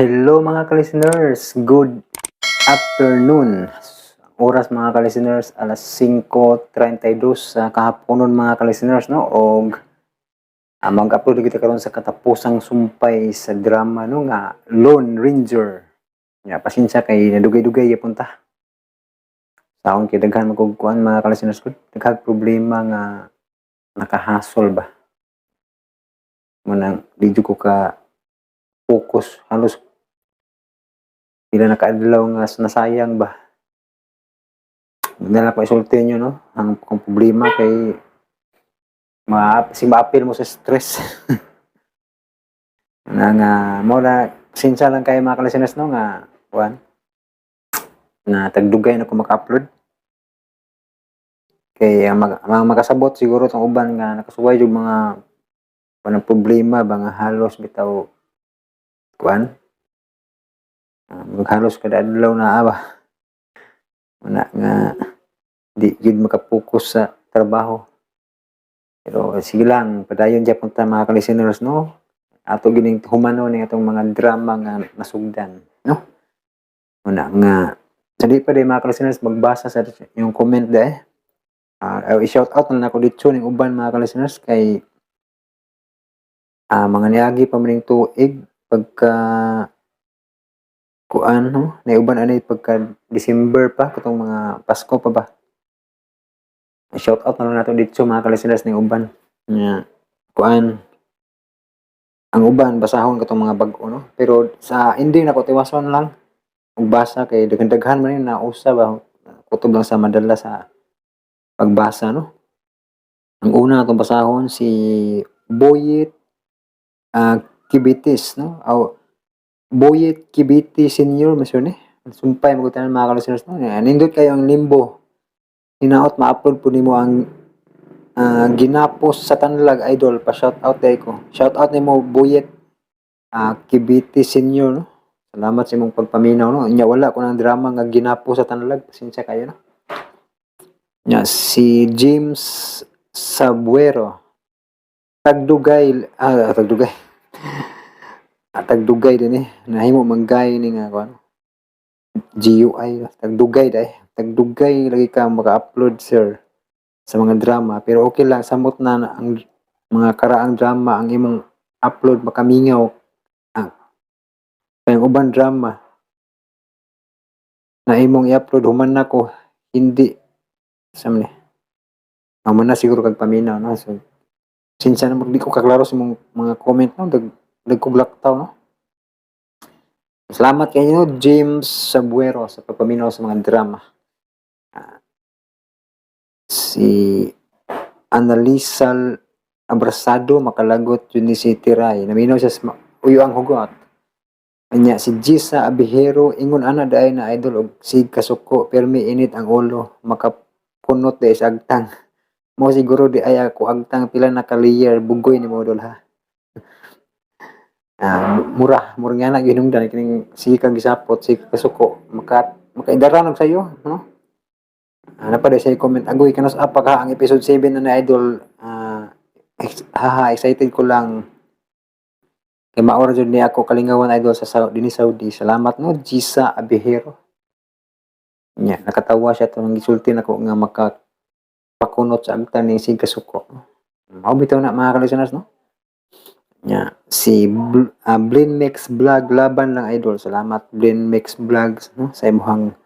Hello, mga ka-listeners, good afternoon. Oras, mga ka-listeners, alas 5:32 sa kahaponon, mga ka-listeners, no, og mag-upload kita karon sa katapusang sumpay sa drama, no, nga Lone Ranger. Ya, pasensya kay nadugay-dugay gyapon ta. Sa akong kay daghan man kog kuan, mga ka-listeners ko, daghang problema nga nakahasol ba. Munang di jud ko ka focus, halos pila na kaadlaw nga nasayang ba. Na lang ko isulti niyo, no, ang akong problema kay ma si maapil mo sa stress. Na nga mo na, pasensya lang kayo, mga ka-listeners, no, nga kuan na tagdugay na ko maka-upload. Kay ang mga makasabot siguro tong uban nga nakasuway yung mga kanang problema ba nga halos bitaw kuan maghalos kada adlaw na ba na nga di jud makapokus sa trabaho, pero sige lang, padayon gyapon ta, mga ka-listeners, no, ato gining humano ning atong mga drama nga nasugdan, no. Una nga sa di pa di, mga ka-listeners, magbasa sa yung comment de, i-shout out na nako dito ning uban, mga ka-listeners, kay mga niagi pa man ning tuig pagka kuan, no, naiuban ani pagka December pa, katong mga Pasko pa ba. Shout out na lang nato dito, mga ka-listeners, ning uban nga kuan, ang uban basahon katong mga bag-o, no, pero sa ending nako tiwason lang og basa kay daghan-daghan man yun nausa ba, kutob lang sa madala sa pagbasa, no. Ang una atong basahon si Boyet Kibitis, no, aw Boyet Kibiti Senior masyon ni. Sumpay mo tanan, mga ka-listeners, no. Nindot kayo ang Limbo. Hinaot ma-upload po nimo ang Ginapos sa Tanlag, idol, pa shout out day ko. Shout out nimo, Boyet Kibiti Senior, no. Salamat sa imong pagpaminaw, no. Nya wala ko ng drama nga Ginapos sa Tanlag. Pasensya kayo, no. Nya si James Sabuero. Tagdugay, tagdugay. Tagdugay din eh. Nahimo manggay ni nga kuan. GUI, tagdugay dai. Tagdugay lagi ka maka-upload, sir, sa mga drama, pero okay lang, samot na ang mga karaang drama ang imong upload makamingaw ang kay ang uban drama na imong i-upload human nako hindi sa ni amo na siguro kag paminaw, no. So sinsa na di ko kaklaro sa imong mga comment, no, dag dag kog laktaw, no. Salamat kayo, James Sabuero, sa pagpaminaw sa mga drama. Si Annalisa Abrasado, makalagot yun ni si Tiray. Naminaw siya sa uyo ang hugot. Anya si Gisa Abihero, ingon ana daay na, idol, og sig kasuko permi init ang ulo, makapunot day sa agtang. Mo siguro di ay ako agtang pila na ka layer, bugoy ni mo, idol, ha. Mura mura nga na ginungdan kining sige kang gisapot, sige kasuko, maka makaidaran og sayo, no. Na pa sa comment, agoy kanus apa ka ang episode 7 na na, idol, haha, excited ko lang kay maora jud ni ako kalingawan, idol, sa Saudi, dinhi Saudi. Salamat, no, Gisa Abihero. Nya nakatawa siya tong gisulti nako nga maka pakunot sa agtan ni sig kasuko. Mao bitaw na, mga ka-listeners, no. Nya si Blin Mix Vlog, laban lang, idol. Salamat, Blin Mix Vlogs, no, sa imong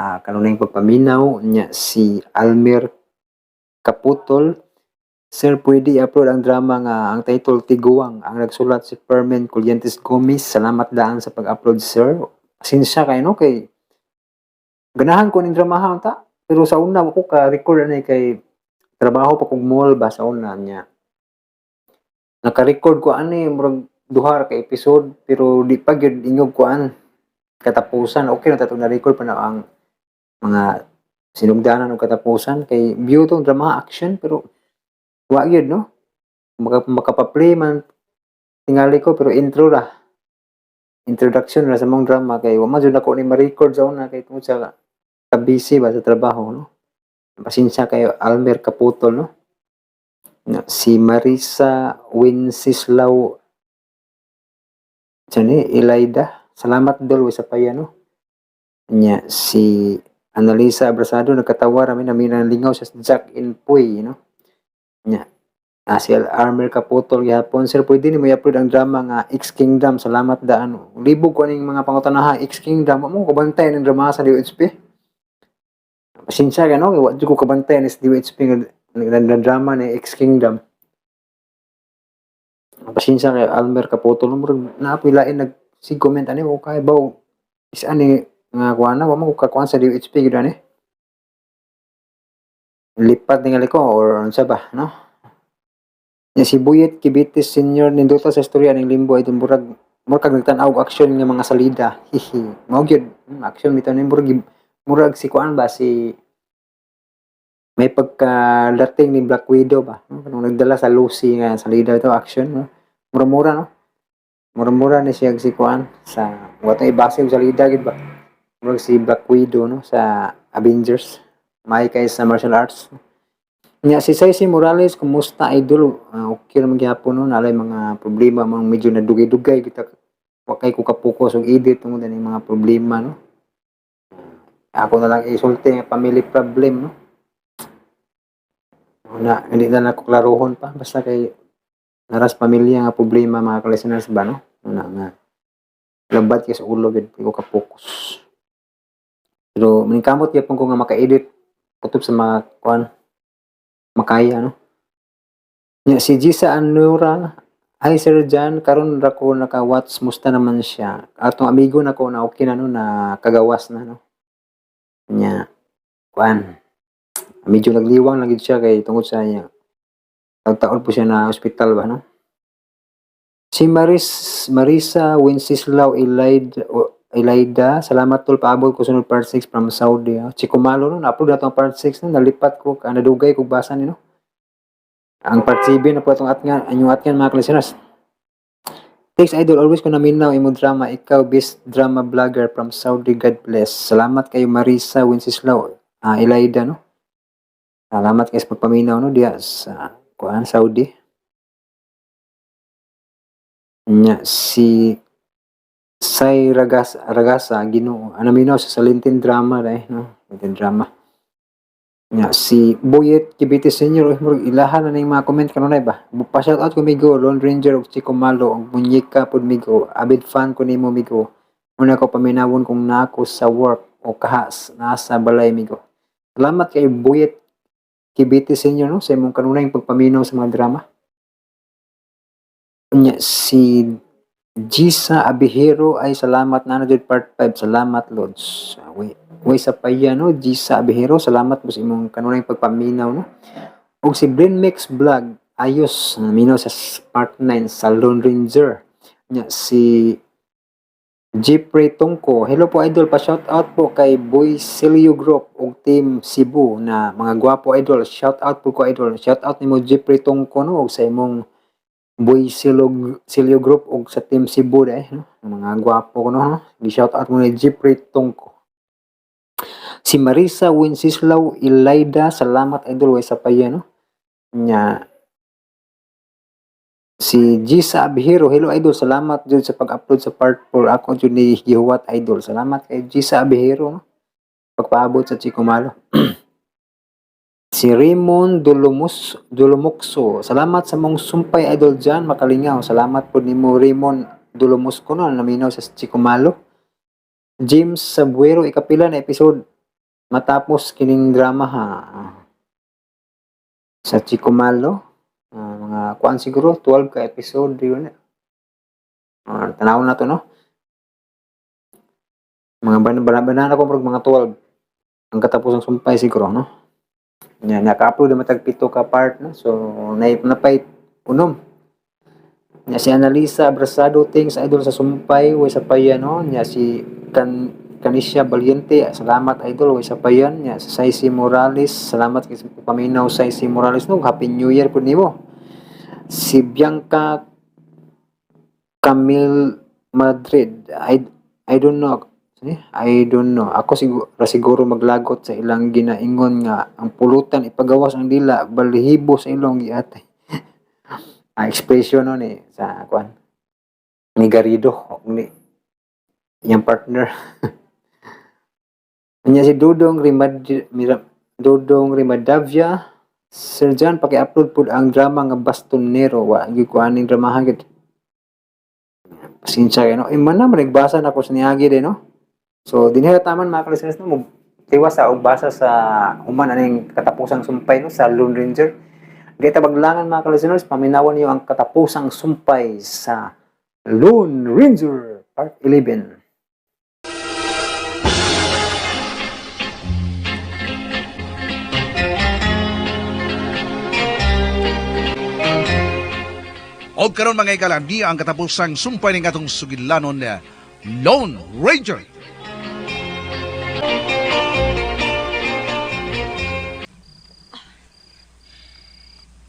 kanunayng pagpaminaw. Nya si Almer Kaputol, "Sir, pwede i-upload ang drama nga ang title Tiguang. Ang nagsulat si Fermin Collientes Gomez. Salamat daan sa pag-upload, sir." Pasensya kayo, no, kay ganahan ko ning dramahan ta. Pero sa una ko ka record ani kay trabaho pa kog mall ba sa una niya. Naka-record ko ani murag duha ra ka episode pero di pa gyud ingog kuan katapusan. Okay na tatong na-record pa na ang mga sinugdanan og katapusan kay view tong drama action, pero wa gyud, no. Makapa-play man tingali ko pero intro ra. Introduction ra sa mong drama kay wa man jud nako ni ma-record sa una kay tungod sa ka-busy ba sa trabaho, no. Pasensya kayo, Almer Kaputol, no. Na, si Marisa Wenceslao ni Elida. Salamat, idol, way sa paya, no. Nya si Annalisa Abrasado, nagkatawa rami nami lingaw sa Jack in Puy, no. Nya si Armer Kaputol gihapon, "Sir, pwede nimo i-upload ang drama nga X Kingdom? Salamat daan." Libog ko ning mga pangutana ha. X Kingdom, wa mo kabantay ng drama sa DOHP. Pasensya ka, no, wa jud ko kabantay ni sa DOHP nga drama ni X Kingdom. Pasensya kay Almer Kaputol, murag naa poy lain nag sig comment ani o kay baw is ani nga kuan na wa mo kakuan sa DOHP gyud ani. Lipat ningali ko or unsa ba, no? Nya si Buyet Kibitis Senior, "Nindota sa istorya ning Limbo ay murag murag kag nagtan-aw og action nga mga salida. Hihi." Mao gyud, action bitaw ni, murag murag si kuan ba, si may pagkadating ni Black Widow ba, no? Kanang nagdala sa Lucy nga salida ito action, no? Mura-mura, no, mura-mura ni siya si kuan sa wato ibase og salida gid ba, murag si Black Widow, no, sa Avengers, may kay sa martial arts. Nya si Saisi Morales, "Kumusta, idol?" Okay naman gihapon, no, nalay mga problema, mga medyo nadugay-dugay kita wa kay ko kapokus og edit tungod ani mga problema, no. Ako na lang isulti nga family problem, no. Na hindi na nako klarohon pa basta kay naras pamilya nga problema, mga ka-listeners ba, no. Na nga labad kay sa ulo gid, di ko ka-focus. Pero maningkamot gyapon ko nga maka-edit kutob sa mga kuan makaya, no. Nya si Gisa Anura, "Hi Sir John, karon ra ko naka-watch, musta naman siya?" Atong amigo nako na okay na, no, na kagawas na, no. Nya kuan medyo nagliwang lang gid siya kay tungod sa iya taon po siya na ospital ba, no. Si Marisa Wenceslao Elida, "Salamat tol, paabot ko sunod part 6 from Saudi." Ah. Chico Malo, no, na-upload na itong part 6, no, nalipat ko, nadugay ko basa ni, no. Ang part 7 na po itong atngan, inyong atngan, mga listeners. "Thanks idol, always ko naminaw imo drama, ikaw best drama vlogger from Saudi, God bless." Salamat kayo, Marisa Wenceslao Elida, no. Salamat kayo sa pagpaminaw, no, diya sa kuan Saudi. Nya si Sai Ragasa, Ginoo, ano, minaw sa Salintin drama dai, no, Salintin drama. Nya si Boyet Kibite Senior, uy, murag ilahan na ning mga comment kanunay ba. "Pa shout out ko migo, Lone Ranger ug Chico Malo ug Munyeka pud migo. Avid fan ko nimo migo. Una ko paminawon kung naako sa work o kahas nasa balay migo." Salamat kay Boyet Kibite Senior, no, sa imong kanunay pagpaminaw sa mga drama. Nya si Gisa Abihero ay "Salamat na na jud part 5. Salamat Lods." Way sa paya, no, Gisa Abihero, salamat mo sa imong kanunay pagpaminaw, no. Ug si Brain Mix Vlog, ayos naminaw sa part 9 sa Lone Ranger. Nya si Jeffrey Tungko, "Hello po idol, pa shout out po kay Boy Silio Group ug Team Cebu na mga gwapo idol. Shout out po ko idol." Shout out nimo, Jeffrey Tungko, no, ug sa imong Boy Silio Group ug sa Team Cebu dai, no. Mga gwapo ko, no. Gi-shout out mo ni Jeffrey Tungko. Si Marisa Wenceslao Elida, "Salamat idol, way sa paya," no. Nya si Gisa Abihero, "Hello idol, salamat jud sa pag-upload sa part 4. Ako jud ni gihuwat idol." Salamat kay Gisa Abihero, no, pagpaabot sa Chico Malo. Si Raymond Dolomukso, "Salamat sa mong sumpay idol Jan, makalingaw." Salamat po nimo, Raymond Dolomusco, no, naminaw sa Chico Malo. James Sabuero, "Ikapila na episode matapos kining drama ha?" Sa Chico Malo, mga kuan siguro 12 ka episode yun. Tanaw na to, no. Mga banana ko murag mga 12 ang katapos ng sumpay siguro, no. Nya naka-upload na matag pito ka part, no. So napay unom. Nya si Annalisa Abrasado, "Thanks idol sa sumpay, way sa payan," no. Nya si Kanisha Valiente, "Salamat idol, way sa payan." Nya si Saisi Morales, salamat kay sa paminaw, Saisi Morales, no. Happy New Year pud nimo. Si Bianca Camille Madrid, I don't know. I don't know. Ako siguro, siguro maglagot sa ilang ginaingon nga ang pulutan ipagawas ang dila balahibo sa ilong giatay. Expression no ni sa kuan ni Garrido ni. Iyang partner. Anya si Dudong Dudong Rimadavia. Sir John, paki-upload pud ang drama nga Bastonero. Wa gyud ko aning dramahan gid. Pasensya kayo, no? Ima na, nagbasa na ako sa niagi din, no? So, dinhi ra taman mga ka-listeners, no? Tiwas sa og basa sa human aning katapusang sumpay, no? Sa Lone Ranger. Di ta baglangan mga ka-listeners, paminawan niyo ang katapusang sumpay sa Lone Ranger Part 11. Og karon mga higala, niya ang katapusang sumpay ning atong sugilanon na Lone Ranger.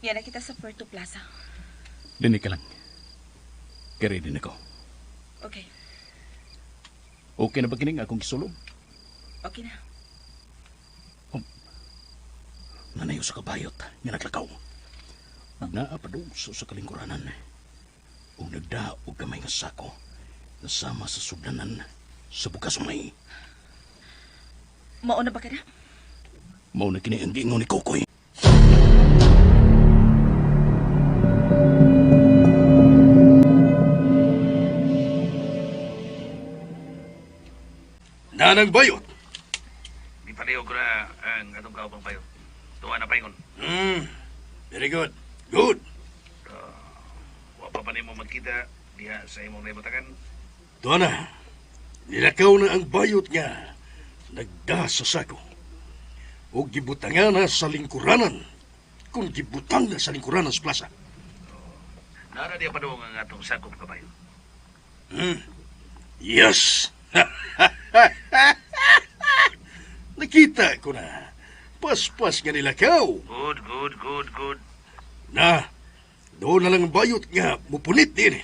Yan na kita sa Puerto Plaza. Dinig ka lang. Kaya din ako. Okay, Okay na ba kining akong gisulog? okay na. Nanayo sa kabayot nga naglakaw. Naa pa sa sa kalingkuranan. Ug nagda og gamay nga sako nasama sa sugdanan sa bukas may. Mauna ba ka na? Mao na kini ang giingon ni Kokoy. Nanang bayot. Di pareho ko na ang atong kaupang bayot. Tuwa na paingon. Very good. Good. Wa pa pa nimo magkita diha sa imong naibutakan. Tuwa na. Nilakaw na ang bayot nga. Nagda sa sako. O gibutangan na sa lingkuranan. Kung gibutang na sa lingkuranan sa plaza. Nara diha pa ang atong sakop kabayo. Yes! Nakita ko na. Paspas nga nilakaw. Good, good, good, good. Na, doon na lang ang bayot nga mupunit din.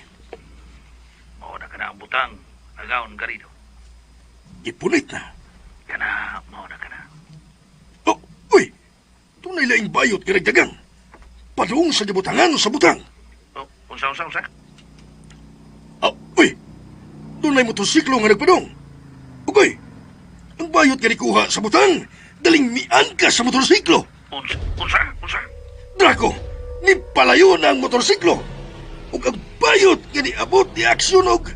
Mao na kana ang butang. Agaon garido. Gipunit na. Kana mao na kana. Oh, uy! Tunay laing bayot nga nagdagang. Padung sa gibutangan sa butang. Oh, unsa unsa unsa? Ah, uy! Dunay motorsiklo nga nagpadong. Ugoy! Ang bayot nga nikuha sa butang, daling mian ka sa motorsiklo. Unsa unsa unsa? Draco, nipalayo na ang motorsiklo. Ug ang bayot nga niabot ni aksyon og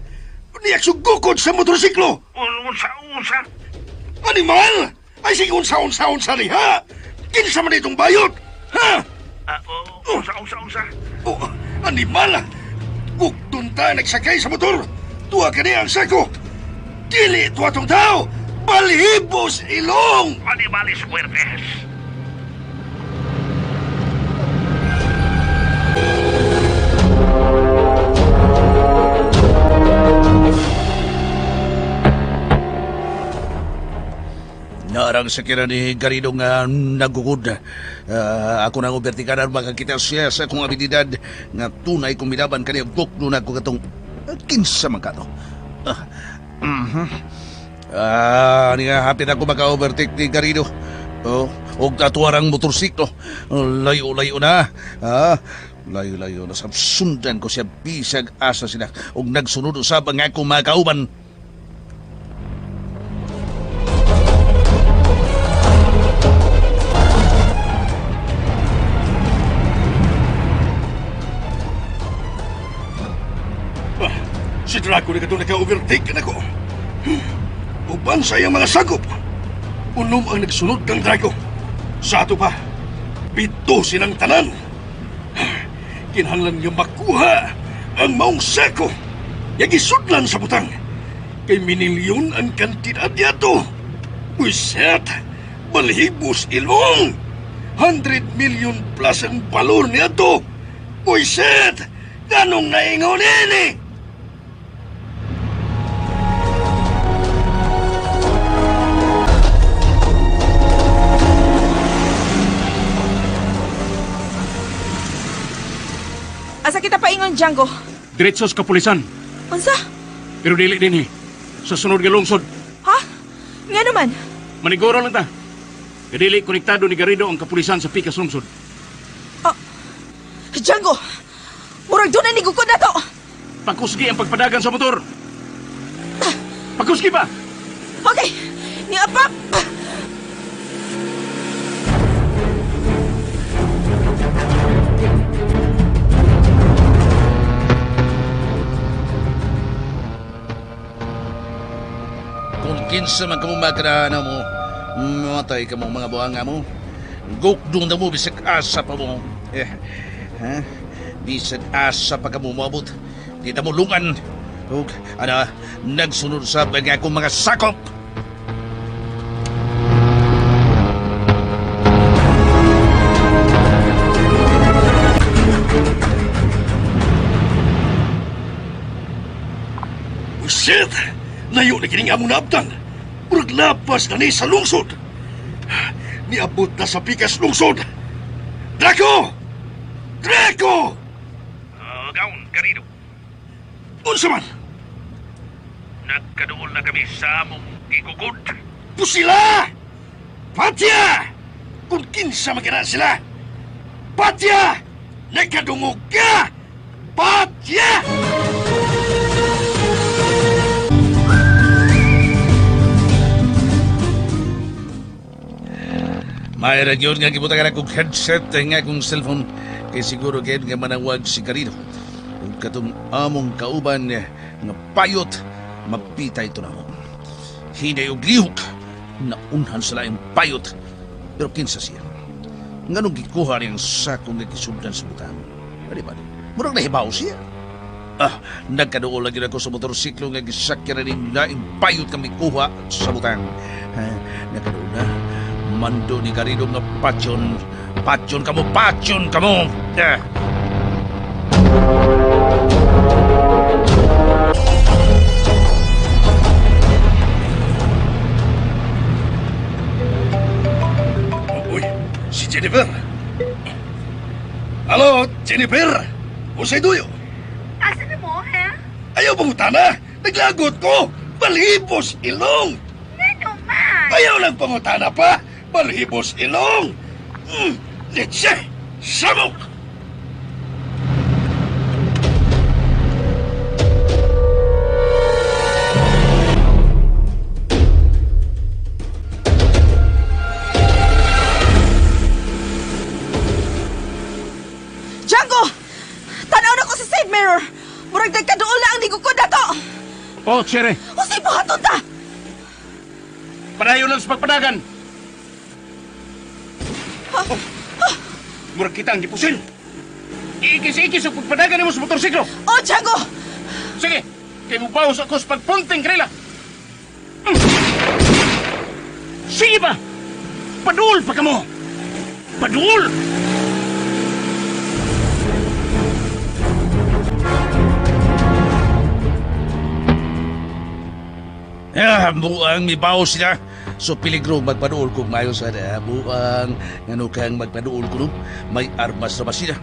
ni aksyon gukod sa motorsiklo. Unsa unsa? Animal! Ay sige unsa unsa unsa ni ha? Kinsa man itong bayot? Ha? Ah, oh, unsa unsa unsa? Oh, animal! Bugton ta nagsakay sa motor. Tuwa ka niya ang sako. Dili tuwa tong tao. Balhibos ilong! Animales fuertes. Narang sa kira ni Garino nga nagukod. Ako nang ubertikanan makakita siya sa akong abilidad nga tunay kong milaban kaniya gukno na ko katong kinsa man kato. Niya hapit ako maka-overtake ni Garino. Oh, og tatuarang motorsiklo. Layo-layo na. Layo-layo na. Sundan ko siya bisag asa sila og nagsunod usab ang akong mga kauban. Si Draco na katong naka-overtake na ko. Uban sa iyang mga sagop. Unom ang nagsunod kang Draco. Sa ato pa, 7 silang tanan. Kinahanglan nga makuha ang maong sako. Yagisudlan sa butang. Kay minilyon ang kantidad niyato. Buiset, balhibos ilong. 100 million plus ang balor niyato. Buiset, ganong naingon ini? Asa kita paingon, Django? Diretso sa kapulisan. Unsa? Pero dili din eh. Sa sunod nga lungsod. Ha? Nga naman? Maniguro lang ta. Dili konektado ni Garrido ang kapulisan sa Pikas lungsod. Django! Murag doon na ni gukod na to! Pagkusgi ang pagpadagan sa motor. Pakuski pa! Okay! Niapap! Kung kinsa man kamo magkanahan mo, matay ka mo mga buhanga mo. Gukdong na mo, bisag asa pa mo. Eh, ha? Bisag asa pa ka mo moabot. Di na mo lungan. Ug, ana, nagsunod sa nga akong mga sakop. Shit! Layo na kining among naabtan. Murag lapas na ni sa lungsod. Niabot na sa pikas lungsod. Draco! Draco! Gaon, Garrido. Unsa man? Nagkaduol na kami sa among gigugod. Pusila! Patya! Kung kinsa man kana sila! Patya! Nakadungog ka! Patya! May radyon nga gibutangan akong headset nga akong cellphone kay siguro gayud nga manawag si Garrido. Ug katong among kauban nga payot mapitay to namo. Hinay og lihok naunhan sa laing payot pero kinsa siya. Nganong gikuha niyang sako nga gisudlan sa butang? Di ba? Murag nahibaw siya. Ah, nagkaduol lagi ako sa motorsiklo nga gisakyan na ning laing payot kami kuha sa butang. Ha, nagkaduol na. Mando ni Garrido nga patyon. Patyon kamo, patyon kamo! Eh. Uy, si Jennifer. Halo, Jennifer. Usay duyo. Asa na mo, ha? Ayaw pangutana. Naglagot ko. Balhibos ilong. Ngano man? Ayaw lang pangutana pa. Balhibos ilong. Leche. Samok. Django! Tanaw na ko sa side mirror! Murag nagkaduol na ang nigukod na to! Oh, Chere! Usay buhaton ta! Padayon lang sa pagpadagan! Oh, murag kita ang gipusil! Iikis-ikis ang pagpadagan nimo sa motorsiklo! Oh, Django! Sige! Kay mubawas ako sa pagpunting kanila! Sige ba! Padul pa kamo! Padul! Ah, buang mibaw sila. So piligro magpaduol kong mayo sa na. Buang ngano kang magpaduol ko no? May armas na ba sila?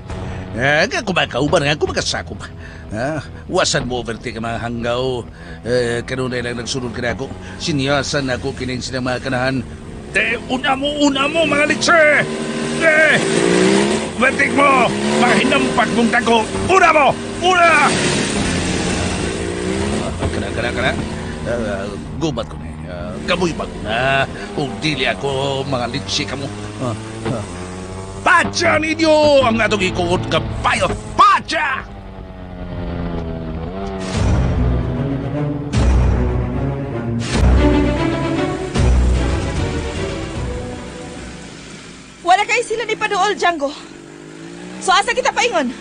Ah, nga kumakauban nga kumakasakop. Ah, wasan mo overtake ang mga hanggaw. Eh, kanunay lang nagsunod ka na ako. Sinyasan ako kining sila mga kanahan. Eh, una mo mga litse! Eh, overtake mo! Mga hinampak mong dako! Una mo! Una! Kana, kana. Gubat ko na. Kamoy pa ko na. Kung dili ako, mga litsi ka mo. Patsa ninyo ang atong ikuot ka payo. Patsa! Wala kay sila ni Paduol, Django. So asa kita paingon?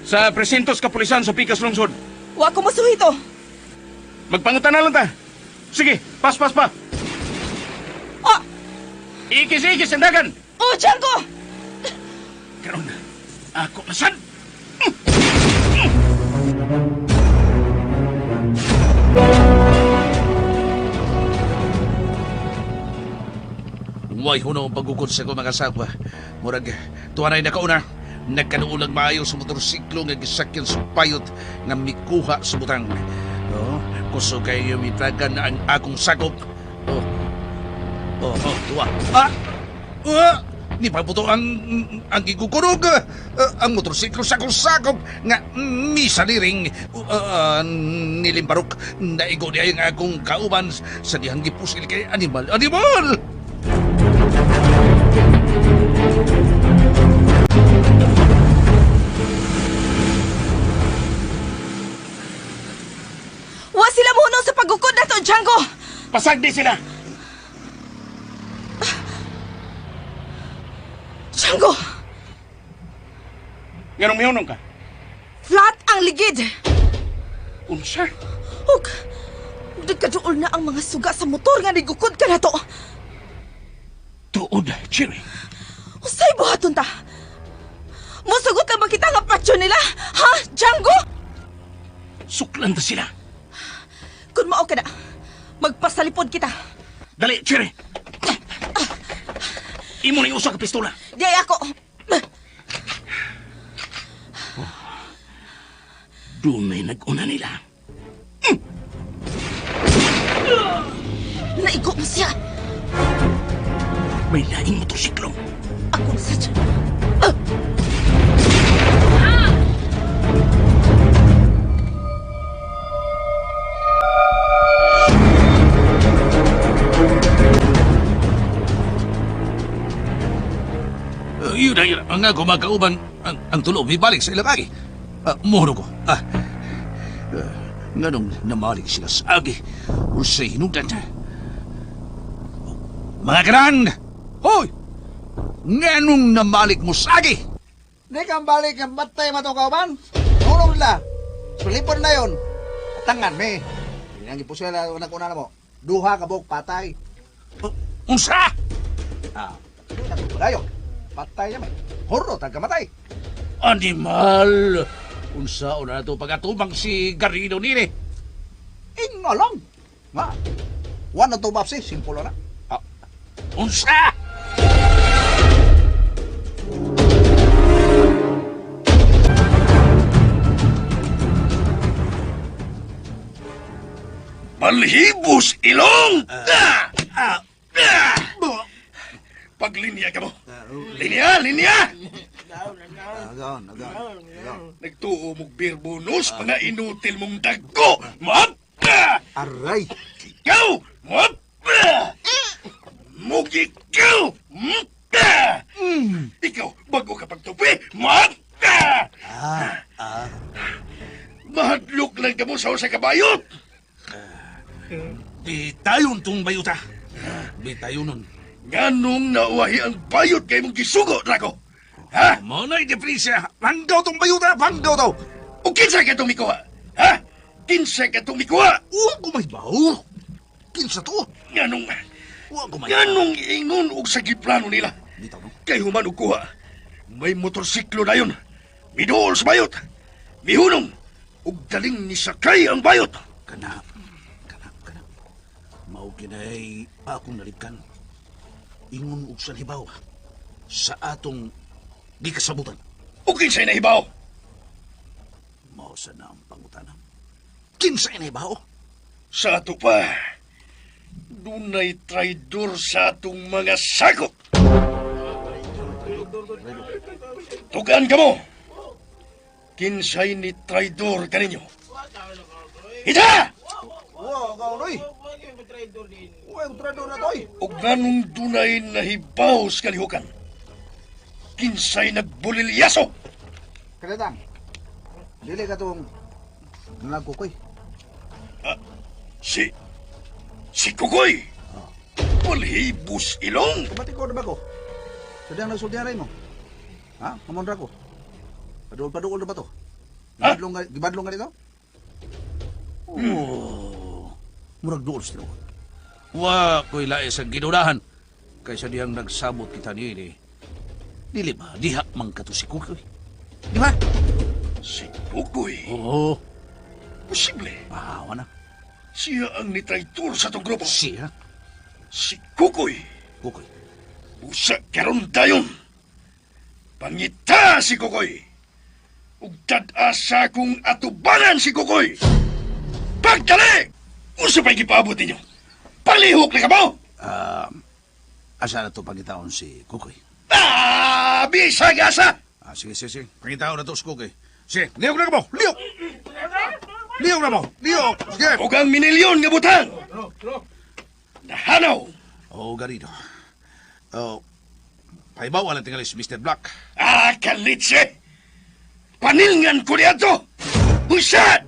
Sa presintos kapulisan sa Pikas Lungsod. Wa ko musuhito. Magpangutan na lang ta. Sige, pas pa. Oh, Ikis-ikis ang dagan. oh Django! Karon, ako nasad. Way huno ang pagukod sa ko mga asawa. Murag, tuwanay na kauna. Nagkanuulag maayo sa motorsiklo nga gisakyan sa payot nga mikuha sa butang. Oh, kusog kayo mitagan na ang akong sakop. Oh, oh, oh, tuwa. Ah! Ah! Ni pabuto ang gigukurog ang motorsiklo sa akong sakop nga misaliring nilimbarok naigo niya ang akong kauban sa dihang gipusil kay animal. Animal! Wa sila muno sa pagukod na to, Django! Pasagdi sila! Django! Nganong mihunong ka? Flat ang ligid! Unsa? Ug, nagkaduol na ang mga suga sa motor nga nigukod ka na to. Tuod, Cherry. Usay buhaton ta? Musugot lang ba kita nga patyo nila? Ha, Django? Suklan ta sila. Kung mao ka na, magpasalipod kita. Dali, Cherry. Imo ni usa ka pistola. Di ay ako. Dunay nag-una nila. Naigo mo siya. May laing motorsiklo. Ako na sa Yun na yun. Ang ako magkauban, ang tulo, mibalik sa ilang agi. Muro ko. Nganong namalik sila sa agi, usay hinungdan. Mga kanan! Hoy! Nganong namalik mo sa agi? Di kang balik ang batay matong kauban. Nunong nila. Sulipon na yon. Tangan me. Ang gipusela na kuna mo. Duha ka buok patay. Unsa? Di na ko dayo. Patay niya may. Hurot ang kamatay. Animal! Unsa o na ito pag-atubang si Garrido nini? Ingolong. Nga. One na two bapsi, simple na. Unsa? Balhibos ilong! Paglinya ka mo. Linya, linya! Agaw, agaw. Nagtuo mong beer bonus, mga inutil mong dagko! Map! Aray! Ikaw! Map! Mugikaw! Ikaw, bago ka pagtupi! Map! Mahadlok lang ka mo sa usa ka bayot! Bitayon tong bayuta. Bitayon nun. Nganong nauwahi ang bayot kay mong gisugo, Draco? Ha? Mo na'y depresya. Panggaw tong bayuta, panggaw daw. O kinsa ka itong mikuha? Ha? Kinsa ka itong mikuha? Uwa ko may baho. Kinsa to? Nganong, Uwa ko may nganong ingon og sa giplano nila? Bitaw no? Kay human og kuha. May motorsiklo na yun. Miduol sa bayot. Mihunong. Og daling ni sakay ang bayot. Kana, kana, kana. Mao kinay akong nalipkan. Ingon og sa hibaw sa atong gikasabutan. O kinsay nahibaw? Mao sa na ang pangutana. Kinsay nahibaw? Sa ato pa, dunay traidor sa atong mga sakop. Tugaan ka mo! Kinsay ni traidor kaninyo? Ita! Wow, agaw, noy. Uy, ang traidor na to, oy. Og nganong dunay nahibaw sa kalihukan? Kinsay nagbulilyaso? Kaletang, dili ka tong nagkukoy. Si Kukoy! Walhibus ilong! Kumati ko na ba ko? Sa diyang nagsultihan rin mo? Ha? Mamondra ko? Paduol-paduol na ba to? Ha? Gibadlong ka dito? Oh, murag duol sila. Wa ko'y lae sa ginunahan. Kaysa diyang nagsabot kita niini. Dili ba, diha man ka to si Kukoy. Di ba? Si Kukoy? Oo. Posible. Pahawa na. Siya ang nitraitor sa itong grupo. Siya? Si Kukoy. Kukoy. Busa karon dayon. Pangita si Kukoy. Ug tad-asa kong atubangan si Kukoy. Pagdali! Unsa pa'y gipaabot ninyo? Palihok na ka mo! Asa na to pangitaon si Kukoy? Ah, bisag asa! Ah, sige, sige, sige. Pangitao na to sa kukay. Sige, liyog na ka mo! Liyog! Liyog na mo! Liyog! Sige! Ug ang minilyon nga butang! Nahanaw! Oh, Garrido. Oh, pahibaw lang tingali si Mr. Black. Ah, kalitse! Panilngan ko niya to! Buset!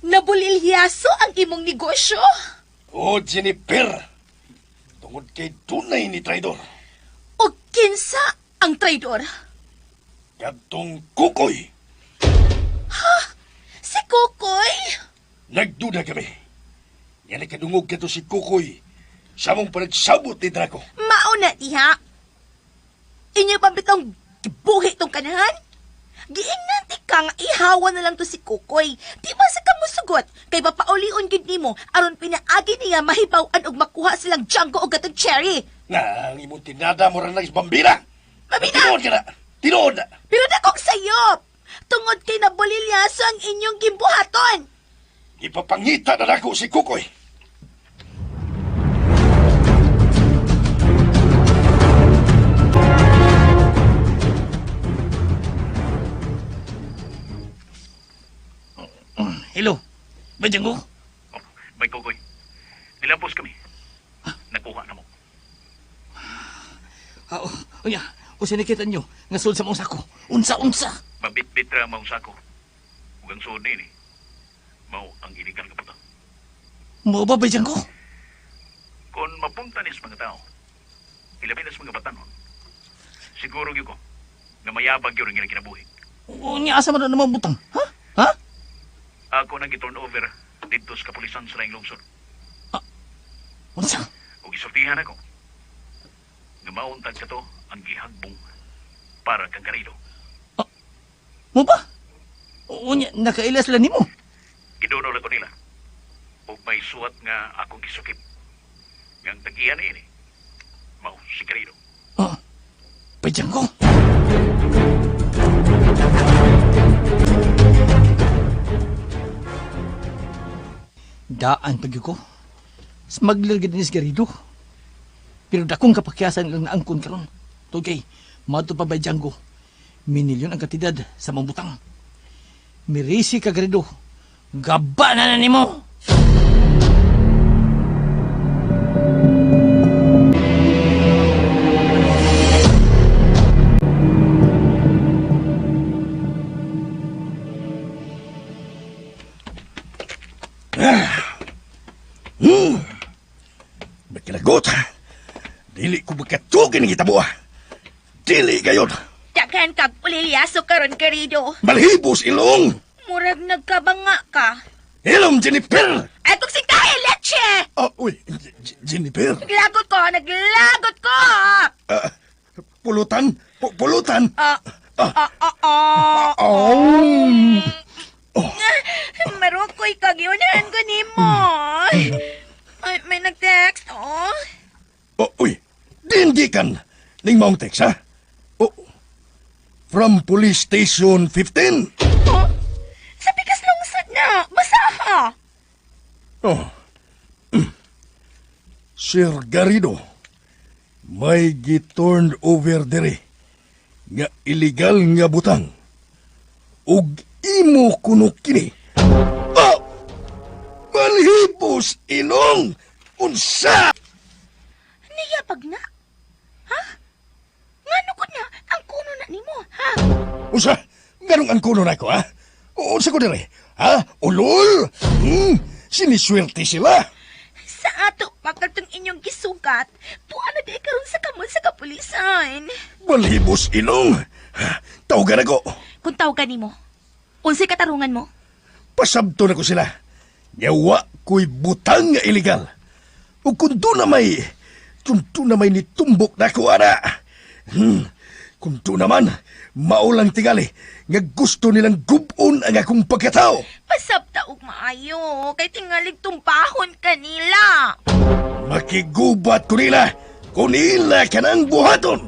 Nabulilyaso ang imong negosyo. O, Jennifer! Tungod kay tunay ni traidor, O kinsa ang traidor? kadtong kukoy, Si Kokoy? nagduda kami. Nga nakadungog kato si Kukoy sa among panagsabot ni Draco. Mauna diha. Inyo pa bitong buhi tong kanahan? Giingnan ti ka nga ihawa na lang to si Kukoy. Di ba sa kamusugot? Kay papaulion gid nimo aron pinaagi niya mahibaw-an og makuha silang Django og gatong Cherry. Na ang imong tinada mo rin bambira. Mabina! Tinuod ka na! Tinuod na! Pero dakong sayop! Tungod kay nabulilyaso ang inyong gimbuhaton! Ipapangita na nako si Kukoy. Hello. Bay Django. Oh, bay Kokoy. Nilampos kami. Nakuha na mo. Ah, oh, unya, usa nakita nyo nga sulod sa mong sako. Unsa unsa. Mabitbit ra maong sako. Ug ang suod niini. Mao ang iligal nga butang. Mo ba bay Django? Kung mapunta ni sa mga tao, ilabi na sa mga batanon, siguro gyud ko nga mayabag gyud ang ilang kinabuhi. Unya asa man na naman butang? Ha? Ha? Ako nang gi-turn over didto sa kapulisan sa laing lungsod. Unsa? Ug isultihan ako nga mauntag kato ang gihagbong para kang Garrido. Mo ba? Unya nakaila sila nimo. Gidunol ako nila. Ug may suwat nga akong gisukip. Nga ang tagihan niini, mao si Garrido. Oh. Bay Django. Daan pag ko. Smuggler gid ni si Garrido. Pero dakong kapakyasan lang naangkon karon. Tugay, madto pa bay Django. Minilyon ang katidad sa mambutang. Mirisi ka Garrido. Gaba na na nimo. Magkalagot. Dili ko magkatugin ang hitabo. Dili gayon. Daghan kag ulilyaso karon Garrido. Balhibos ilong. Murag nagkabanga ka. Ilong, Jennifer! Ay kung sitahe, leche! Oh, uy, Jennifer. Naglagot ko! Naglagot ko! Ah, pulutan! Pulutan! Ah, ah, ah, ah. Oh! Marukoy ka, giunahan ko nimo. Ay, may nag-text, oh. Oh, uy, dindikan ning maong text, ha? Oh, from Police Station 15. Oh, sa pikas lungsod na. Basaha. Oh. Sir Garrido, may gi-turned over diri nga illegal nga butang. Ug imo kuno kini. Oh! Balhibos ilong! Unsa! Niyabag na. Ha? Ngano ko na ang kuno na nimo, ha? Unsa? Ganong ang kuno nako, ha? Unsa ko diri? Ha? Ulol? Siniswerte sila. Sa ato pa katong inyong gisugat, tuwa na di karon sa kamot sa kapulisan. Balhibos ilong. Tawagan ako. Kung tawagan nimo, unsay katarungan mo? Pasabto na ko sila. Yawa ko'y butang nga illegal. O kung doon na may, kung doon na may nitumbok na ko, ana. Kung doon naman, maulang tingali, nga gusto nilang gubon ang akong pagkatao. Pasabta og maayo, kay tingalig tumbahon kanila. Makigubat ko nila, kung nila ka ng buhaton.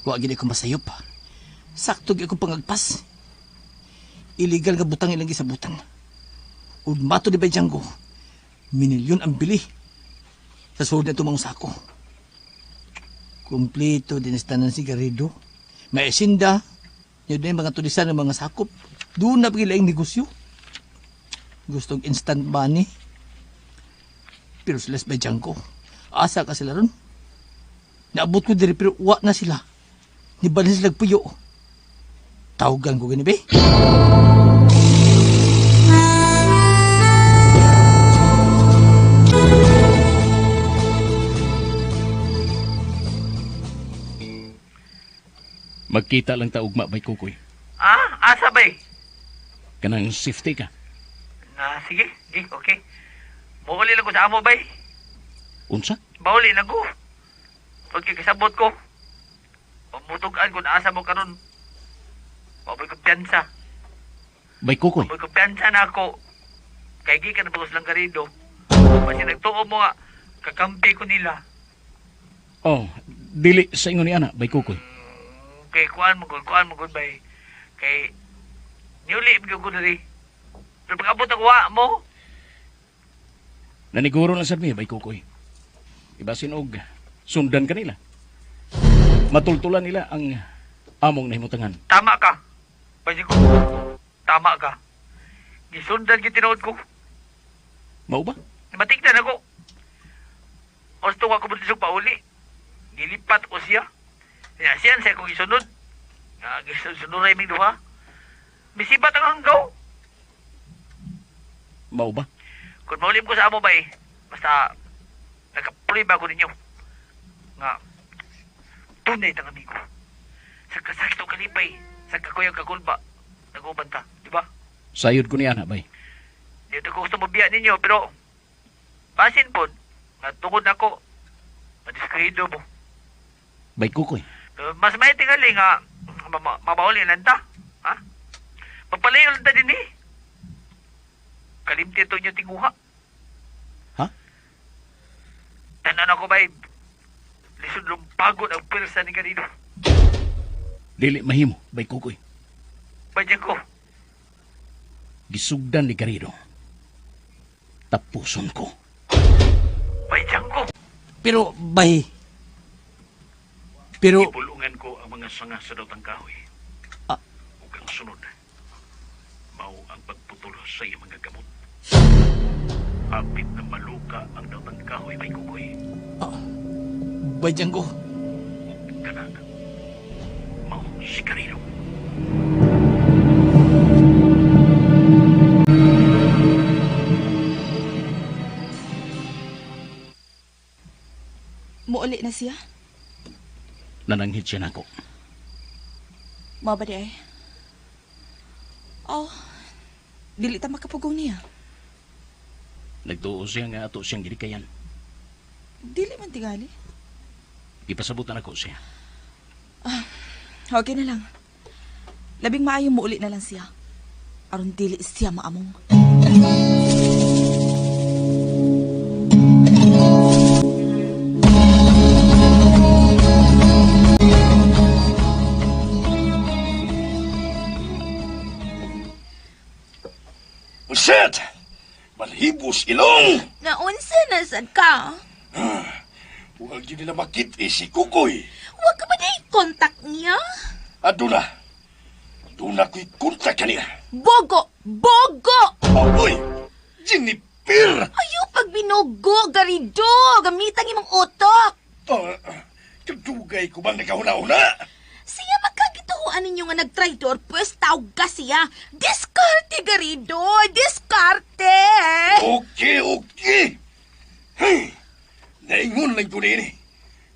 Wa gid ko masayop. Sakto gyud akong pangagpas. Illegal nga butang ilang gisabutan. Ug mato di ba Django? Minilyon ang bili. Sa sulod na itong mga sako. Kompleto din sa tanan si Garrido. May esinda. Yun din mga tulisan ng mga sakop. Doon na pagkilaing negosyo. Gustong instant money. Pero sila sa Django. Asa ka sila ron. Naabot ko diri pero wa na sila. Nibalin sila puyo. Tawagan ko gani be. Magkita lang ta ugma bay Kukoy. Ah, asa bay? Kanang safety ka. Na, sige, sige, okay. Mauli lang ko sa amo bay. Unsa? Mauli lang ko. Pagkikisabot ko. Pamutugan ko na asa mo karon. Maboy kumpiyansa. Bay Kukoy. Maboy kumpiyansa na ako. Kay gikan na bagos lang karido. Basta nagtuo mo nga, kakampi ko nila. Oh, dili sa ingon ni ana bay Kukoy. Kay kuan mo gud bay. Kay niuli gyud ko diri. Pero pag-abot ako wa mo, Naniguro lang sad mi bay Kukoy. Ibasin og sundan kanila. Matultulan nila ang among nahimutangan. Tama ka. Basi ko, tama ka. Gisundan gyud tinuod ko. Mao ba? Matignan ako. Gusto ko ako buntis pauli. Gilipat ko siya. Siyan siya akong gisunod. Gisunod ming duha. Misibat ang hanggaw. Mao ba? Kung maulim ko sa amo ba eh, basta nagkapriba ko ninyo. Nga, tunay tang amigo. Sa kasakit o kalipay, sa kakuyang kakulba, nag-uban ta, di ba? Sayod ko ni ana bay. Dito ko gusto mabiya ninyo, pero basin po, nga tungod ako, madiskrido mo. Bay Kukoy. Mas may tingali nga, mabauli lang ta. Ha? Mapalayo lang ta din eh. Kalimti ito niyo tinguha. Ha? Tanan ako ba lisod lumpagod ang pirsa ni Garino. Dili mahimo, bay Kukoy. Badyan ko. Gisugdan ni Garrido. Tapuson ko. Badyan ko. Pero, bay... Pero... Ibulungan ko ang mga sanga sa dautang kahoy. Ah. Ug ang sunod, mao ang pagputol sa iyang mga gamot. Hapit na maluka ang dautang kahoy, bay Kukoy. Bay Django. Kana, mao si Garrido. Muuli na siya? Nananghid siya nako. Mao ba di ay? Oh, dili ta makapugong niya. Nagtuo siya nga ato siyang gilikayan. Dili man tingali. Gipasabutan ako siya. Okay na lang. Labing maayo muuli na lang siya. Aron dili siya maamong. Shit! Balhibos ilong! Naunsa na sad ka? Huwag yun nila makit-i si Kukoy. Huwag ka ba di contact niya? Aduna. Aduna ko'y kontak kaniya. Bogo! Bogo! Aoy! Jennifer! Ayaw pag binugo, Garido! Gamitan imong utok! Kadugay ko bang nakahuna-huna? Siya magkagituhuan ninyo nga nag-traitor, pues tawag ka siya. Diskarte, Garido! Diskarte! Okay, okay! Hey! Naingon lang ko nini.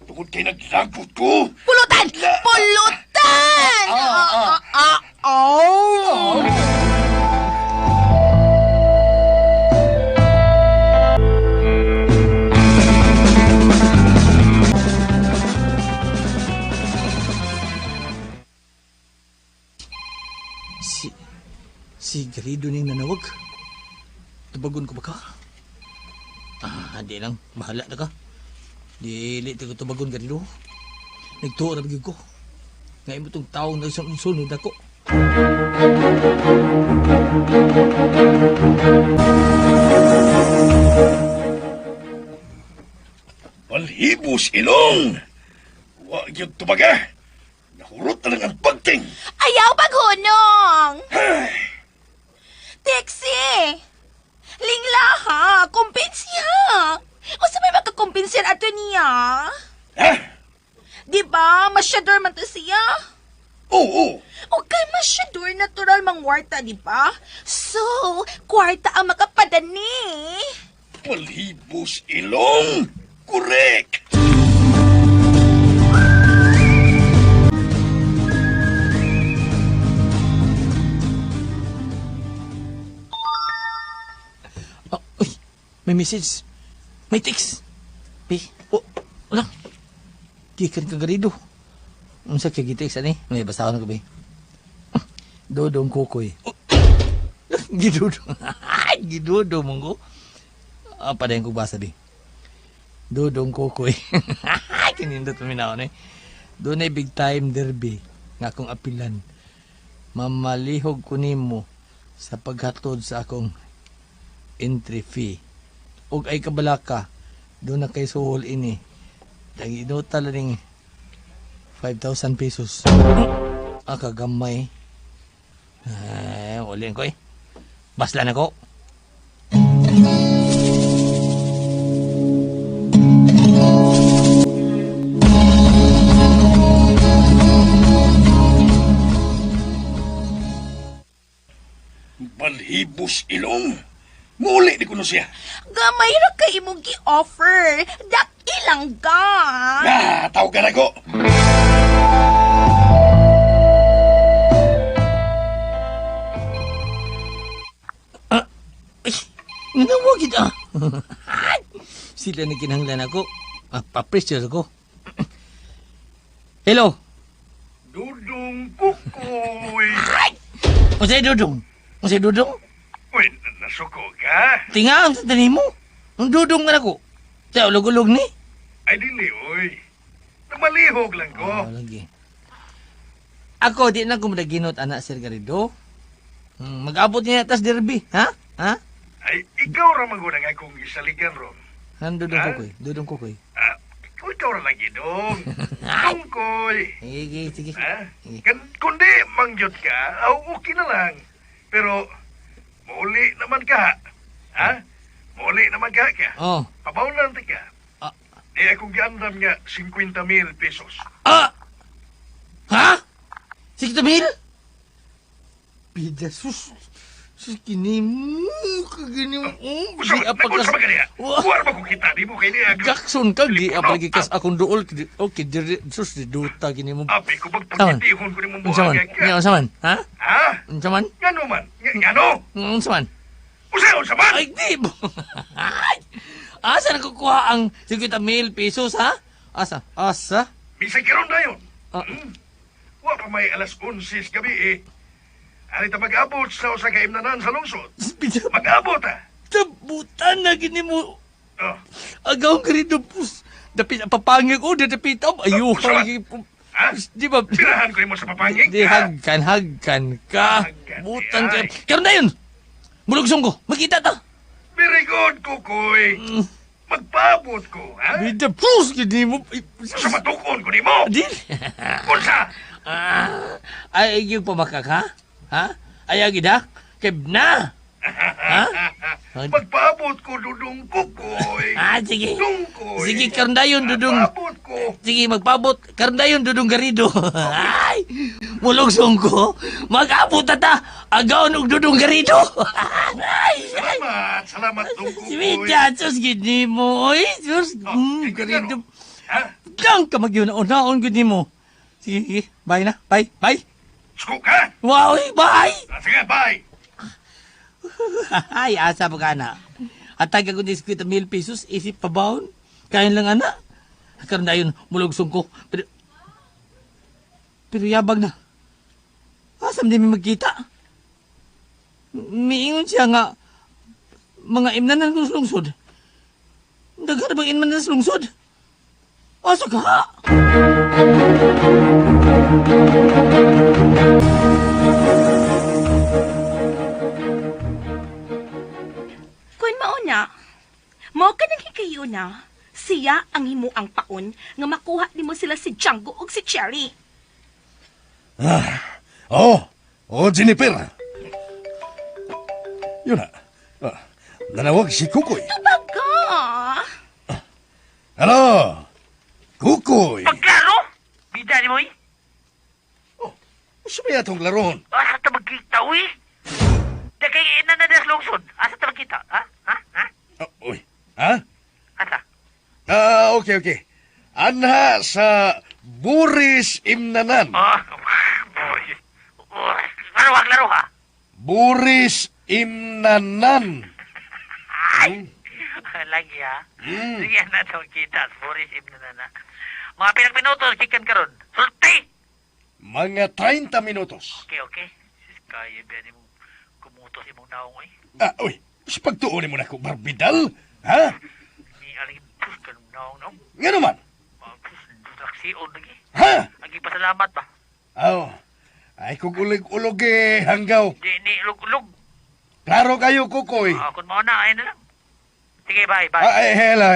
Tungod kay naglagot ko. Pulutan! Pulutan! Oh! Si Garrido ning nanawag. Tubagon ko ba ka? Ah, di lang. Bahala na ka. Dili ko tubagon, Garrido. Nagtuo na ko. Nga imo tong taong nagsunod ako. Balhibos ilong! Wa gyud tubaga! Nahurot na lang ang pagting! Ayaw paghunong! Tixie! Lingla ha! Kumpinsi ha! Unsa may makakumpinsin ato niya? Ha? Di ba? Masyador man to siya. Oo! Okay, masyador natural mangwarta, di ba? So, kwarta ang makapadani. Balhibos ilong! Correct! Oh, uy, may message. May text. Pi, oh, wala. Gikan ka garido. Unsa kay gitext ani? May basahon ko bi. Dodong kukoy. Oh, gidudong. Gidudong mong ko. Ah, padayon ko basa bi. Dodong kukoy. Kinindot paminaw ni. Doon ay big time derby nga akong apilan. Mamalihog ko nimo sa paghatod sa akong entry fee. Og ay kabalaka, doon na kay suhol ini. Dagi inutal ning 5,000 pesos. Ah, kagamay. Ay, ulin ko eh. Basla na ko. Balhibos ilong! Muli ni kuno siya! Gamay ra kay imong gi-offer. Dak ilang ka. Ah, tawagan ako! Ay, nanawagid ah. Sila na kinahanglan ako. Ah, pa-pressure ako. Hello. Dudong kukoy! Unsay dudong? Unsay dudong? Uy, nasuko ka? Tinga ang sa tanim mo. Ang dudong nga nako. Sa ulog-ulog ni. Ay, dili, oy. Namalihog lang ko. Oh, lagi. Ako, di na ko madaginot, anak, Sir Garrido. Mag-abot niya tas derby, ha? Ha? Ay, ikaw ra man gud ang akong gisaligan ron. Han, dudong Ha? kukoy. Dudong kukoy. Ah, ikaw ra lagi dong. Tungkoy. Sige, sige. Ha? Sige. Kundi mangyot ka, aw, okay na lang. Pero, muli naman ka. Ha? Muli naman ka ka. Oh. Pabawlan ti ka. Ah. Di akong giandam nga 50,000 pesos. Ah! Ha? Sige, mil? Pida, sus. Sus, kinimu. Kagini mo. Oh, Unsa di man, apa unsa kas- man kaniya? Wah. Buwar ba ko kita di mo kay niya? Jackson ka, di apa lagi kas akong duol. Okay, diri, sus, di duta, kini mo. Api ko Taman. pagpagitihon ko ni mong Unsa man? buhagay ka. Nya, unsa man? Ha? Ha? Unsa man? Ngano man? Ngano? Unsa man? Unsa unsa man? Ay, di! Ay! Asa nakukuha ang 50,000 pesos, ha? Asa? Asa? Bisag karon dayon. Ah. Wa pa may alas 11 sa gabi eh. Ari ta mag-abot sa usa ka imnanan sa lungsod. Mag-abot ah. Tabutan na gini mo. Oh. Agaw ka rin pus. Dapit ang papangig ko, dapit ang ayuha. Unsa man? Lagi. Ha? Di ba? Pirahan ko nimo sa papangig. Di, ha? hagkan, hagkan ka. Hagkan, Butan ka. ay. Karon na yun. Mulugsong ko. Magkita ta. Very good, kukoy. Magpaabot ko, ha? Bida, pus, gini mo. Sa matukon ko nimo. Di. Unsa? Ah, ay, yung pamakak, ha? Ha? Ayaw gid, ha? Keb na! Ha? Magpaabot ko, Dudong Kukoy. Ah, sige. Dungkoy. Sige, karon dayon, Dudong. Magpaabot ko. Sige, magpaabot. Karon dayon, Dudong Garrido. Ay, mulugsong ko. Mag-abot ta ta. Agaw og Dudong Garrido. Ay, Salamat, salamat, Dong si Kukoy. Mida, sus, gid mo. Oy, sus, Oh, Garrido. Ha? Dang ka magyuna-unaon gid nimo. Sige, sige. Bye na. Bye, bye. Suko ka? Wow, bye! Ah, sige, bye. Ay, asa pa ka na. Atag ako ni 50,000 pesos, isip pa baon. Kain lang, ana. Karon dayon, mulugsong ko. Pero yabag na. Asam di mi magkita? Miingon siya nga, mga imnanan sa lungsod. Daghan bang imnanan sa lungsod? Asa ka? Kun mauna, mao ka nang hikayo na, siya ang himuang paon nga makuha nimo sila si Django ug si Cherry. Oh, Jennifer. Yun na. Nanawag si Kukoy. Tubaga! Hello, Kukoy. Pagklaro! Bida ni mo eh. Oh, sumaya tong laron. Asa ta magkita, uy? Di kay ina na des lungsod. Asa ta magkita? Ha? Ha? Ha? Oh, uy, ha? Asa? Ah, okay. Anha sa Buris Imnanan. Oh, boy. Laro ha, laro ha. Buris Imnanan. Ay! Lagi ha. Sige na ito kita. Boris Imnanan. Mga pilang minuto, chicken karon. Sulti! Mga 30 minutos. Okay. Sis, kaya ba ni mo kumutos imong naong eh? Ah, uy, sa pagtuon mo na ko, Barbidal? Ha? Ni aling pus ka nung naong no? Nga naman? Pus, taksion lagi. Ha? Agi pasalamat ba? Aw, ay kung ulig-ulog eh, hanggaw. Di ni ulog-ulog. Klaro kayo, Kukoy. Kung mao na, ayun na lang. Sige, bye, bye. Ah, eh, hello,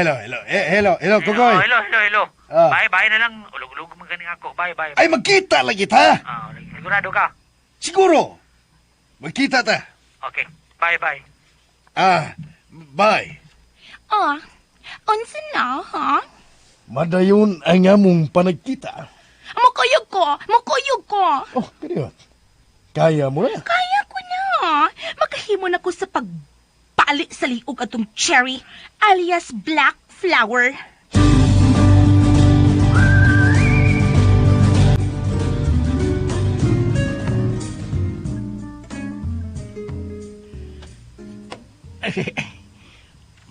hello, Kukoy. Oh, hello. Ah. Bye, bye na lang. Ulog-ulog man ganing ako. Bye, bye. Ay, magkita lagi ta. Ah, sigurado ka. Siguro. Magkita ta. Okay. Bye, bye. Ah, bye. Ah, unsa na, ha? Madayon ang among panagkita. Mukuyog ko. Oh, kaniyo. Kaya mo na. Kaya ko na. Makahimo na ko sa pagpali sa liog atong Cherry alias Black Flower.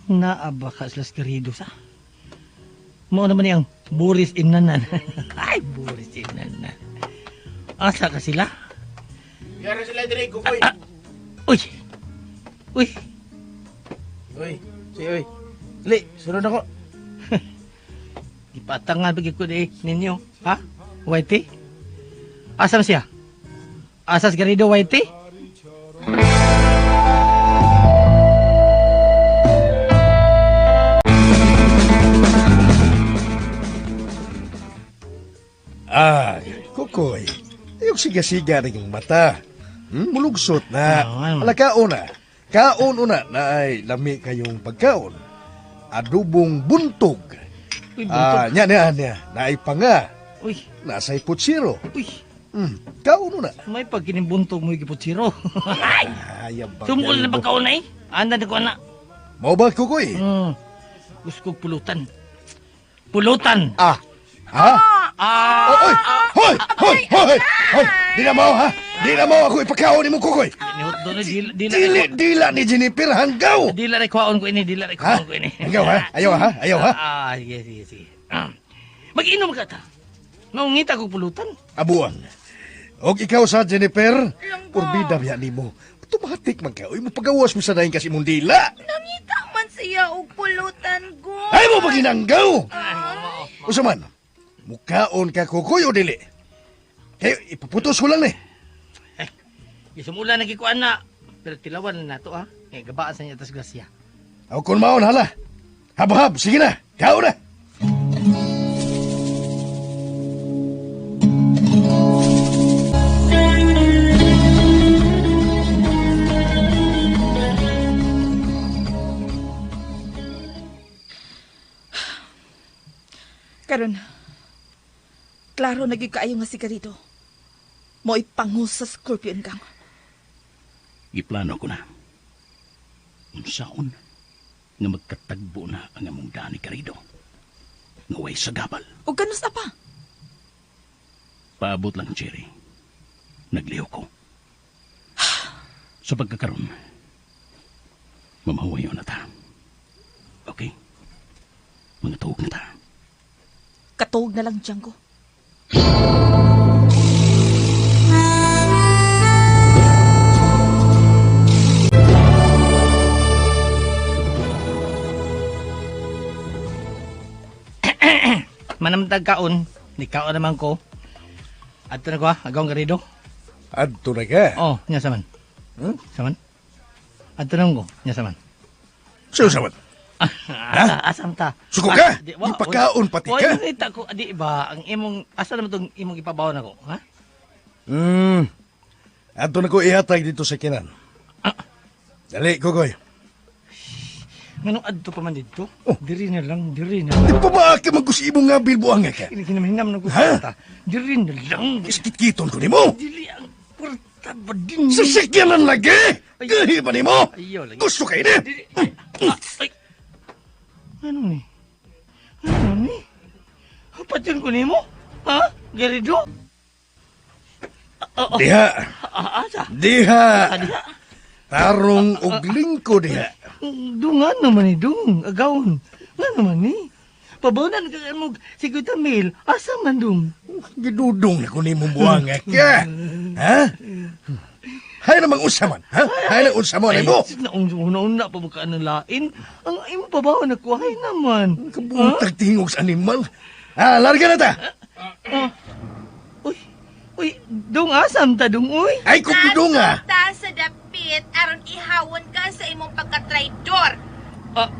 Naaba ka sila Garrido sa. Mao naman niyang Boris Imnanan. Ay, Boris Imnanan. Asa ka sila? Yara sila dire, Kukoy. Uy! Uy! Uy, si uy. Dali, sunod ako. Ipatangan pag ko di ninyo. Ha? Whitey? Asa man siya? Asa si Garrido, Whitey? Ah, Kukoy. Ayok siga-siga na yung mata. Mulugsot na. Ah, Ala, kaon na. Kaon una na ay lami kayong pagkaon. Adobong buntog. Uy, buntog. Ah, nya. Naay panga. Uy, Nasa'y putsiro. uy. Kaon una. May pagkinibuntog mo yung giputsiro. Ay! Ay, ang Sumul na pagkaon na eh. Anda na ko na. Mao ba, Kukoy? Gusto kong pulutan. Pulutan! Ah. Ha? Ah! Oh, oy! Hoy! Hoy! Hoy! Hoy! Di na mo, ha? Di na mo ako ipakaon ni mo, Kukoy. Dili, Dila ni Jennifer hanggaw. Dila rin kuhaon ko ini, dila rin kuhaon ko ini. Hanggaw, ha? Ayaw, ha? Ayaw, ha? Ah, sige. Mag-inom ka ta. Maungita kong pulutan. Abuan. Og ikaw sa Jennifer, purbida biya nimo. Automatic man ka. Uy, mapagawas mo sa daing kasi imong dila. Nangita man siya og pulutan ko. Ay mo paginanggaw! Usa man, mukaon ka Kukoy o dili? Kayo, ipaputos ko lang eh. Gisumula na gikuan na. Pero tilawan na nato, ha? Eh, gabaan sa niya tas grasya. Aw kun maon hala. Habhab, sige na. Kaon na. Karon, klaro na gyud kaayo nga si Garrido. Mo'y pangus sa Scorpion Gang. Giplano ko na. Unsaon nga magkatagbo na ang among daan ni Garrido. Nga way sagabal. O ganus na pa. Paabot lang, Cherry. Nagliho ko. Sa pagkakaroon, mamahuwayo na ta. Okay? Mga tuog na ta. Katuog na lang, Django. Manamtag kaon, ni kaon naman ko. Adto na ko ha, agawang Garrido. Adto na ka? Oh, nya saman. Saman? Adto na ko, nya saman. Sino saman? Asa, asam ta. Suko ka? Ipakaon pati ka? Oy, kita ko, di ba, ang imong, asa naman itong imong ipabaw na ko, ha? Adto na ko ihatag dito sa kinan. Dali, Kokoy. Nganong adto pa man dito? Oh. Diri na lang, diri na lang. Di pa ba ka magkusibo nga bilbuang nga ka? Hinamhinam na ko sa Diri na lang. Iskit-kiton ko nimo. Dili ang purta ba din? Sa sakyanan lagi! Gahi ba nimo? Ayaw lagi. Gusto kayo ni? Ay! Ano ni? Ano ni? Patyon ko nimo? Ha? Garrido? Diha. Asa? Diha. Diha. Tarong og lingko diha. Dungan naman ni Dung. Agawon. Nga naman ni. Pabawanan ka mo si Kuya Mil. Asa man dung? Gidudong na ko nimo buwang ka. Ha? Hay namang unsa man, ha? Hay nang unsa mo nimo. Nauna pa ba ka ng lain? Ang imong pabawan ako, hay naman. Kabuntag tingog sa animal. Ha, larga na ta. Uy, uy, dung asam ta dung uy. Ay kupidong ah. Ta sa dapit aron ihawon ka sa imong pagka-traidor. Ah,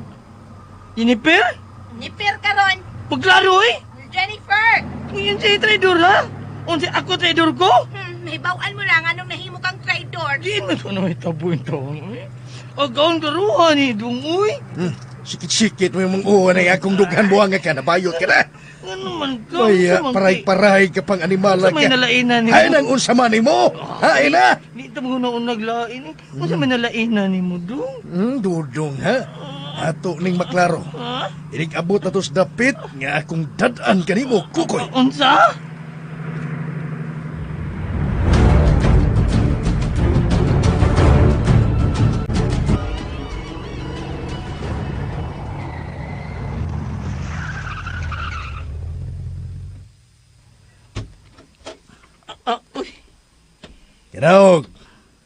Jennifer? Jennifer karon. Pagklaro eh. Jennifer. Yun siya traidor ha? Unsa ako traidor ko? May bawaan mo lang anong nahimo kang traidor. Di na to na itabo yung taon. Agaon karuha ni Dung uy. Sikit-sikit mo yung mga uwan ay akong dughan buwang ka, nabayot ka na. Ano man ka? Kaya paray-paray ka pang animala ka. Sa may nalainan ni mo. Hay nang unsa man nimo. Hay na. Di ito mga unang naglain eh. Unsa may nalainan ni mo, Dung? Dudong ha? Ato ning maklaro. Inig abot na to sa dapit nga akong dad-an kanimo, Kukoy. Unsa? Uy. Kinaog.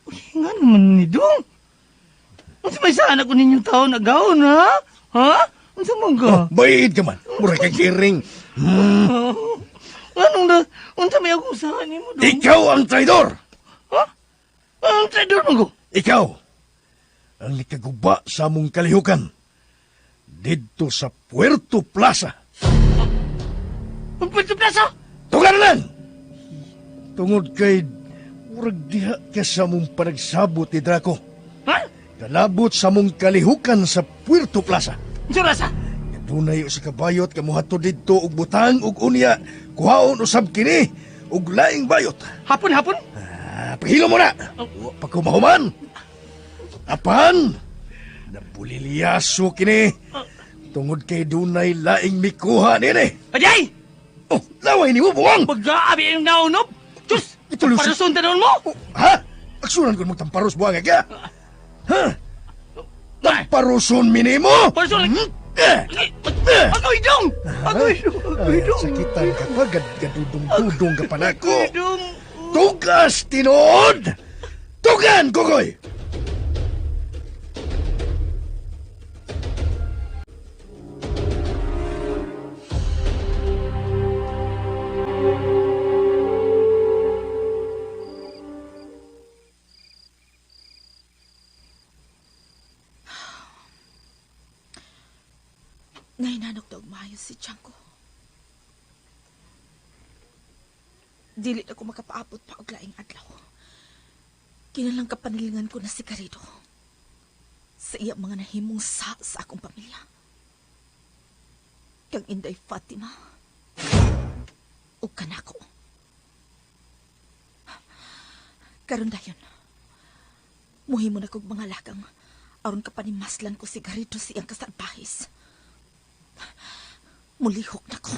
Uy, nga naman ni Dong. Unsa may sana ko ninyong taon agaon, ha? Ha? Unsa man ka? Oh, bayid ka man. Mura kang kiring. Anong na? Unsa may akong saan nimo, Dong? Ikaw ang traidor! Ha? Ang traidor mo ko? Ikaw ang nikaguba sa among kalihukan didto sa Puerto Plaza. Ang Puerto Plaza? Tungan lang! Tungod kay murag diha ka sa among panagsabot ni Draco. Ha? Kalabot sa among kalihukan sa Puerto Plaza. Unsa? Dunay sa kabayot kamuhato didto og butang og unya kuhaon usab kini og laing bayot. Hapon hapon? Pahilo mo na. Wa pa ko mahuman. Apan nabulilyaso kini tungod kay dunay laing mikuha nini. Aday! Oh, laway nimo buwang. Pagkaabi ang naunob. Tus, tamparuson tanon mo. Oh, ha? Aksunan ko magtamparos buwang ka. Ha? Tamparuson minimo. Paruson. Agoy dong! Agoy dong! Agoy dong! Sakitan ka pa, gadudong-dudong ka pa nako. Agoy dong! Tugas, tinuod! Tugan, Kukoy! Nahinanok daw maayo si Tiangko. Dili na ko makapaabot pa og laing adlaw. Kinalang kapanilingan ko na si Garrido. Sa iya mga nahimong sa akong pamilya. Kang Inday Fatima. Ug kanako. Karon dayon. Muhimo na kog mga lakang aron kapanimaslan ko si Garrido sa iyang kasalbahis. Mulihok na ko.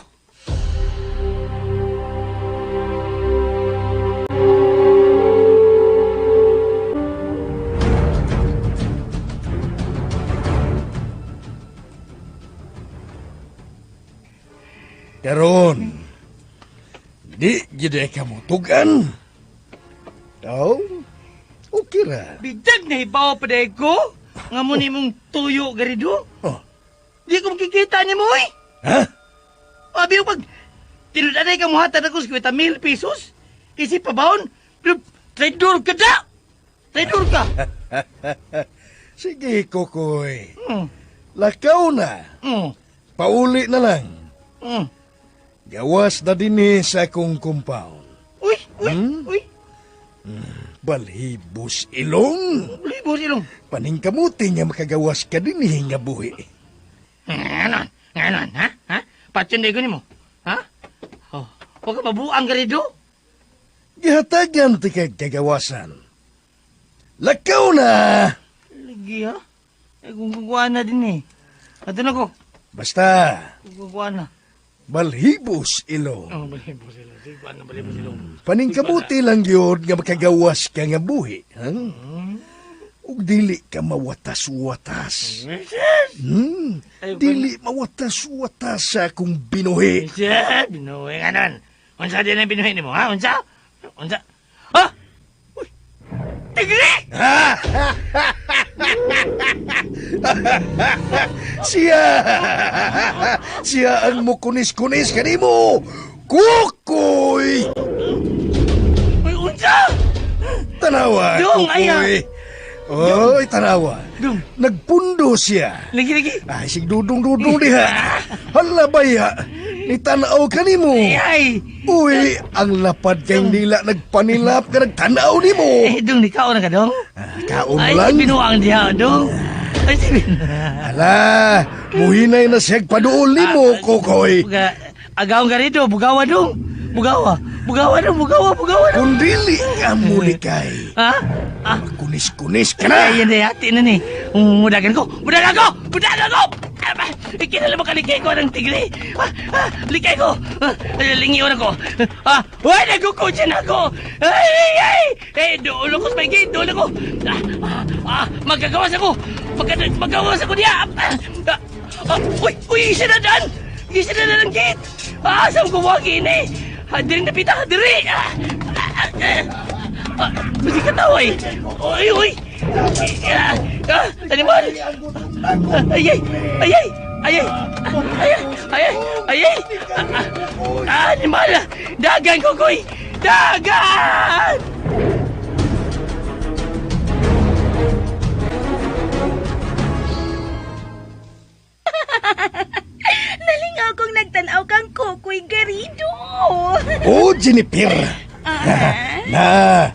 Karon, di gid ka mo tugan. Oh, okay ra. Bidag na hibaw pa dahil ko. Nga mo nimong tuyo, Garrido. Oh. Di ko makikita ni mo, eh. Ha? Abi, pag tinudanay ka muhatag ako sa 1,000 pesos, Isip pa baon? Pero traidor ka da! Traidor ka! Sige, Kokoy. Mm. Lakaw na. Mm. Pauli na lang. Mm. Gawas na dinhi sa akong compound. Uy, uy, uy. Balhibos ilong. Balhibos ilong. Paningkamuti nga makagawas ka dinhi nga buhi. Nganon, nganon, ha? Ha? Patyon ko nimo. Ha? Oh, huwag ka mabuang garido. Gihatagan ti kag kagawasan. Lakaw na! Lagi ha? Eh, kung kukuha na din eh. Ato na ko. Basta. Kung kukuha na. Balhibos ilong. Oh, balhibos ilong. Sige, kuha na balhibos ilong. Paningkamuti lang yun nga makagawas ka nga buhi. Ha? Ug dili ka mawatas-watas. Dili mawatas-watas sa akong binuhi. Yes, binuhi nga nun. Unsa din ang binuhi nimo, ha? Unsa? Unsa? Ha? Uy! Tigre! Siya! Siya ang mukunis-kunis kanimo! Kukoy! Uy, unsa? Tanawa, Dong, Kukoy! Oy, tanawa. Dong. Nagpundo siya. Lagi, lagi. Ay, sig dudong-dudong diha. Hala baya, nitanaw kanimo. Ay, Uy, ang lapad kay nila nagpanilap ka nagtanaw nimo. Eh, dong, ni kaon na ka, dong? Kaon Ay, lang. si binuang diha, dong. Ay, si binuang. Hala, muhinay na siya paduol nimo, Kokoy. Agawang ka rito, bugawa, dong. Bugawa. Bugawa, dong, bugawa, bugawa, dong. Kung dili ka mulikay. Ha? Ah. Kunis-kunis ka na. Ay, yan na, ati na ni. Mudagan ko! Mudagan ko! Mudagan ko! Ikinala mo ka, likay ko ng tigre. Likay ko! Lingiwan ako. Uy, nagkukutsin ako! Ay, ay, ay! Eh, dulo ko sa may gate, dulo ko! Magkagawas ako! Magkagawas ako niya! Uy, uy, isa na daan! Isa na daan ang gate! Saan ko wagi ini? Diri na pita, diri! Basi ka tao ay! Uy, uy! Animal! Ay, ay! Ay, ay! Ay, ay! Ay, ay! Ay, ay! Animal! Dagan, Kukoy! Dagan! Nalingaw kong nagtanaw kang Kokoy Garrido. Oh, Jennifer! Na,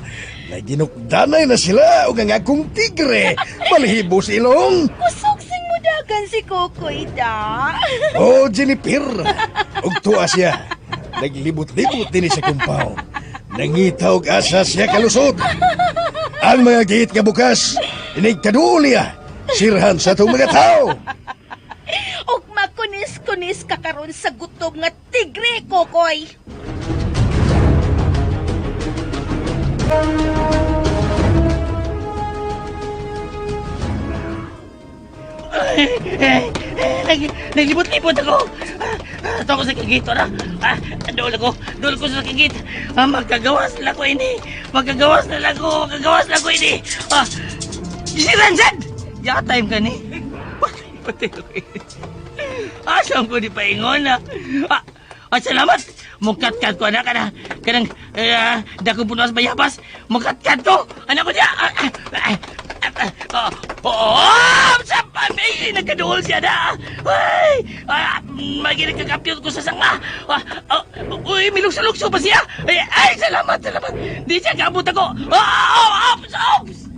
naginukdanay na sila og ang akong tigre. Balhibos ilong. Kusog sing mudagan si Kokoy da. Oh, Jennifer! Og tuwa siya. Naglibot-libot din sa compound. Nangita og asa siya kalusot. Ang mga gate nga bukas, inigkaduol niya. Sirhan sa itong mga tao. Og makunis-kunis ka karon sa gutom nga tigre, Kokoy. Naglibot-libot ako. Ito ako sa kagit, ora. Dool ako sa kagit. Magkagawas na ko ini. Magkagawas na lang ko. Magkagawas na ko ini. Si Ranzad! Ya time ka ni. Patay ko ini. Asam ko di paingon na. Salamat. Mukatkat ko anak kana kanang dako punos bayabas. Mukatkat ko. Anak ko diya. Oh, sa pamilya nagkaduol siya na. Ay, maginig kakapyot ko sa sanga. Uy, milukso-lukso pa siya. Ay, salamat, salamat. Di siya kaabot ako. Oh, ops, ops.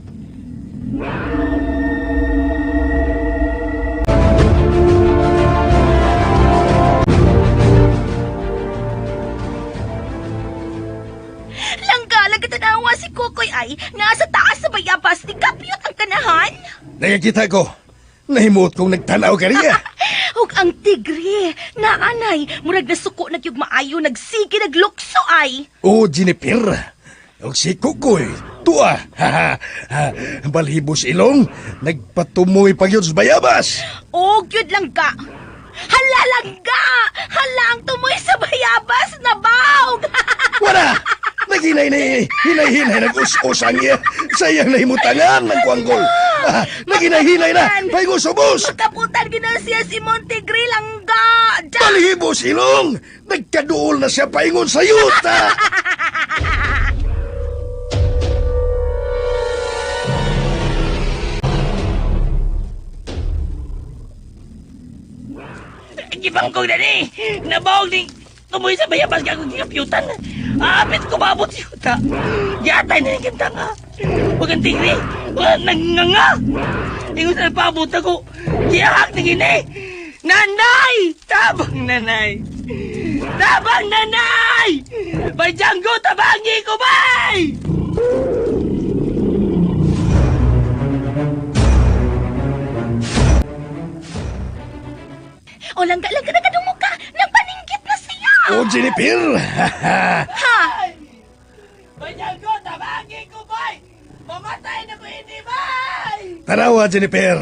Langga, tanawa si Kokoy ay nasa taas sa bayabas ni kapyot ang kanahan. Nakikita ko. Nahimot kong nagtanaw ka niya. Og ang tigre, naanay, murag nasuko nagyug maayo, nagsige, naglukso ay. O, Jennifer, og si Kokoy, tuwa. Balhibos ilong, nagpatumoy pagyod sa bayabas. Og yun langga. Hala langga! Hala ang tumoy sa bayabas na bawg! Wala! Naghinay na hinay-hinay nag-us-us ang iya. Sayang nahimutangan ng kuanggol. Naghinay-hinay na! Paigusubos! Magkaputan gina siya si Montegre langga! Balhibos ilong! Nagkaduol na siya paingon sa yuta! Gibangkog na ni! Nabawag ni tumoy sa bayabas ka akong gikaputan. Apit ko maabot si Yuta. Giatay na ni kanta nga. Huwag ang tigre. Huwag nanganga. Ingon sa nagpaabot ako. Gihak ni gini. Nanay! Tabang nanay! Tabang nanay! Bay Django, tabangi ko, bay! O langga, langga, nagadumo ka! Nagpaninggit na siya! O Jennifer! Ha? Bay Django, tabangi ko, bay! Mamatay na ko ini, bay! Tanawa, Jennifer!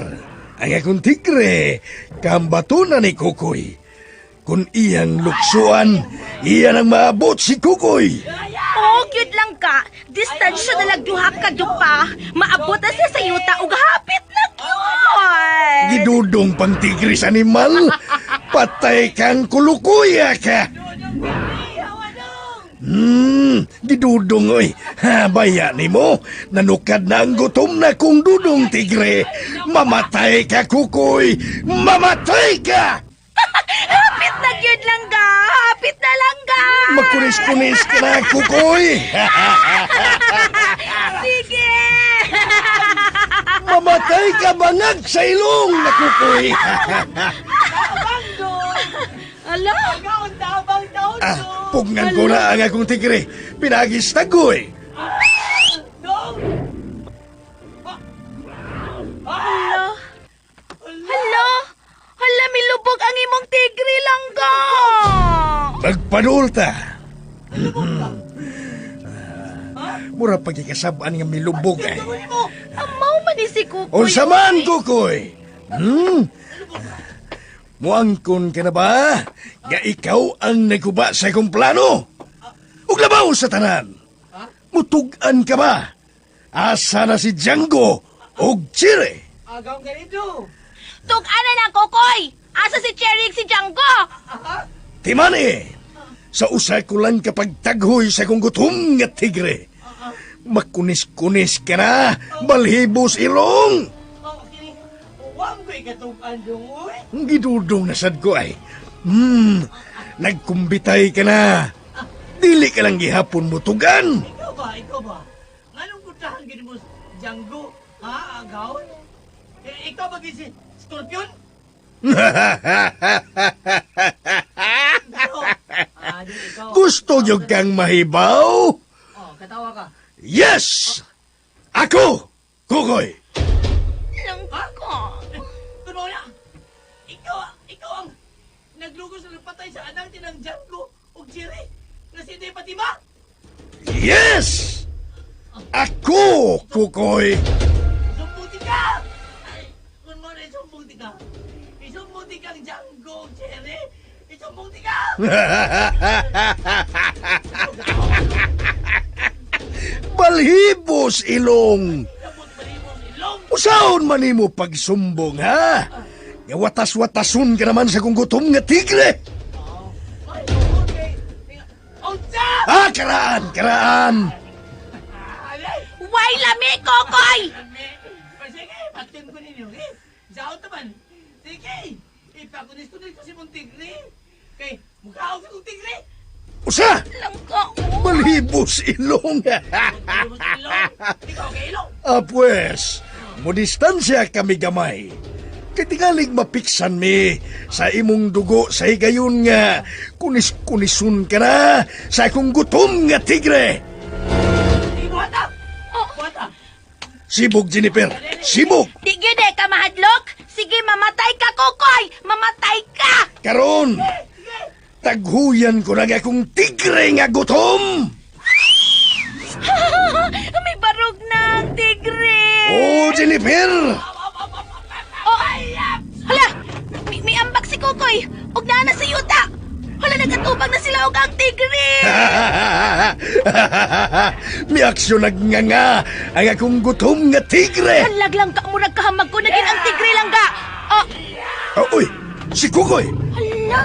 Ang akong tigre, kambato na ni Kukoy. Kung iyang luksuan, iyan ang maabot si Kukoy. Oh, cute lang ka. Distansya na lang duha ka dupa. Maabot na siya sa yuta ug hapit na cute. Gidudong pang tigris animal, patay kang kulukuya ka. Gidudong oy. Ha, baya nimo. Nanukad na ang gutom na kung dudong tigre. Mamatay ka, Kukoy. Mamatay ka! Hapit na gyud lang ka. Hapit na lang ka. Magkunis-kunis ka na, Kukoy. Sige. Mamatay ka bangag sa ilong na Kukoy. Ala. Ah, pugnan ko na ang akong tigre. Pinagis tagoy. Hala. Hala. Hala, milubog ang imong tigre lang ka. Magpadulta. Mura pagkikasabaan nga milubog ay. Amaw man ni si Kukoy. Unsa man, Kukoy? Muangkon ka na ba? Nga ikaw ang nagkuba sa akong plano? Ug labaw sa tanan. Mutug-an ka ba? Asa na si Django og Chiri? Agaw ka rito! Tug-an na lang, Kukoy. Asa si Cherry si Django? Timani, sa usa ko lang kapag taghoy sa akong gutom nga tigre. Makunis-kunis ka na, balhibos ilong. Oh, kini, huwag ko'y katugan dong, uy! Gidudong na sad ko ay. Nagkumbitay ka na. Dili ka lang gihapon mo tugan. Ikaw ba, ikaw ba? Anong kuntahan gini mo, Django? Ha, agaw? Eh, ikaw ba si Scorpion? Ikaw. Ah, di ikaw. Gusto nyo kang mahibaw? Oh, katawa ka. Yes! Ako, Kukoy. Lang ka. Tuno na! Ikaw, ikaw ang naglugos na nagpatay sa anak ni ng Django ug Jerry na si Di Fatima! Yes! Ako, Kukoy. Sumbuti ka! Ay, kung mo na isumbuti ka. Isumbuti kang Django ug Jerry! Isumbuti ka! Balhibos ilong. Sabot balibos ilong! Usaon man nimo pagsumbong, ha? Nga watas-watasun ka naman sa kung gutom nga tigre. Ay, okay. Unsa! Ah, karaan, karaan. Alay! Way lami, Kokoy! Ay, sige, patin ko ninyo, eh. Saot naman. Sige, ipakunis-kunis ko si mong tigre. Kay, mukha ako sa kong tigre. Usa! Lang ka. oh. Balhibos ilong. Balibos ilong. Ikaw kay ilong. Ah, pues, mo distansya kami gamay. Kay tingalig mapiksan mi sa imong dugo sa higayon nga kunis-kunison ka na sa akong gutom nga tigre. Sige, buhata! Oh. Buhata! Sibog, Jennifer! Sibog! Di gyud eh ka mahadlok. Sige, mamatay ka, Kokoy! Mamatay ka! Karon, taghuyan ko na nga akong tigre nga gutom! May barog na ang tigre! Oh, Jennifer! Oh, hala! May ambak si Kokoy! Ug naa na sa yuta! Hala, nagatubag na sila og ang tigre! May aksyon nagnganga ang akong gutom nga tigre! Halag lang ka, murag kahamag ko naging ang tigre lang ka! Oh, Oh, uy, si Kukoy! hala!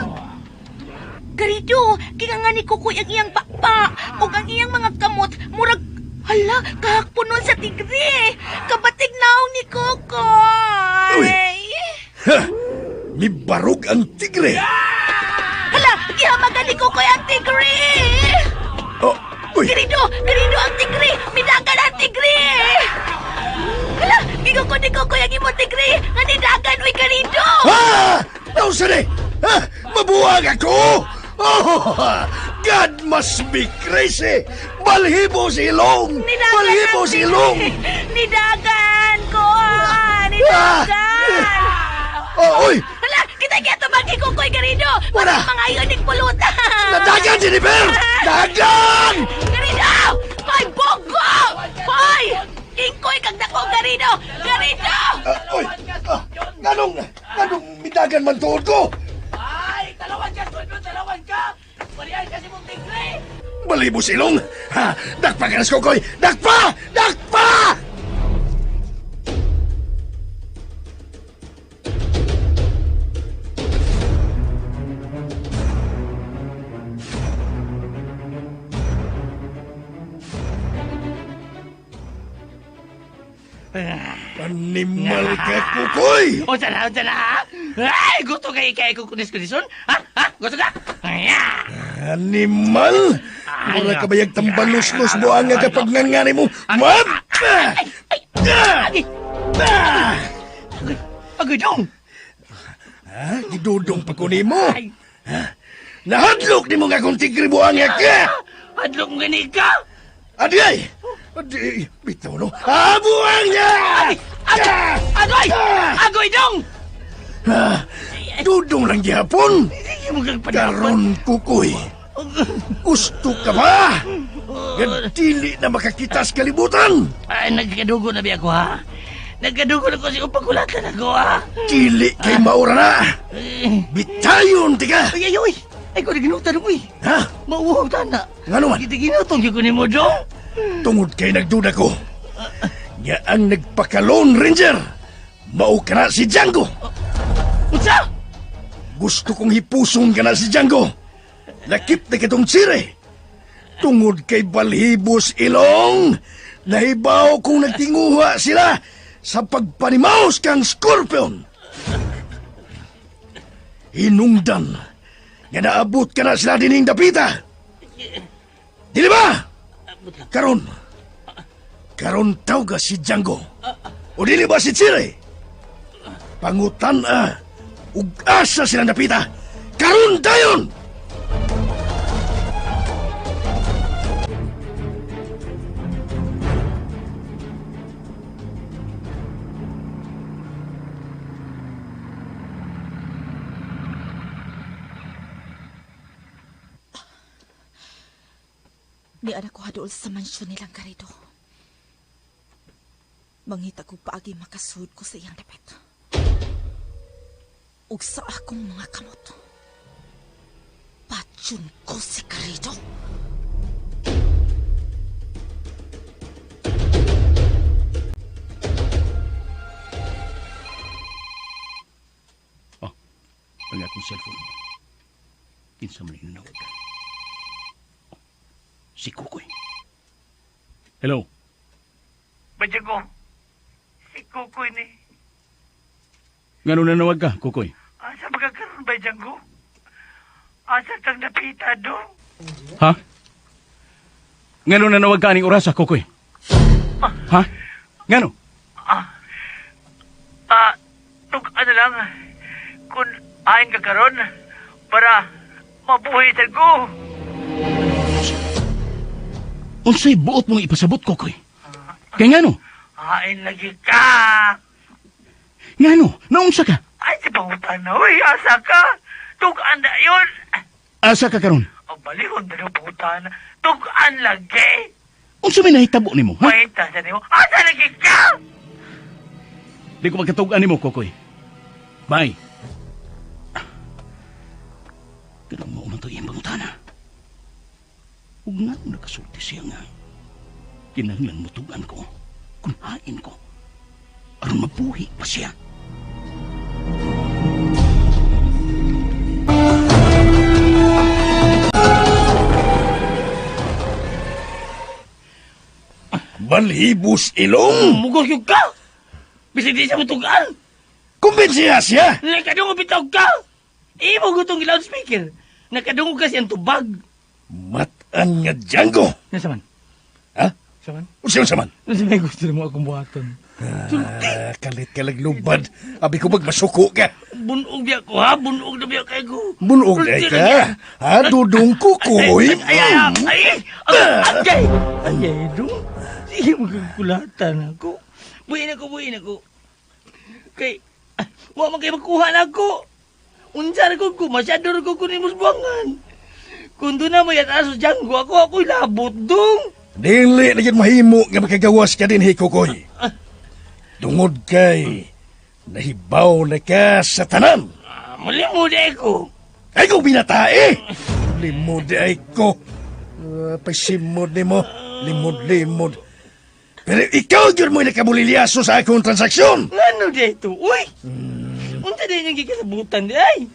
Garito, kinga ni Kukoy ang iyang pakpa ug ang iyang mga kamot, murag hala, kahakpo nun sa tigre! Kabatig naong ni Kukoy! Uy! Ha! Mibarog ang tigre! ni Kukoy ang tigre! Oh, uy! Garido! Garido ang tigre! Midagan ang tigre! Hala! Gigukod ni Kukoy ang imong tigre! Nga nidagan, uy, Garido! Ah! Nausa ni! Ah! Mabuwag ako! Oh! God must be crazy! Balhibo si Ilong! Nidagan Balhibo ang si Ilong! tigre! Nidagan ko! Ah! Nidagan! Oh, uy! Hala! Kita kaya tumagi Kukoy, Garido! Wala! Mga iyoning pulutan! Nadagan, Jennifer! Dagan! Garido! Hoy, bogo! Hoy! Ingkoy kag dako, Garido! Garido! Ah, uy! Ah, nganong, nganong midagan man tuod ko? Ay, talawan ka, Scorpion, talawan ka! Balian ka si mong tigre! Balibo si Ilong! Ha! Dakpa ka na, Kokoy! Dakpa! Dakpa! Animal ka, Kukoy! Unsa na, unsa na, ha? Ay, gusto kay kay ko kunis-kunison? Ha? Ha? Gusto ka? Aya! Animal! Mura ka bayag tambalos-los buang nga kapag ngangani mo. Mab! Ay, ay, Ah! ay, Ah! agoy, agoy dong! Ha? Gidudong pa ko nimo. Ay, Nahadlok nimo nga akong tigre buang nga ka! hadlok mo gani ka! Adi ay! Adi! Bitaw no! Ah, buang niya! Ay, agoy, agoy, agoy dong! Ah, dudong lang gihapon! Sige mo kang padapan. Karon kukoy! Gusto ka ba? Nga dili na makakita sa kalibutan! Ay, nagkadugo na biya ko, ha? Nagkadugo na ko sa iyong pagkulatan ako, ha? Dili kay maura na! Bitayon tika! Ay, ay, ay! Ay, ko naginutan ko, eh. Ha? Mauhaw ta na. Ngano man? Gitaginutong yun ko ni mo, dong. Tungod kay nagduda ko. Nga ang nagpaka-Lone Ranger, mao ka na si Django. Unsa? Gusto kong hipuson ka na si Django. Lakip na kitong sire. Tungod kay Balhibos Ilong, nahibaw kong nagtinguha sila sa pagpanimaos kang Scorpion. Hinungdan, nga naabot ka na sila dining dapita. Dili ba? Karon, karon tawga si Django. O dili ba si Chire? Pangutan ah, ug asa silang dapita. Karon dayon! Ni anak ko hadool sa mansyon nilang Garido. Mangita ko paagi makasud ko sa iyang dapit. Ug sa akong mga kamot. Patyon ko si Garido. Oh, ang akong cellphone. Kinsa man yung nanawag. Si Kukoy. Hello? Badya ko, si Kukoy ni. Ngano nanawag ka, Kukoy? Asa magkakaroon ba, Django? Asa kang napita, dong? Ha? Ngano nanawag ka aning orasa, Kukoy? Ha? Ngano? Ah, tug ano lang, kung ayon ka karon, para mabuhay sa ko. Unsay buot mong ipasabot, Kokoy? Kay ngano? Ayon lagi ka. Ngano? Naunsa ka? Ay, si pangutan na, uy, asa ka? Tugan na yun. Asa ka karon? Ang balihon na ng pangutan. Tugan lagi. Unsa may nahitabo nimo, ha? Pahinta sa nimo. Asa lagi ka? Di ko magkatug-an nimo, Kokoy. Bye. Ganang mao man to iyang pangutana. Ug nga nakasulti siya nga kinahanglan mutugan ko kung hain ko aron mabuhi pa siya. Balhibos Ilong! Mugol yung ka! Bisig di siya mutugan! Kumbinsiya siya! Nagkadungo bitaw ka! Imo gutong loudspeaker! Nakadungog kasi ang tubag. Matan nga Django. Nasa man? Ha? Sa man? Unsa man? Unsa may gusto mo akong buhaton? Ah, kalit ka laglubad. Abi ko magmasuko ka. Bunog biya ko ha, bunog na biya kay ko. Bunog na ka. Ha, dudong kukoy. Ay, ay, ay, ay, ay, ay, ay, dong. Sige, magkakulatan ako. Buhin ako, buhin ako. Kay, wa man kayo magkuha na ako. Unsa na ko, masyado na ko kunin mo sa buwangan. Kung doon na mo yata sa Django, ako ako'y labot dong. Dili na yun mahimo nga makagawas ka din, Hikokoy. Tungod kay, nahibaw na ka sa tanan. Malimod ay ko. Ay ko binatae! Limod ay ko. Pasimod ni mo. Limod-limod. Pero ikaw yun mo'y nakabulilyaso sa akong transaksyon. Ano di ito? Uy! Unsa din yung gikasabutan di ay?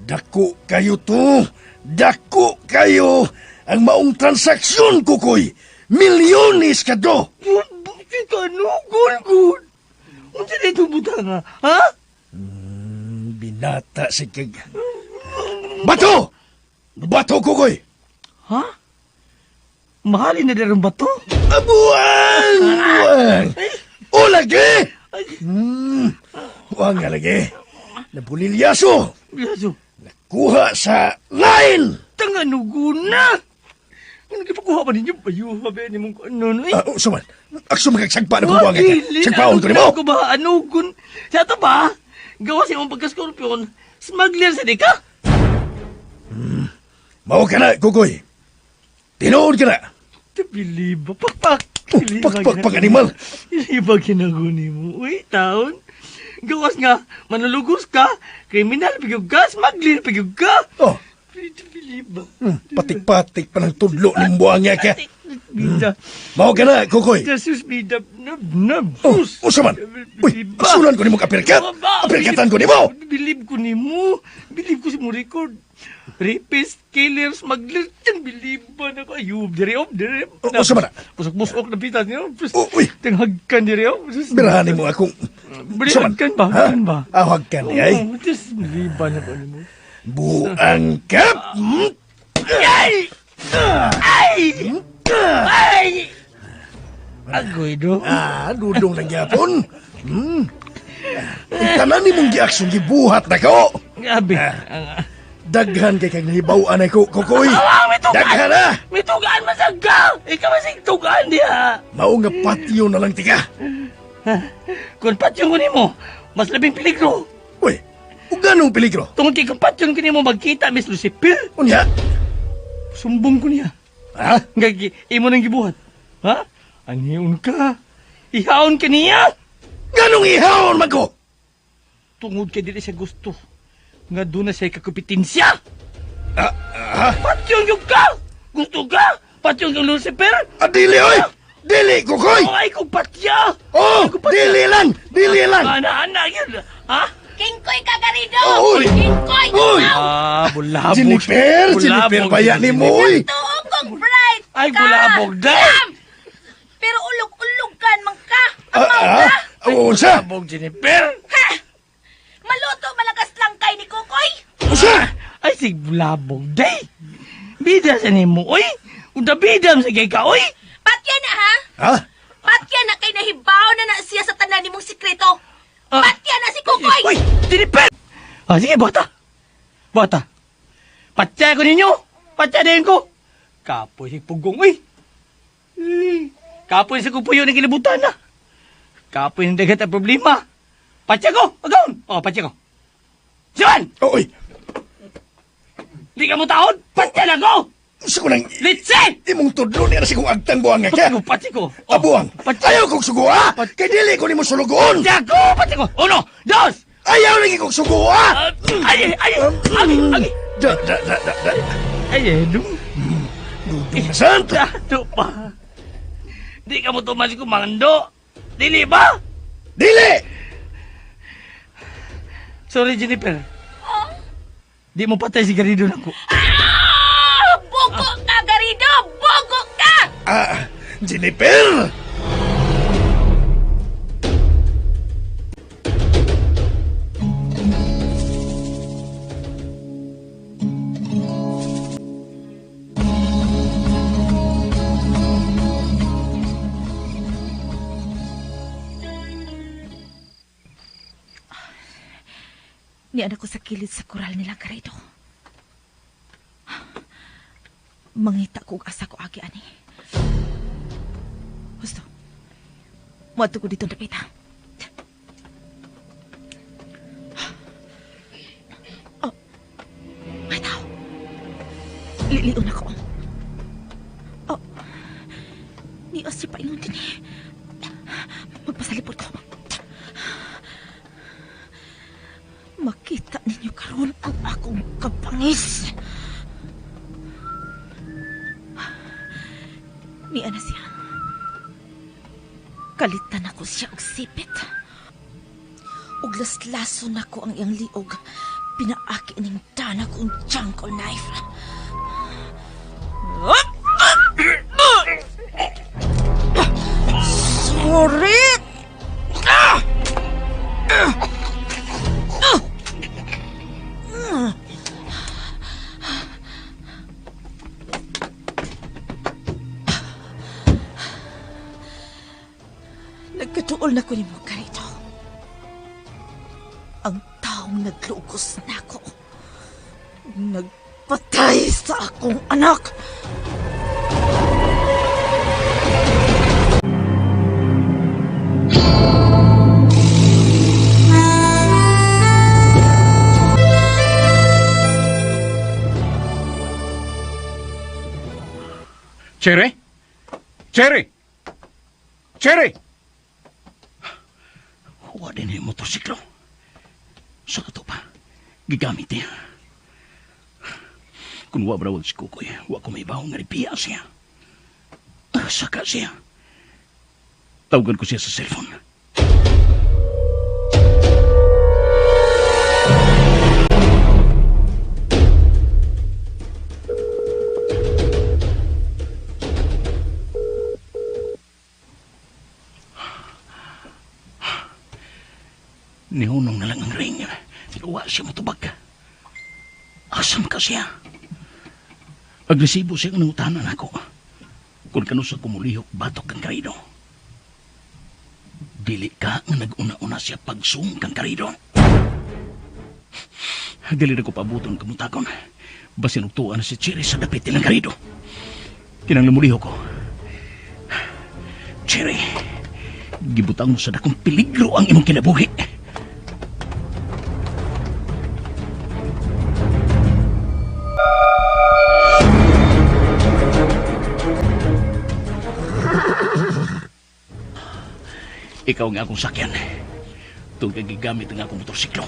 Dako kayo to. Dako kayo. Ang maong transaksyon, Kukoy. Milyones ka do. Kanugol, good. Unsa din itong butang, ha? Ha? Binata si kag... Bato! Bato, Kukoy! Ha? Mahalin na din bato? Abuang! Buang! O lagi! Buang nga lagi. Nabulilyaso! Bulilyaso? Nakuha sa line! Tanganuguna! Ano gipakuha pa ninyo? Ayuha ba ni mong ano? Suman. Akso magagsagpa na kung buwang ka. Sagpaon ko nimo. Ano ba? Ano kun? Sa ato ba? Gawa siya mong pagka-scorpion. Smuggler sa di ka? Mao ka na, Kukoy. Tinuod ka na. Biliba. Pakpak. Pakpak pag animal. Biliba ginaguni mo. Uy, taon. Gawas nga, manulugos ka, kriminal pigyog ka, smuggler pigyog ka. Oh. Biliba. Patik-patik pa ng tudlo ng buwangya ka. Bida. Mao ka na, Kukoy. Jesus, bida. Nab, nab. Oh, usa man. Uy, asulan ko nimo kapirkat. Apirkatan ko nimo. Bilib ko nimo. Bilib ko sa mo record. Rapist, killer, smuggler, tiyang biliban ako. Ayub, diri, ob, diri. Usa man na. Busok-busok na pita niyo. Uy. Tinghagkan diri, ob. Birahanin mo akong... Bili, hagkan ba? Hagkan ba? Ah, hagkan ni ay. Diyos, biliban ako nimo. Buang ka! Ay! Ay! Ay! Agoy do. Ah, dudong lang gyapon. Tanan ni mong giaksyon gibuhat na ko. Grabe. Daghan kay kag nahibaw-an ako, Kukoy. Daghan na! May tugaan man sa ka! Ikaw masig tugaan diha. Mao nga patyo na lang tika. Kung patyo ko nimo, mas labing peligro. Uy, ug ganong peligro? Tungod kay kung patyon ko nimo magkita Miss Lucifer. Unya? Sumbong ko niya. Ha? Nga imo nang gibuhat. Ha? Aniun ka. Ihaon ka niya. Ganong ihaon man ko? Tungod kay dili siya gusto nga doon na siya kakumpetensya. Ah, Patyon yung ka! Gusto ka? Patyon yung Lucifer? Ah, dili oy! Dili, Kukoy! Oh, ay kong patya! Oh, dili lang! Dili lang! Ana, ana, yun! Ha? Kingkoy ka, Garido! Oh, uy! Kingkoy! Uy! Ah, bulabog. Jennifer! Jennifer, baya ni mo, uy! Tuong kong bright Ay, ka! bulabog, day! Sam! Pero ulog-ulog kan man ka! Amaw ka! Unsa? Bulabog, Jennifer! Ha! Maluto malakas lang kay ni Kukoy! Unsa? Ay, sig bulabog, day! Bida sa nimo, uy! Unda bida sa kay ka, uy! Patya na, ha? Ha? Patya na kay nahibaw na na siya sa tanan nimong sikreto! Patya na si Kukoy! Uy, Jennifer! Ah, sige, bata! Bata! Patya ko ninyo! Patya din ko! Kapoy si Pugong, uy! Kapoy sa kupuyo ng kilibutan na! Kapoy ng dagat ang problema! Patya ko! Agaon! Oh, patya ko! Siwan! Oh, uy! Di ka mo taon! Patya na ko! Sa ko nang... Litse! Imong tudlo niya na si kong agtang buang nga ka! Patya ko! Patya ko! Abuang! Ayaw kong sugo, ha! Kay dili ko nimo sulugoon! Patya ko! Patya ko! Uno! Dos! Ayaw lagi kong sugo, ha! Ay! Ay! Ay! Ay! Da, da, da, da, da. Ay, dong! Dudong na santa! Dato pa! Di ka mo tumas kumando! Dili ba? Dili! Sorry, Jennifer. Di mo patay si Garido na ko. Ah! Bugo ka, Garido! Bugo ka! Ah, Jennifer! Nian ako sa kilid sa koral nila Garrido. Mangita ko og asa ko agi ani. Husto. Muadto ko dito dapita. Oh. May tao. Lilion ako. Oh. Ni si paingon din eh. Magpasalipot ko. Makita ninyo karon ang akong kabangis. Niya na siya. Kalitan ako siya og sipit. Ug laslaso nako ang iyang liog. Pinaaki ning dana kong jungle knife. Sorry! Nagkatuol na ko ni mo, Carito. Ang taong naglugos na ako. Nagpatay sa akong anak. Cherry? Cherry! Cherry! Wa din yung motorsiklo. Sa kato pa, gigamit niya. Kung wa barawag si Kukoy, wa ko may baho nga ripiya siya. Saka siya. Tawagan ko siya sa cellphone. Nihunong na lang ang ring. Wa siya matubag. Asam ka siya. Agresibo siya ang nangutanan ako. Kung kano sa kumulihok batok kang Karido. Dili ka nga nag-una-una siya pagsung kang Karido. Dili na ko pabuton kamutakon. Basin og tuwa na si Cherry sa dapit nilang Karido. Kinang lumulihok ko. Cherry, gibutang mo sa dakong peligro ang imong kinabuhi. Ikaw nga akong sakyan. Tungkol kay gigamit ang akong motorsiklo.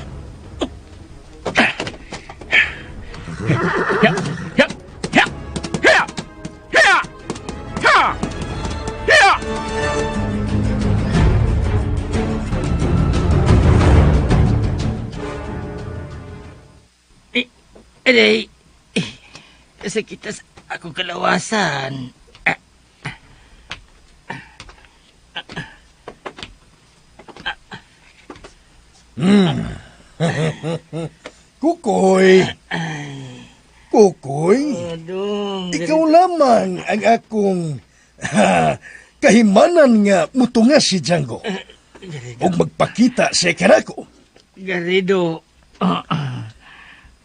Ya, ya, ya, ya, ya, ya, ya. Aray, sakit sa akong kalawasan. Kukoy! Kukoy! Dong, Ikaw lamang ang akong kahimanan nga mutunga si Django. Ug magpakita siya kanako. Garido.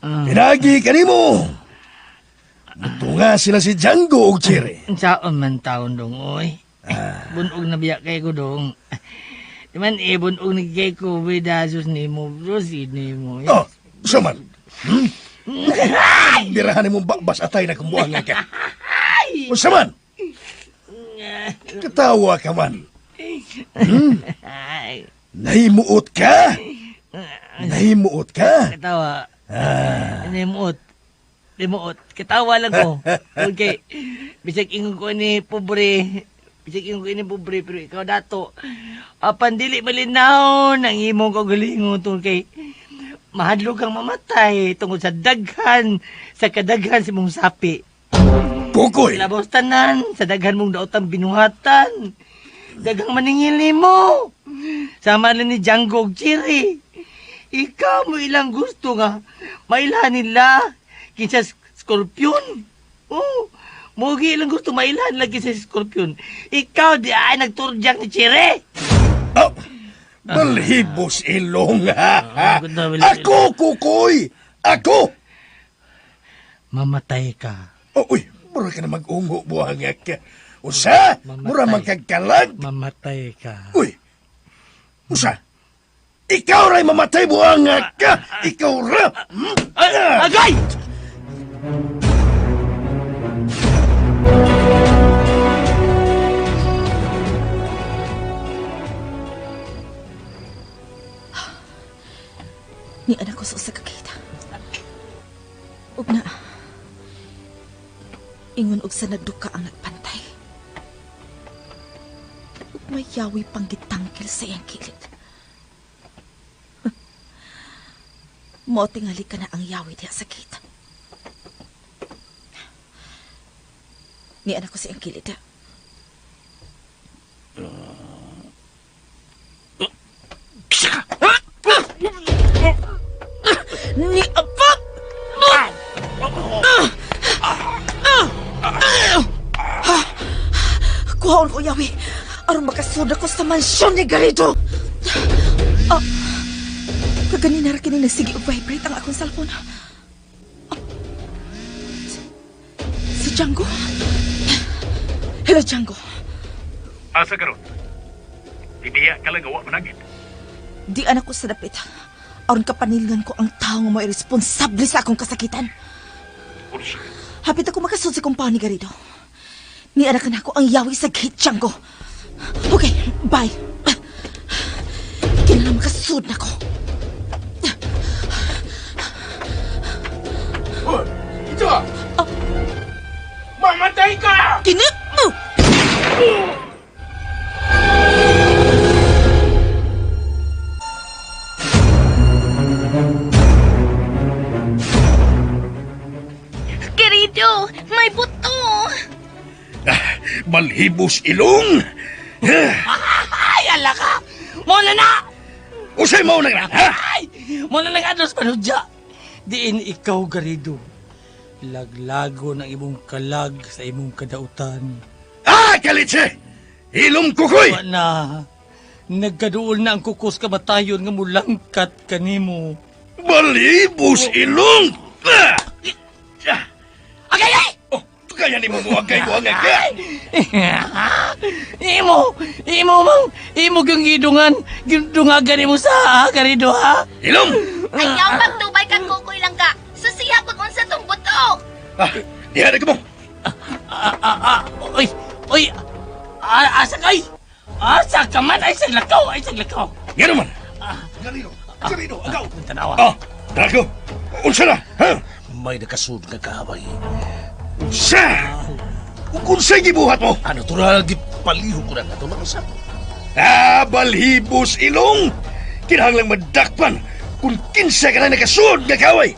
Pinagi kanimo. Mutunga sila si Django ug Cherry. Saan man taon dong, oy? Bunog na biya kay ko dong. Di man bunog na kay ko, bidasos ni mo, proceed ni mo. Oh, saman. Birahan mong bakbas atay na kumuha nga ka. O saman. Katawa ka man. Ay, Nahimuot ka? Nahimuot ka? katawa. Nimuot. Nimuot. Katawa lang ko. Okay. Bisag ingon ko ni pobre. Bisag ingon ko ni pobre, pero ikaw dato. Apan dili malinaw ang imong kaugalingon tungkol kay mahadlok kang mamatay tungod sa daghan, sa kadaghan sa mong sapi. Kukoy! Labaw tanan, sa daghan mong daotang binuhatan. Daghang maningil nimo. Sama lang ni Django ug Chiri. Ikaw mo ilang gusto nga mailhan nila kinsa Scorpion. Oh, mogi ilang gusto mailhan lagi sa Scorpion. Ikaw di ay nagturjak ni Chiri. Oh, Balhibos ilong. Ah, good na, Ako, Kukoy! Ako! Mamatay ka. Oh, uy, mura ka na mag-ungo, buhangak ka. Usa, mura magkagkalag. Mamatay ka. Uy, usa, ikaw ra'y mamatay, buhangak ka. Ikaw ra. Hmm? Agay! Ni anak ko sa usa ka kita. Ug na. Ingon og sa nagduka ang nagpantay. Ug may yawi pang gitangkil sa iyang kilid. Mao tingali ka na ang yawi diha sa kita. Ni anak ko sa iyang kilid. Ni apa? Kuhaon ko yawi. Aron makasud ako sa mansyon ni Garrido. Ah, kaganina ra kini nagsige og vibrate ang akong cellphone. Ah, si Django? Hello, Django. Asa karon? Ibiya ka lang awa manangit. Di anak ko sa dapit. Aron kapanilngan ko ang tao nga mo iresponsable sa akong kasakitan. Unsa? Hapit ako makasud sa compound ni Garrido. Ni anak na ako ang yawi sa gate, Django. Okay, bye. Kinahanglan makasud na ko. Oh, ito! Mamatay ka! Kinip mo! Querido, may buto. Ah, balhibos ilong! Ay, ala ka! Mo na na! Usay mo na na, ha? Ay! Mo na lang ados panudya. Diin ikaw, Garrido. Laglago ng imong kalag sa imong kadautan. Ah, kalitse! Ilong kukoy! Wa na. Nagkaduol na ang kukos kamatayon nga mulangkat kanimo. Balibos ilong! Ah! Agay, ay! Oh, kaya ni mo mo agay mo agay ka! Imo, imo mang, imo kang gidungan, gidungagan imo sa ha, Garrido ha? Ilong! Ayaw pagtubay ka kukoy lang ka. Susiha kung unsa tong buto. Ah, diha na ka mo! Oy, oy, asa kay? Asa ka man? Ay, saglakaw, ay, saglakaw. Nga naman! Garrido! Garrido, agaw! Tanawa. Ah, Draco! Unsa na? Ha? May nakasud nga kaaway. Unsa? Ug unsay gibuhat mo? Ah, natural, gipaliho ko na nga ito mga sako. Ah, balhibos ilong! Kinahanglang madakpan kung kinsa ka na nakasud nga kaaway!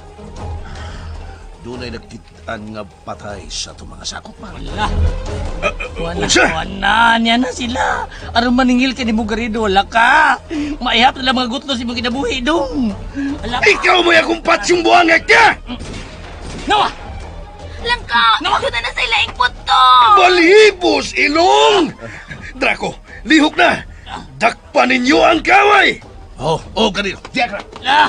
Dunay nakitaan nga patay sa itong mga sakop man. Wala. Wala, unsa? wala, niya na sila. Aron maningil ka ni mo, Garrido, wala ka. Maihap na lang mga gutlos imong kinabuhi dong. Wala ka. Ikaw mo'y akong patsyong buhangak ka! Nawa! Langka, doon na sa ilaing buto. Balhibos ilong! Draco, lihok na! Dakpan ninyo ang kaway! Oh, oh, Garrido, diya ka na. La,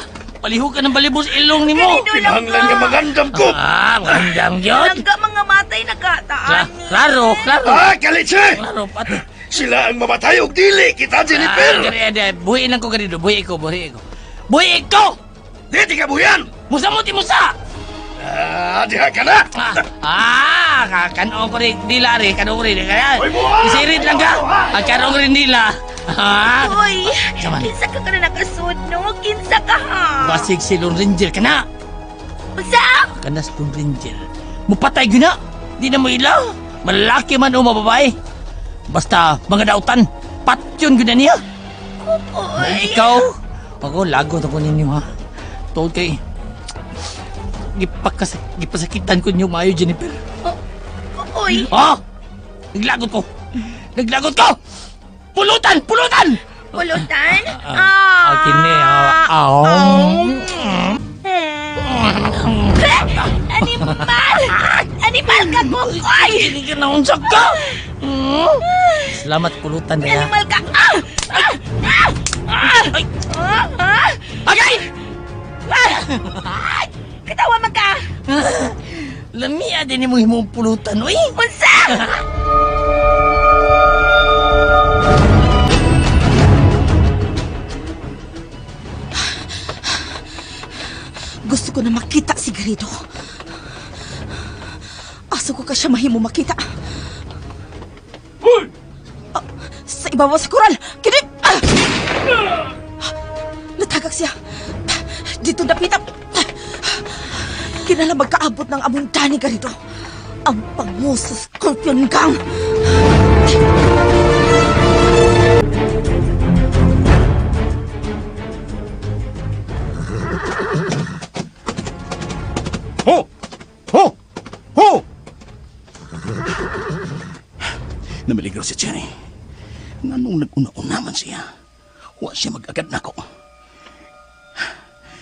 palihog ka ng balibos ilong nimo. Garrido lang Kinahanglan nga magandam ko! Ah, magandang yun. Langka mga matay na kataan. Klaro, klaro. Ah, kalitse! Klaro, pat. Sila ang mamatay og dili kita, Jennifer! Ah, Garrido, buhiin lang ko, Garrido. Buhi ko, buhi ko. Buhi ko! Di ka buyan! Musa mo, ti musa! Ah, diha ka na! Ah, kanong ko rin dila rin, kanong ko rin. Kaya, Oy, buha! isirit lang ka. Ah, kanong ko rin dila. Ah, Uy, Saman. kinsa ka ka na nakasud, no? Kinsa ka ha? Basig si Lone Ranger ka na. Unsa? Kana si Lone Ranger. Mupatay gyud na. Di na mo ilaw. Malaki man o mababae. Basta mga dautan, patyon gyud na niya. Uy. Ikaw, ako lagot ako ninyo ha. Tuod kay gipasakitan ko ninyo maayo, Jennifer. Uy. Ah! Naglagot ko! Naglagot ko! Pulutan! Pulutan! Pulutan? Ah, kini. Animal! Animal ka, Kukoy! Hindi ka naunsak ka! Salamat, pulutan na. Animal ka! Ah! Ah! Ah! Ay! Ah, ha? Agay! Ah! Katawa man ka! Lamia din mo himong pulutan, uy! Unsa? Gusto ko na makita si Garrido. Aso ko ka siya mahimo makita. Uy! Ah, sa ibabaw sa koral! Kini! Ah! Natagak siya. Dito napita. Kinala magkaabot ng among Danny Garrido. Ang pango sa Scorpion Gang. Ho! Ho! Ho! Namiligro si Cherry. Nganong nag-una-una man siya. Wa siya mag-agad nako.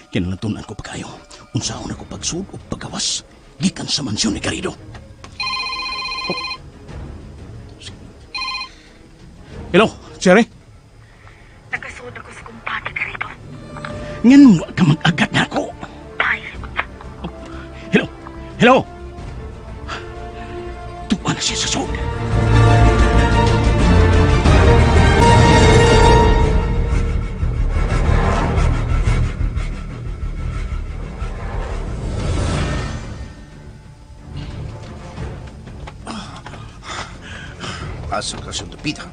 Kinalatunan ko pa kayo. Unsaon ako pagsud o paggawas. Gikan sa mansyon ni Garrido. Oh. Hello, Cherry? Nakasunod ako sa kumpanya, Garrido. Ngan wa ka mag-agad nako. Bye. Hello? Hello? Tuwa na siya sa sud. Asa ka siyang dapita?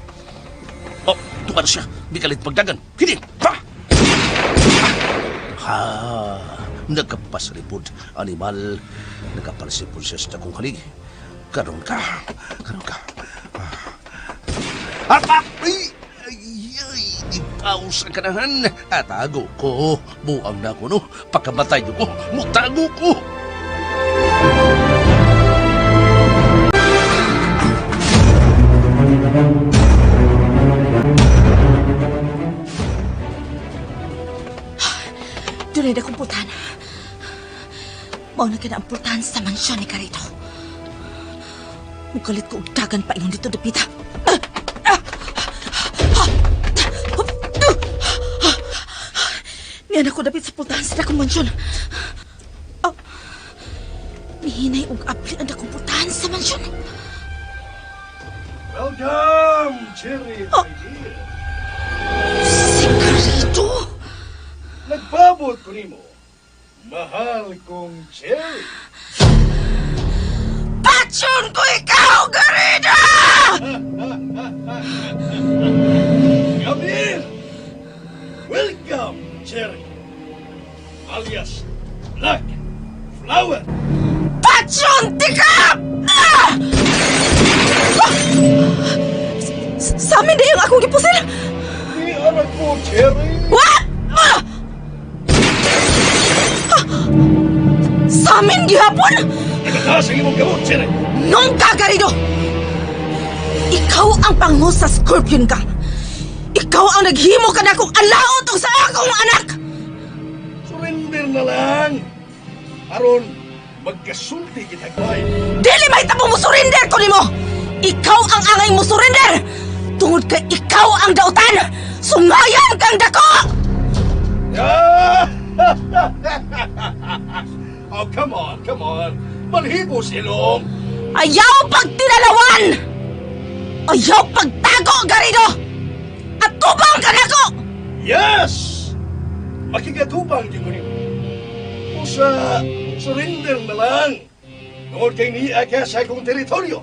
Oh, tuwa na siya. Di kalit pagdagan. Kini! Pa! Ha! Nagkapasalipod, animal. Nagkapasalipod siya sa dakong haligi. Karon ka. Karon ka. Apa! Ay! Ay! Ay! Di paus ang kanahan. Atago ko. Buang na ko, no? Pagkamatay ko, mutago ko. Dunay na kong pultahan. Mao na kina ang pultahan sa mansyon ni Garrido. Mukalit ko og dagan pa ingon dito dapita. Niyan ako dapit sa pultahan sa dakong mansyon. Oh. Nihinay og apli ang dakong pultahan sa mansyon. Welcome, Cherry, my dear. Si Garrido! Nagpabot ko nimo. Mahal kong Cherry. Patsyon ko ikaw, Garrido! Come in! Welcome, Cherry. Alias Black Flower. Patsyon tika! Ah! Sa amin di yung akong gipusil! Di anak ko, Cherry. What? Ah! Sa amin gihapon? Nagataas ang imong gamot, Cherry. Nung ka, Garrido! Ikaw ang pango sa Scorpion Gang. Ikaw ang naghimo ka na akong alaot og sa akong anak! Surrender na lang. Aron, magkasulti kita, bay. Dili may tabo mo surrender ko nimo! Ikaw ang angay mo surrender! Tungod kay ikaw ang dautan! Sungayan kang dako! Oh, come on, come on. Manhibo silong. Ayaw pagtinalawan! Ayaw pagtago, Garrido! At tubang ka nako! Yes! Makigatubang di ko nimo. Usa, surrender na lang. Tungod kay niya ka sa akong teritoryo.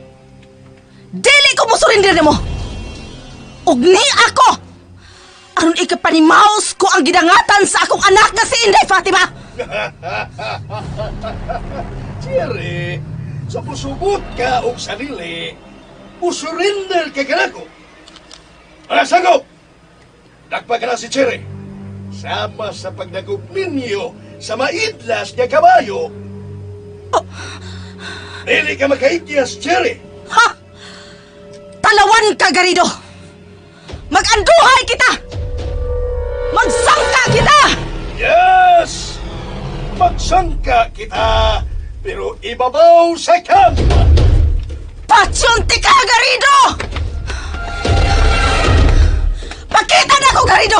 Dili ko mo surrender nimo! Ug ni ako! Aron ikapanimaos ko ang gidangatan sa akong anak nga si Inday Fatima! Cherry, sa musubot ka og sarili, usurrender ka kanako. Mga sangop, dagpa ka na si Cherry. Sama sa pagdagog ninyo sa maidlas nga kabayo. Oh. Dili ka makaigyas, Cherry. Ha! Talawan ka, Garrido! Mag-anduhay kita! Magsangka kita! Yes! Magsangka kita, pero ibabaw sa kama. Patsyonti ka, Garrido! Pakita na ako, Garrido!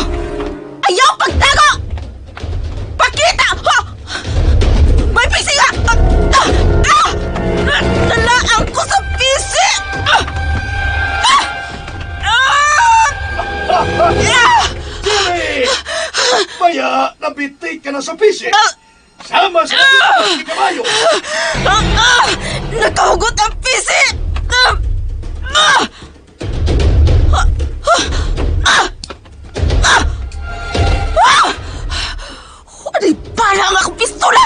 Baya, nabitik ka na sa pisik. Sama sa si kabayo. Nakahugot ang pisi! Wala para ang akong pistola!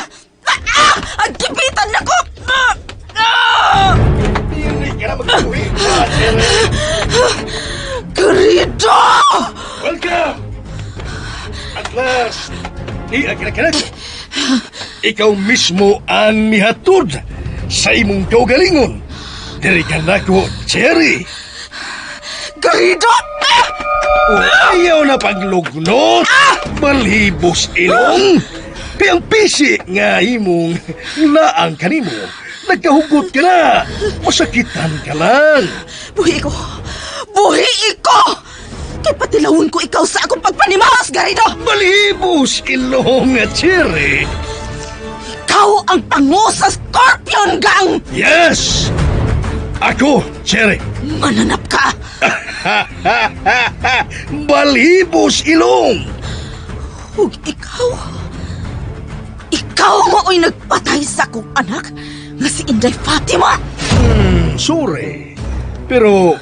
Ang gibitan na ko! Hindi ka na magkabuhi. Querido! Welcome! At last, di ang kinakanak. Ikaw mismo ang mihatod sa imong kaugalingon. Diri ka nako, Cherry. Querido! O ayaw na paglugnot, balhibos ilong. Kay ang pisi nga imong laang kanimo, nagkahugot ka na, masakitan ka lang. Buhi ko! Buhi ko! Kay patilawon ko ikaw sa akong pagpanimalas, Garrido! Balhibos ilong, Cherry. Ikaw ang pango sa Scorpion Gang! Yes! Ako, Cherry. Mananap ka! Balhibos ilong! Ug ikaw! Ikaw mao'y nagpatay sa akong anak nga si Inday Fatima! Sorry. Pero,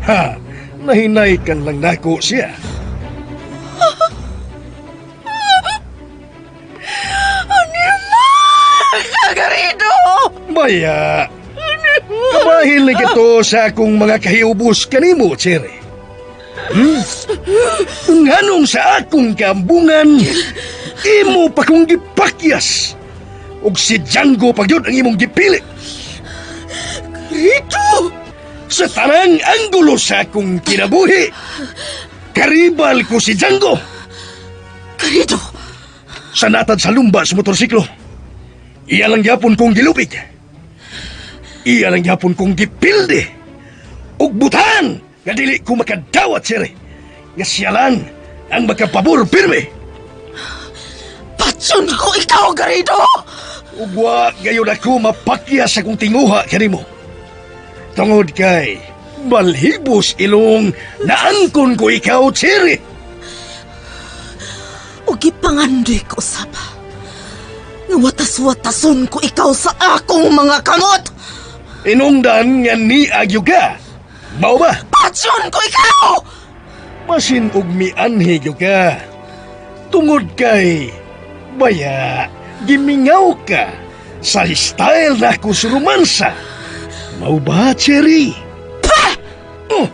ha, nahinaykan lang nako siya. Animal ka, Garrido! Baya, kabahil ni kito sa akong mga kahiubos kanimo, Cherry. Hmm? Kung anong sa akong kaambungan, imo pa kong gipakyas. Ug si Django pa gyud ang imong gipili. Garrido! Sa tanang anggulo sa akong kinabuhi, karibal ko si Django. Garrido! Sa natad sa lumba sa motorsiklo. Iya lang gyapon kong gilupig. Iya lang gyapon kong gipildi. Ug butan nga dili ko makadawat sir. Nga siya lang ang makapabor pirmi. Patyon ko ikaw, Garrido! Ug wa gayon ako mapakya sa kong tinguha kanimo. Tungod kay balhibos ilong naangkon ko ikaw, Cherry. O gipangandoy ko usab. Nga watas-watason ko ikaw sa akong mga kamot! Inungdan nga niagyo ka. Mao ba? Patyon ko ikaw! Masin og mianhi gyud ka. Tungod kay baya gimingaw ka sa style na ko sa romansa. Mao ba, Cherry? Pa! Oh!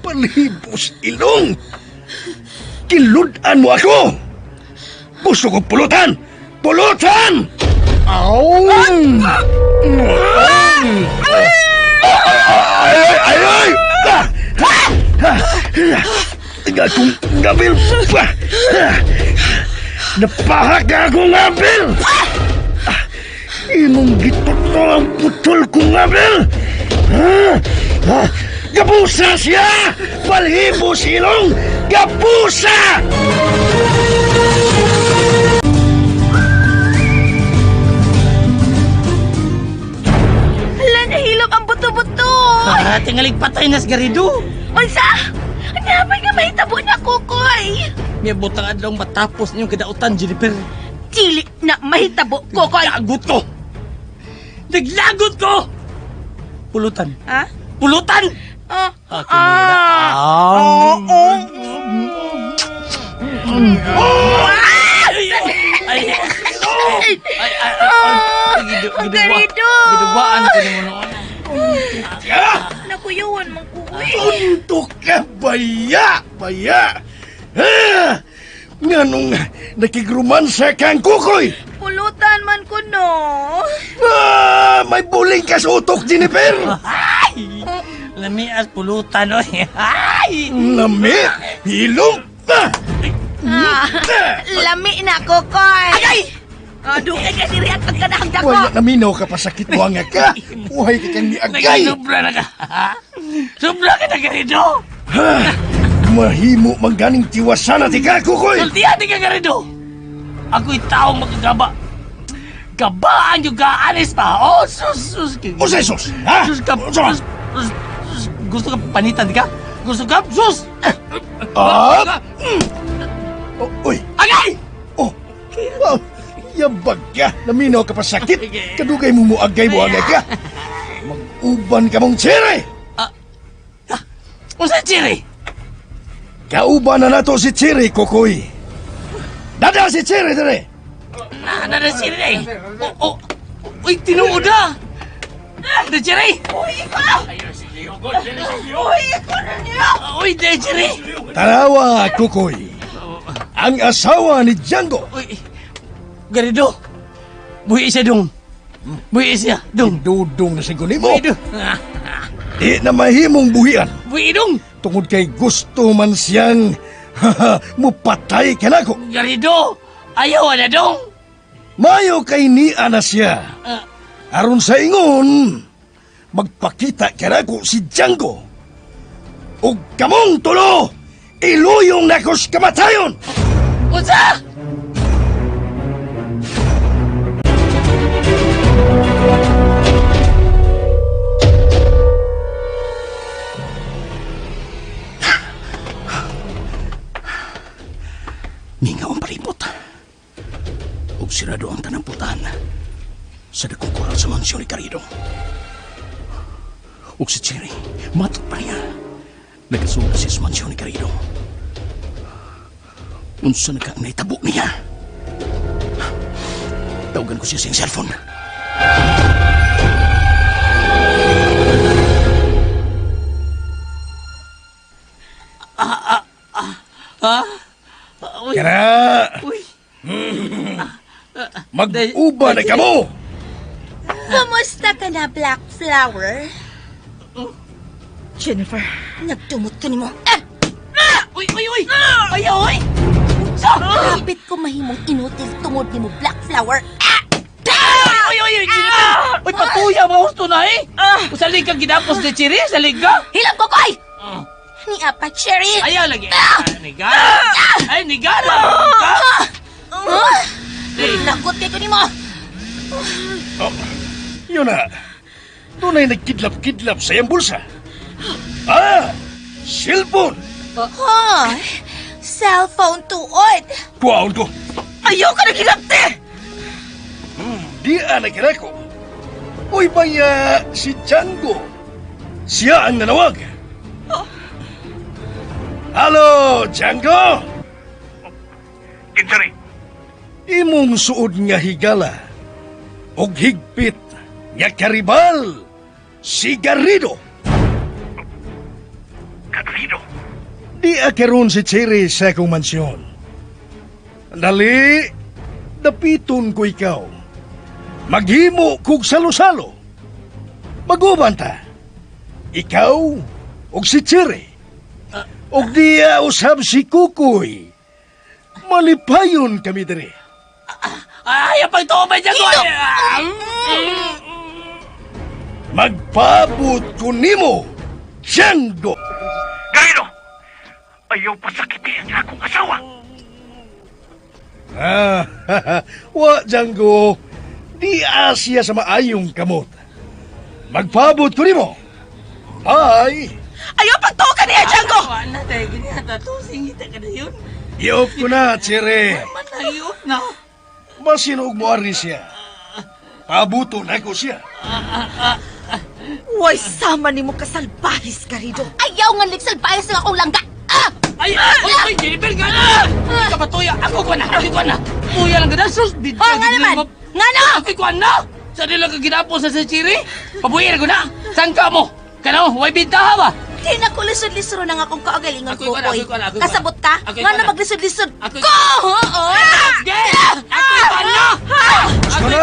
Palibos ilong! Kilud-an mo ako! Gusto ko pulutan! Pulutan! Aw! Ay, ay, ay, ay! Ah! Ah! Ah! Ang akong ngabil! Ah! Ah! Napahak na akong ngabil! Ah! Imong gitutol ang putol kong ngabil! Ah! Ah! Gabusa siya! Balhibo silong! Gabusa! Hala, nahilom ang buto-buto! Ah, tingalig patay na si Garrido. Unsa? Napay nga mahitabo na, Kukoy! May butang adlaw matapos niyong kadautan, Jennifer. Dili na mahitabo, Kukoy! Naglagot ko! Naglagot ko! Pulutan. Ha? Pulutan! Ah, Akin na. ah, Ay! Ay! Ay! Ay! Ay! Ah, Garrido! Gidugwaan ko ni mo noon. Nakuyawan man, Kukoy. Tuntok ka, baya! Baya! Ah! Nganong nakigrumansa kang kukoy! Pulutan man ko, no? Ah, may buling ka sa utok, Jennifer! Ay! Lamias pulutan, oy. Ay! Lami! Hilom! Ah! Ah, lami na, Kukoy! Agay! Ah, dugay ka diri at pagkanahang dako. Wala naminaw ka pa sakit buwanga ka! Buhay ka kang niagay! Sobra na ka. Sobra ka na, Garrido! Ha! Mahimo man ganing tiwasan at ika, kukoy! Sultihan ka, Garrido! Ako'y taong makagaba. Gabaan yung kaalis pa. Oh, sus, sus. Usa, sus! Ha? Sus ka, Usa! sus, sus, sus. Gusto ka panitan ka? Gusto ka? Sus! Ah! Mm. Oh, uy! Yabag ka, naminaw ka pa sakit. Kadugay mo muagay mo agay ka. Mag-uban ka mong tsere. Unsa Cherry? Kauban na nato si Cherry, Kukoy. Dada si Cherry dire. Na, na, na, Cherry. Oh, oh. Uy, tinuod na. Na, Cherry. Uy, ikaw! Uy, ikaw na niya! Uy, na, Cherry. Tanawa, Kukoy. Ang asawa ni Django. Uy, Garrido. Buhi siya dong. Buhi siya, dong. Dudong na siguro nimo. Buhi dong. Di na mahimong buhian. Buhi dong. Tungod kay gusto man siyang mupatay kanako. Garrido. Ayaw na dong. Mayo kay niya na siya. Aron sa ingon, magpakita kanako si Django. Ug kamong tulo, iluyong nakos kamatayon. Unsa? Mingaw ang palibot. Ug sirado ang tanang putahan sa dakong koral sa mansyon ni Garrido. Ug si Cherry, matok pa niya. Nagasuod siya sa mansyon ni Garrido. Unsa na ka ang naitabo niya? Tawagan ko siya sa iyang cellphone. Uy, Kana, uy. mag-uban na kamo. Kumusta ka na, Black Flower? Jennifer, Nagtumot ka nimo. Ah! Uy, uy, uy! Ayaw, uy! Unsa? Kapit ko mahimong inutil tungod nimo, Black Flower. Ah! Uy, uy, uy! Uy, patuya mga gusto na eh! Salig ka ginapos ni Chiri? Salig ka? Hilam ko, koy! Ni apa, Cherry? Ayaw lagi. Nigara! Ay, nigara! Ka? Ah! Lagot kay ko nimo. Oh, yun na. Tunay nagkidlap-kidlap sa iyang bulsa. Ah, cellphone. Huh? Cellphone tuod. Kuhaon ko. ayaw ka na gilapte! Di na kinako. Uy, baya si Django. Siya ang nanawag. Halo, Django! Kinsa ni? Imong suod nga higala og higpit nga karibal si Garrido. Garrido. Di akaron si Cherry sa akong mansyon. Dali, dapiton ko ikaw. Maghimo kog salo-salo. Maguban ta. Ikaw og si Cherry. Og diya usab si Kukoy. Malipayon kami diri. Ayaw pagtuobay dyan ko! Magpaabot ko nimo, Django. Garrido! Ayaw pasakiti ang akong asawa. Ah, wa Django. Di Asya sa maayong kamot. Magpaabot ko nimo. Bye. Ayaw pagtuo ka niya, Django! Wala na tayo, ganyan. Tatusing ka na yun. I-off ko na, Chere. Matayot na. Masinog mo ari siya. Paabuto na ko siya. Way sama nimo kasalbahis, Garrido. Ayaw nga ligsalbayas ng akong langga. Ah! Ay, uy, uy, Jennifer, nga na! Ka patuya, ako ko na, ako ko na. Tuya lang ka na, sus! Di, Oh, nga naman! Nga na! Ako ko na! Sa nila ka ginapos sa Chiri? Pabuir ko na! Saan ka mo? Kano, way bintaha ba? Di na ko lisod-lisod na nga akong kaagalingon, Ako'y kuwan, Kukoy. ako'y kuwan, ako'y kuwan. Kasabot ka? Ako'y Nga na kuwan. maglisod-lisod Ako'y ko! Oo! Ge! Ako ko na! Husto na,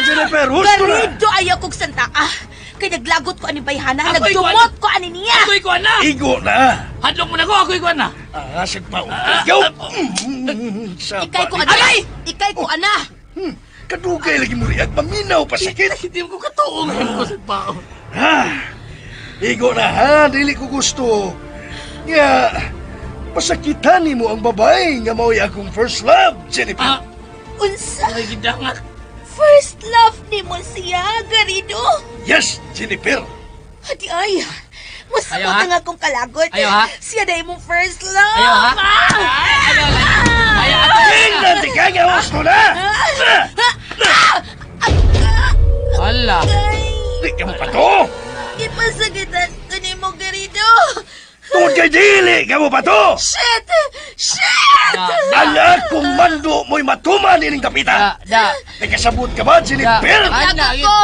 Jennifer! Husto na! Garrido, ayaw kong santa. Ah, kay naglagot ko ani bayhana, Ako'y nagdumot ko ani niya. Ako'y ko na! Igo na! Hadlok mo na ko, ako'y ko na! Ah, sagpa. Ikaw! Saba Ikay ko ni- ana. Aray! Ikay ko ana. Kadugay lagi mo riag, maminaw pa sakit. Hindi ko katuong ko sa pao. Ha? Igo na ha, dili ko gusto. Nga, pasakitan mo ang babae nga mao'y akong first love, Jennifer. Ah, Unsa? ay gidangat. First love ni mo siya, Garrido. Yes, Jennifer. Adi ay. Masabot Ayaw, ha? ang akong kalagot. Ayaw, ha? Siya na imong first love. Ayaw, ha? Ah! Ay, ayaw, ayaw, ayaw, Tingnan, di ka nga, husto na! Ah! ka mo pato! Gipasagitan ko ni mo, Garrido. Tungod kay dili ka mo pato! Shit! Shit! Ang akong mando mo'y matuman ining dapita! Da, da. Nagkasabot ka ba, Jennifer? Naglagot ko!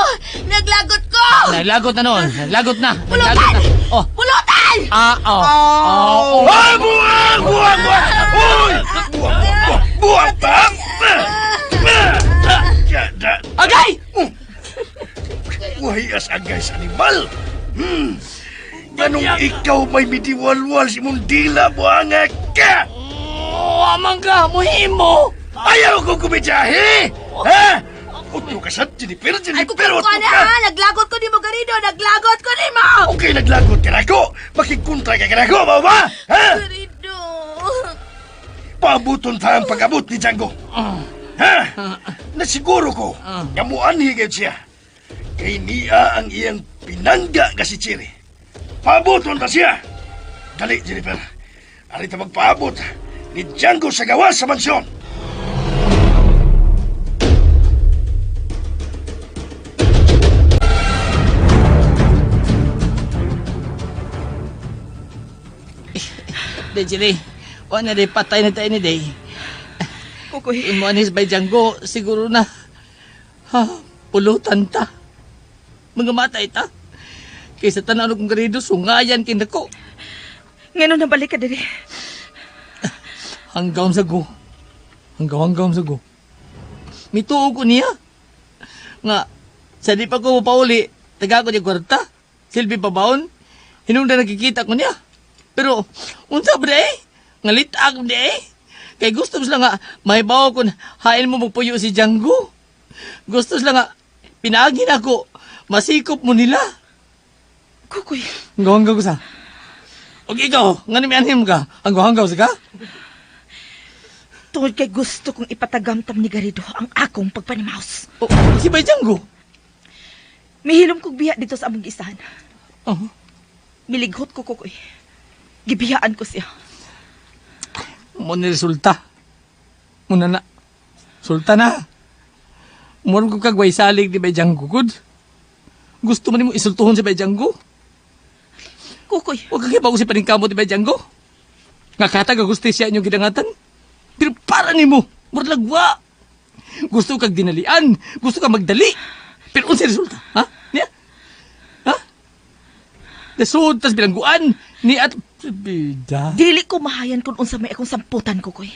Naglagot ko! Naglagot na noon. Naglagot na. Pulutan! Naglagot na. Oh. Pulutan! Ah, oh. Oh. Ah, buwang! Buwang! Buwang! Uy! Buwang! Buwang! Buwang! Tam! Agay! Wahiyas agay sa animal! Ganong ikaw may midiwalwal si Mundila, buwanga ka! Oh, amang ka, muhimo! Ayaw ko kumidyahe! Ha? Utro ka sa Jennifer, Ay, Jennifer, kukuha utro na ka! ha! Naglagot ko ni mo, Garrido! Naglagot ko ni mo! Okay, naglagot ka na ako! Makikontra ka na ako, mao ba? Ha? Garrido! Paabuton ta ang pag-abot ni Django. Ha? Nasiguro ko, nga muanhi gayud siya. Kay niya ang iyang pinangga nga si Chiri. Paabuton ta siya. Dali, Jennifer. Ari ta magpaabot ni Django sa gawas sa mansyon. Day, Chiri. Wa na day, patay na tayo ni Day. Kukoy. Imo anis by Django, siguro na. Ha, pulutan ta. Mga matay ta. Kaysa tanaw kong Garrido, sungayan kinako. Ngano nabalik ka diri? Hanggang sa go. Hanggang sa go. Mituo ko niya. Nga, sa di pa ko pauli, taga ko niya kwarta. Silbi pabaon. Hinungdan nakikita ko niya. Pero, unsa ba eh? Ngalit ako di eh. Kay gusto sila nga, mahibaw kun hain mo magpuyo si Django. Gusto sila nga, pinaagin ako, masikop mo nila. Kukoy. Hanggaw-hanggaw ko sa. Og ikaw, nga namianhim ka, hanggaw-hanggaw sa ka? Tungod kay gusto kong ipatagamtam ni Garrido ang akong pagpanimaus. O, si Bay Django? Mihilom kog biya dito sa among gisahan. Oh. Milighot ko, Kukoy. Gibiyaan ko siya. Mo ni resulta. Muna na. Sulta na. Murag ko kagway salig di Bay Django, good. Gusto man nimo isultuhon si Bay Django? Kukoy. Huwag kang ibaw si paningkamot ni Bay Django. Nga katag ang gustisya inyong gidangatan. Pero para nimo, murag lagwa. Gusto kag dinalian, gusto kag magdali. Pero unsay resulta? Ha? Niya? Ha? Nasud tas bilangguan ni at bida. Dili ko mahayan kung unsa may akong samputan, Kukoy.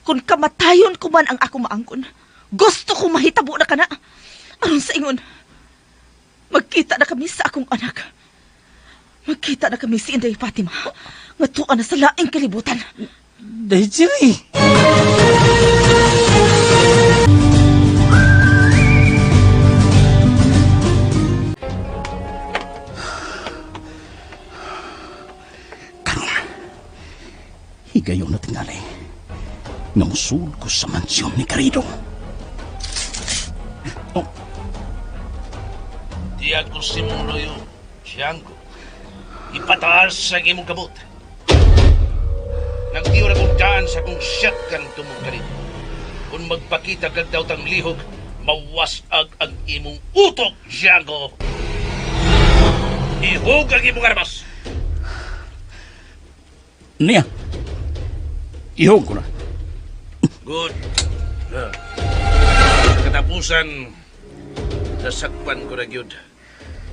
Kung kamatayon ko man ang ako maangkon, gusto ko mahitabo na kana. Aron sa ingon, magkita na kami sa akong anak. Magkita na kami si Inday Fatima. Nga tuwa na sa laing kalibutan. Dahil Chiri. Karon, higayon na tingali nga musul ko sa mansyon ni Garrido. Oh. Di ako si Muloyo, Django. Ipataas sa imong kamot. Nagtiyo na kong daan sa kong shotgun tumong Garrido. Kung magpakita kag daw tang lihok, mawasag ang imong utok, Django. Ihog ang imong armas. Niya. Ihog ko na. Good. Sa katapusan, nasakpan ko na gyud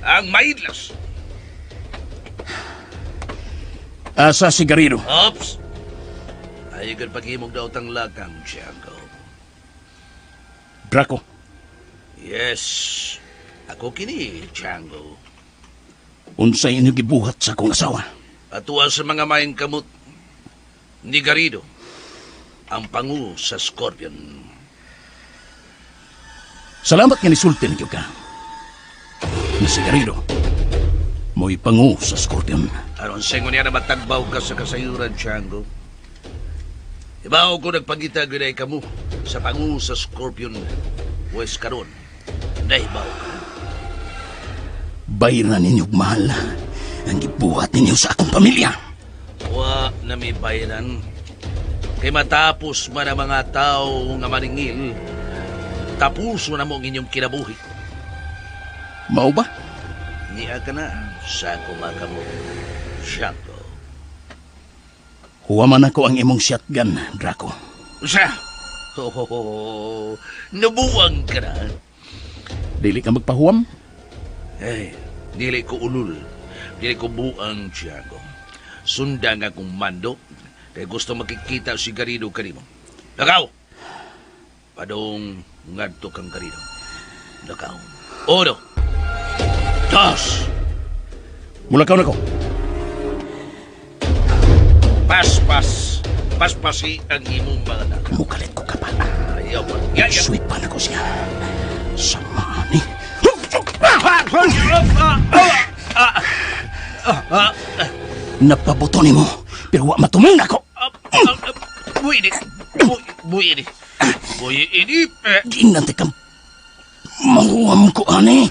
ang maidlas. Asa si Garrido? Ops! Ayaw gud paghimog daw tang lakang, Django. Draco. Yes. Ako kini, Django. Unsay inyong gibuhat sa akong asawa? Atuwa sa mga maing kamot ni Garrido, ang pangu sa Scorpion. Salamat nga nisulti ninyo ka. Nga si Garrido, mo'y pangu sa Scorpion. Aron sengo niya na matagbaw ka sa kasayuran, Django. Ibaw ko nagpangita ginay kamo sa pangu sa Scorpion. Wes karon, nahibaw ka. Bayran ninyo mahal ang gibuhat ninyo sa akong pamilya. Wa na may bayaran. Kay matapos man ang mga tao nga maningil, tapuso na mo ang inyong kinabuhi. Mao ba? Niya ka na sa kumakamot. Django. Huwaman ako ang imong shotgun, Draco. Usa! Ho, ho, ho, ho. Nabuwang ka na. Dili ka magpahuwam? Eh, dili ko ulul. Dili ko buang, Tiago. Sunda nga kong mando. Kaya gusto makikita si Garrido kanimo. Lakaw! Padong ngadto kang Garrido. Lakaw. Uno. Dos. Mulakaw na ko. Paspas. Paspasi ang imong mga anak. Mukalit ko ka pa. Ayaw pa. Ya, ya. Sweet pa na ko siya. Sama ni. Napabuto nimo, pero wa matumong nako. Buhi ni. Buhi ni. Buhi ini. Giingnan kang mahuwam ko ani.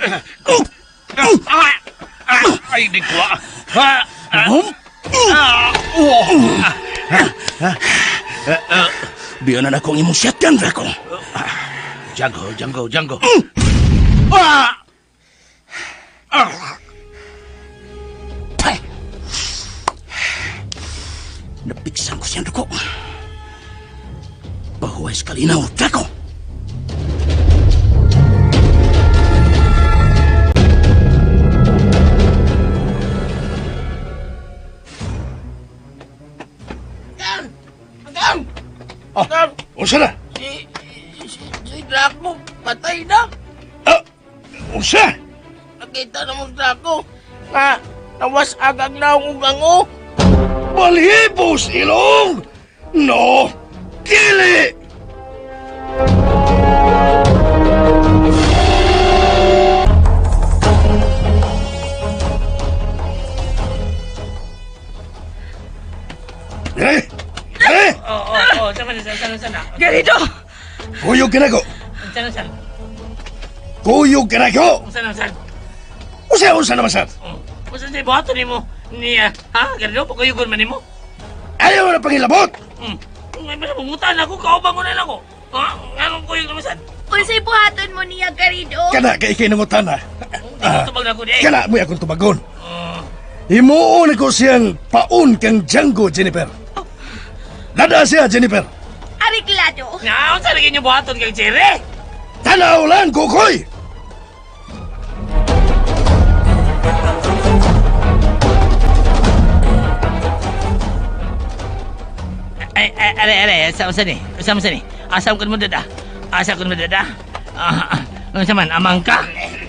Ay, di ko. Biya na akong imong shotgun, Draco. Django, Django, Django. Tay! Napiksan ko siyang duko. Pahuway sa kalinaw, Draco! Ah, unsa na? Si Draco, patay na. Ah, unsa? Nakita na mo Draco. Nga, nawas agag na ang ugango. Balhibos ilong! No! Dili! Eh! Eh! Oo, oo, sama na, sama na, sama. Garrido! Kuyog ka na ko! Sana, sana. Kuyog ka na ko! Sana, sana. Usa, usa naman sir! Usa sa buhaton nimo niya, ha? Garrido, pakuyugon man nimo. Ayaw na pangilabot! May mas pungutan ako, kaubang ko na lang ako. Ha? Anong kuyog naman sad? Unsay buhaton mo niya, Garrido? Kana kay ikay nangutan ha. Tubag na ko di. Kana mo'y akong tubagon. Himuon ko siyang paon kang Django, Jennifer. Lada siya, Jennifer. Ariglado. Nga, unsa lagi niyo buhaton kang Jerry? Tanaw lang, kukoy! Ay, ay, are, are, sa unsa ni? Unsa man ni? Asa ko mo dada? Asa ko mo dada? Ah, unsa man amang ka?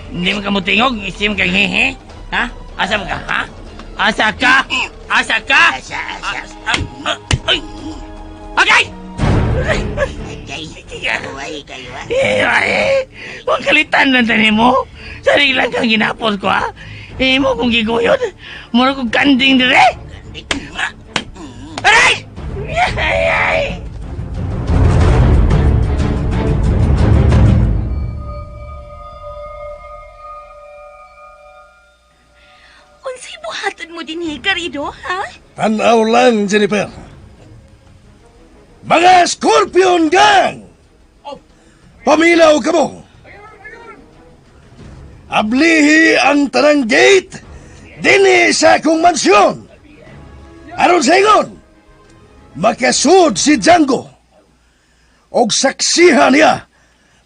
Hindi mo ka mo tingog, isim kang hehe. Ha? Asa mo ka? Ha? Asa ka? Asa ka? Asa, asa. Ay! Agay! Buhay kayo, ha? Eh, huwag kalitan lang tani mo. Sarili lang kang ginapos ko, ha? Eh, mo kong giguyod. Mura kong kanding dire. Aray! Ay, ay! Unsay buhaton mo dinhi, Garrido, ha? Tanaw lang, Jennifer. Mga Scorpion Gang! Pamilaw ka mo! Ablihi ang tanang gate dinhi sa akong mansyon. Aron sa ingon, makasud si Django. Og saksihan niya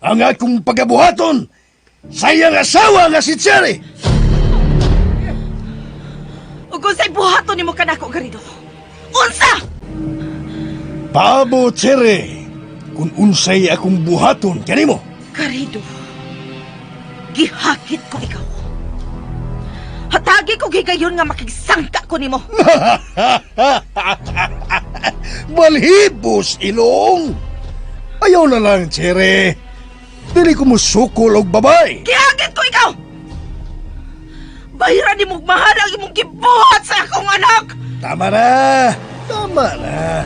ang akong pagabuhaton sa iyang asawa nga si Cherry. Ug unsay buhaton nimo kanako, Garrido? Unsa? Pabo, Cherry, kung unsay akong buhaton kanimo. Garrido, gihakit ko ikaw. Hatagi ko gigayon nga makigsangka ko nimo. Balhibos ilong! Ayaw na lang, Cherry. Dili ko musukol og babay. Gihakit ko ikaw! Bahiran ni mong mahal ang imong gibuhat sa akong anak! Tama na! Tama na!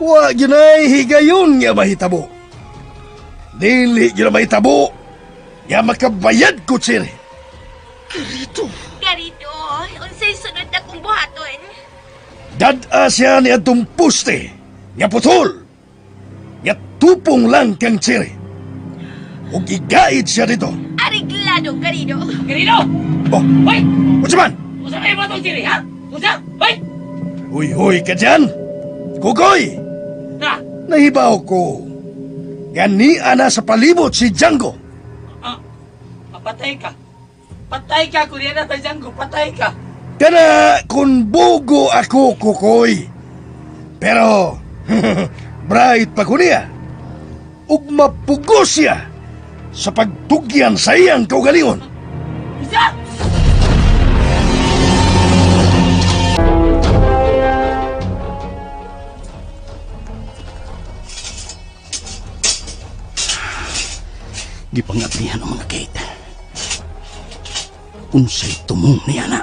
Wa gyud higayon nga mahitabo. Dili gyud na mahitabo nga makabayad ko, Cherry. Garrido! Garrido, unsay sunod na kong buhaton? Dad-a siya ni atong poste nga putol. Nga tupong lang kang Cherry. Ug igaid siya dito. Ariglado, Garrido. Garrido! Oh! Hoy! Unsa man? Unsa may batong Cherry, ha? Unsa? Hoy! Huy, huy ka dyan! Kukoy! Ha? Nahibaw ko. Gani ana sa palibot si Django. Ah, patay ka. Patay ka, kung yan na Django, patay ka. Kana kung bugo ako, Kukoy. Pero, bright pa ko niya. Ug mapugo siya sa pagtugyan sa iyang kaugalingon. Isa! Gipangablihan ang mga gate. Unsay tumong niya na.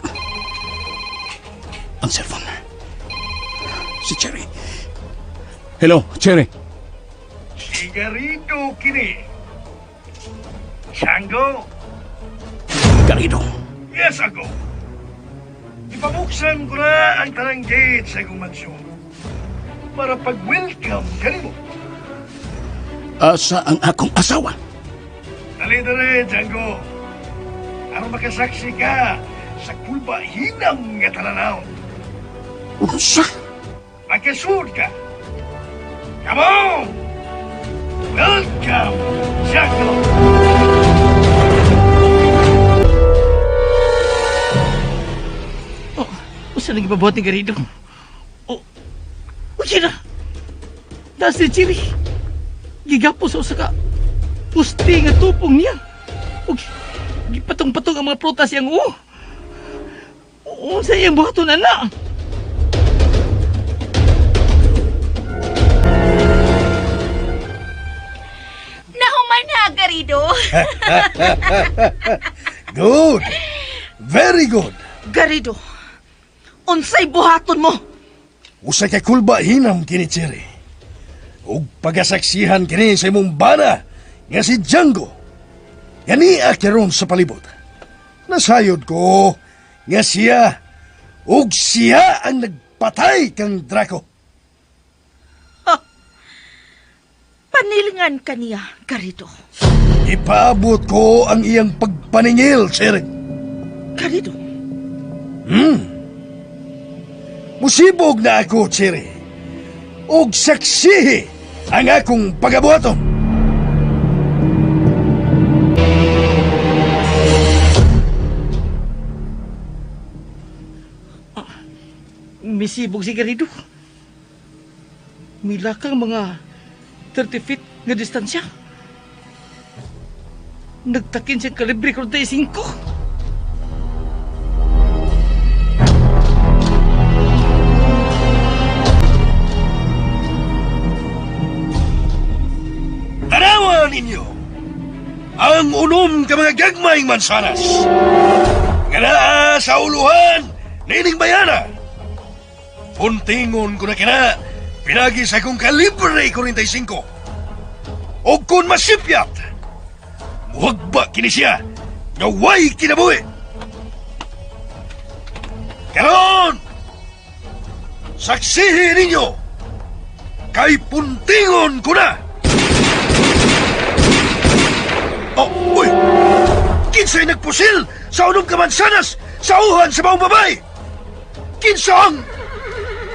Ang cellphone. Si Cherry. Hello, Cherry. Si Garrido kini. Django? Garrido. Yes, ako. Ipabuksan ko na ang tanang gate sa akong mansyon para pag-welcome kanimo. Asa ang akong asawa? Dali-dali, Django. Aron makasaksi ka sa kulba hinam nga talanawon. Unsa? Makasud ka. Come on! Welcome, Django! Oh, unsa nang ipabuhat ni Garrido? Oh, unsa na? Das si Cherry. Gigapo sa usa ka puste nga tupong niya. Ug gipatong-patong ang mga prutas iyang uo. Unsa iyang buhaton ana? Nahuman na, Garrido. Good! Very good! Garrido, unsay buhaton mo? Usa ka kulba hinam kini Cherry. Ug pagasaksihan kini sa imong bana nga si Django. Gani karon sa palibot. Nasayod ko nga siya ug siya ang nagpatay kang Draco. Panilingan ka niya, Garrido. Ipaabot ko ang iyang pagpaningil, Cherry. Garrido? Musibog na ako, Cherry. Ug saksihi ang akong pagabuhaton. Misibog si Garrido. Milakang mga 30 feet nga distansya. Nagtakin siyang kalibre 45. Tanawa ninyo ang unom ka mga gagmayng mansanas. Nga naa sa uluhan nining bayana. Puntingon ko na kina, pinagi sa akong kalibre 45. O kung masipyat, muhagba kini siya nga way kinabuhi. Karon, saksihin ninyo, kay puntingon ko na. Oh, uy! Kinsa'y nagpusil sa unom ka mansanas sa uhan sa maong babay? Kinsa ang...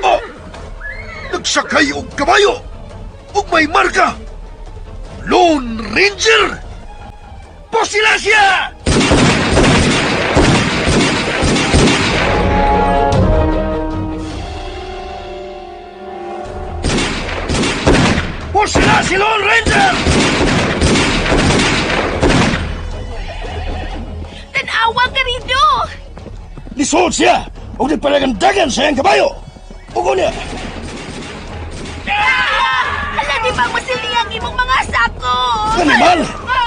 Oh! Nagsakay og kabayo og may marka! Lone Ranger! Pusila siya! Pusila si Lone Ranger! Tanawa, Garrido! Lisuod siya! Og nagpalagandagan sa iyang kabayo! Ugo niya! Hala, di ba masili ang imong mga sako? Animal!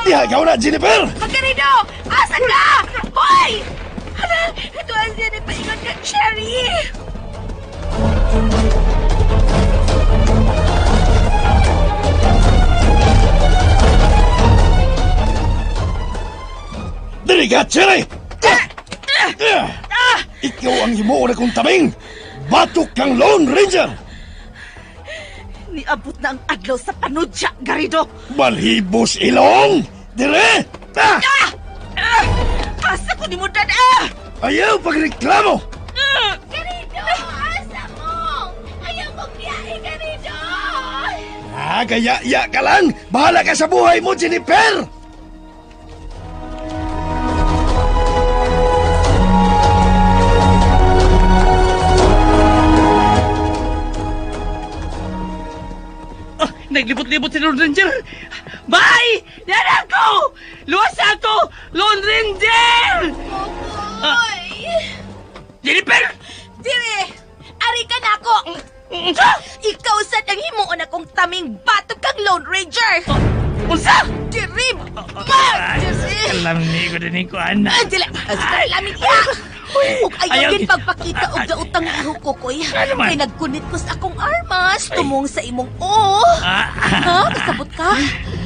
Diha ikaw na, Jennifer! Garrido! Asa ka? Hoy! Hala, ito ang siya nagpaingon ka, Cherry! Diri ka, Cherry! Ikaw ang himuon akong tabing! Batok kang Lone Ranger! Niabot na ang adlaw sa panudya, Garrido! Balhibos ilong! Dire! Ah! Ah! Asa ko ni mo dad-a? Ayaw pagreklamo! Garito! Asa mo? Ayaw kong biyahe, Garito! Ah, gaya-ya ka lang! Bahala ka sa buhay mo, Jennifer! Oh, naglibot-libot si Lone Ranger! Bye! Yan ako! Luwas ako! Lone Ranger! Kokoy! Jennifer! Dire! Ari ka na ako! Unsa? Ikaw sad ang himuon akong taming batok kang Lone Ranger! Unsa? Dire! Ma! Dire! Alam ni ko din ko, anak. Ah, dili! Lamit ya! Ug ayaw Ayaw din gid. pagpakita og daotang iho ko, koy. Ano man? Kay nagkunit ko sa akong armas tumong sa imong o. Ah, Ha? Kasabot ka?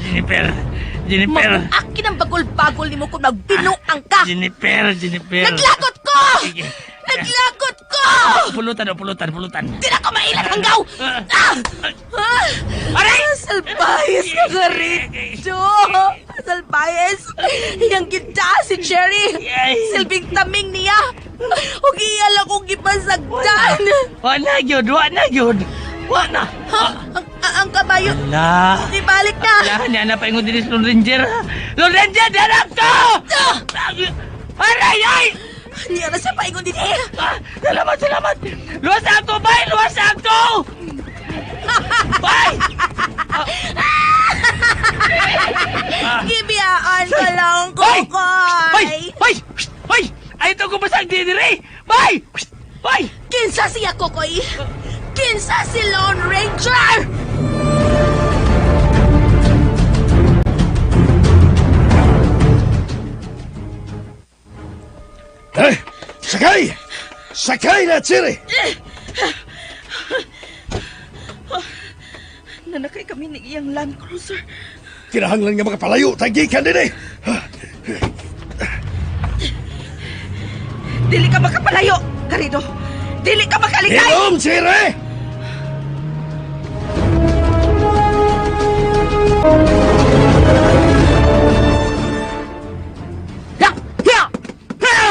Jennifer! Jennifer! Makuakin ang bagol-bagol nimo kung magbinuang ka. Jennifer! Jennifer! Naglagot ko! Sige. Naglagot ko! Pulutan, oh, pulutan, pulutan. Di na ko mailan hanggaw! Ah! Ah! Aray! Salbayes ka garito! Salbayes! Iyang gita si Cherry! Silbing taming niya! Ug iya lang kong gipasagdan! Wala gyud, wala gyud. Wala. Ha? Ang kabayo! Ala. Di balik na! Ala, niya na paingon din si Lone Ranger. Lone Ranger, darap ko! Aray, ay! Niya na siya paingon din eh! Ah, salamat, salamat! Luwas ako, bay! Luwas ako! Bay! Gibiyaan ka lang, Bay! Kokoy! Bay! Bay! Bay! Ay, ito ko basag di dire! Bay! Bay! Kinsa siya, Kokoy? Kinsa si Lone Ranger? Eh, sakay! Sakay na, Cherry! Nanakay kami ni iyang Land Cruiser. Kinahanglan nga makapalayo, tagikan din eh! Dili ka makapalayo, Garrido. Dili ka makalikay! Inom, Cherry! Ya! Ya! Ya!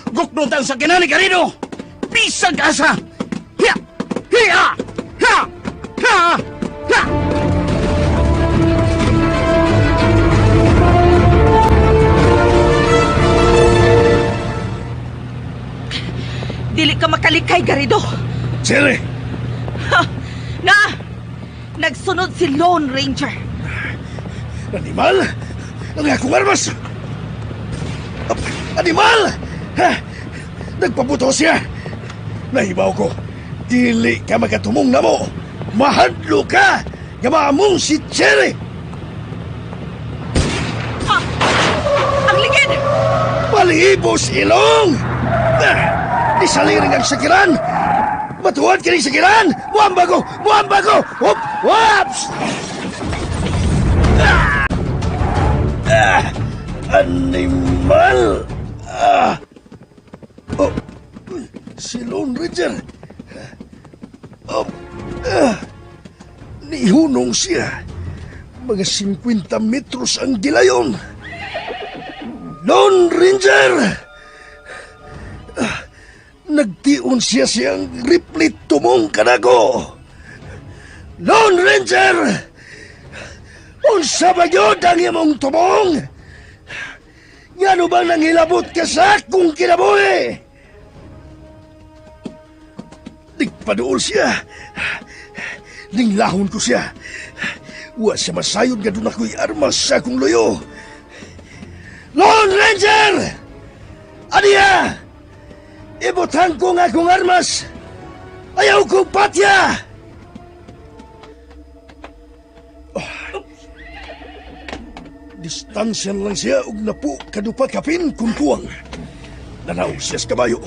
Guknutan sa kinani Garrido! Bisag asa! Ya! Ya! Ya! Ya! Ya! Dili ka makalikay, Garrido. Cherry! Ha! Na! Nagsunod si Lone Ranger. Animal! Ang akong armas! Animal! Ha? Nagpabuto siya! Nahibaw ko, dili ka makatumong na mo! Mahadlo ka! Nga maamong si Cherry! Ah! Ang ligid! Palibos ilong! Ah! Di saliring ang sakiran! Matuwad ka rin sakiran! Muamba ko! Muamba ko! Whoop! Whoops! Ah! Ah! Animal! Ah! Oh! Si Lone Ranger! Oh! Ah! Nihunong siya! Mga 50 metros ang gilayon! Lone Ranger! Ah, nagtion siya siyang riplit tumong kanago. Lone Ranger! Unsa ba gyud ang imong tumong? Ngano bang nanghilabot ka sa akong kinabuhi? Nagpaduol siya. Ninglahon ko siya. Wa siya masayod nga doon ako'y armas sa akong luyo. Lone Ranger! Aniya! Ibutang ko nga akong armas! Ayaw kong patya! Oh. Distansya lang siya og napu kadupa kapin kung tuwang. Nanaw siya sa kabayo.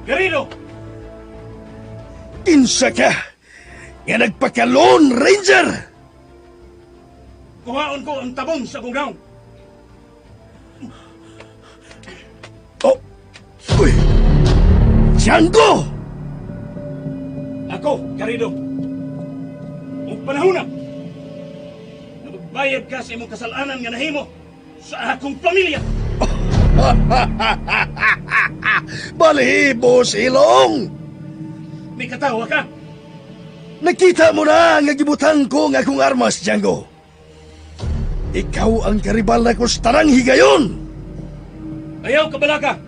Garrido! Kinsa ka! Nga nagpaka-Lone Ranger! Kuhaon ko ang tabong sa akong naong. Oh! Uy! Django! Ako, Garrido. Ug panahon na! Nga magbayad ka sa imong kasalanan nga nahimo Sa akong pamilya. Balhibos ilong! May katawa ka. Nakita mo na nga gibutang ko nga akong armas, Django. Ikaw ang karibal na ko sa tanang higayon. Ayaw kabalaka.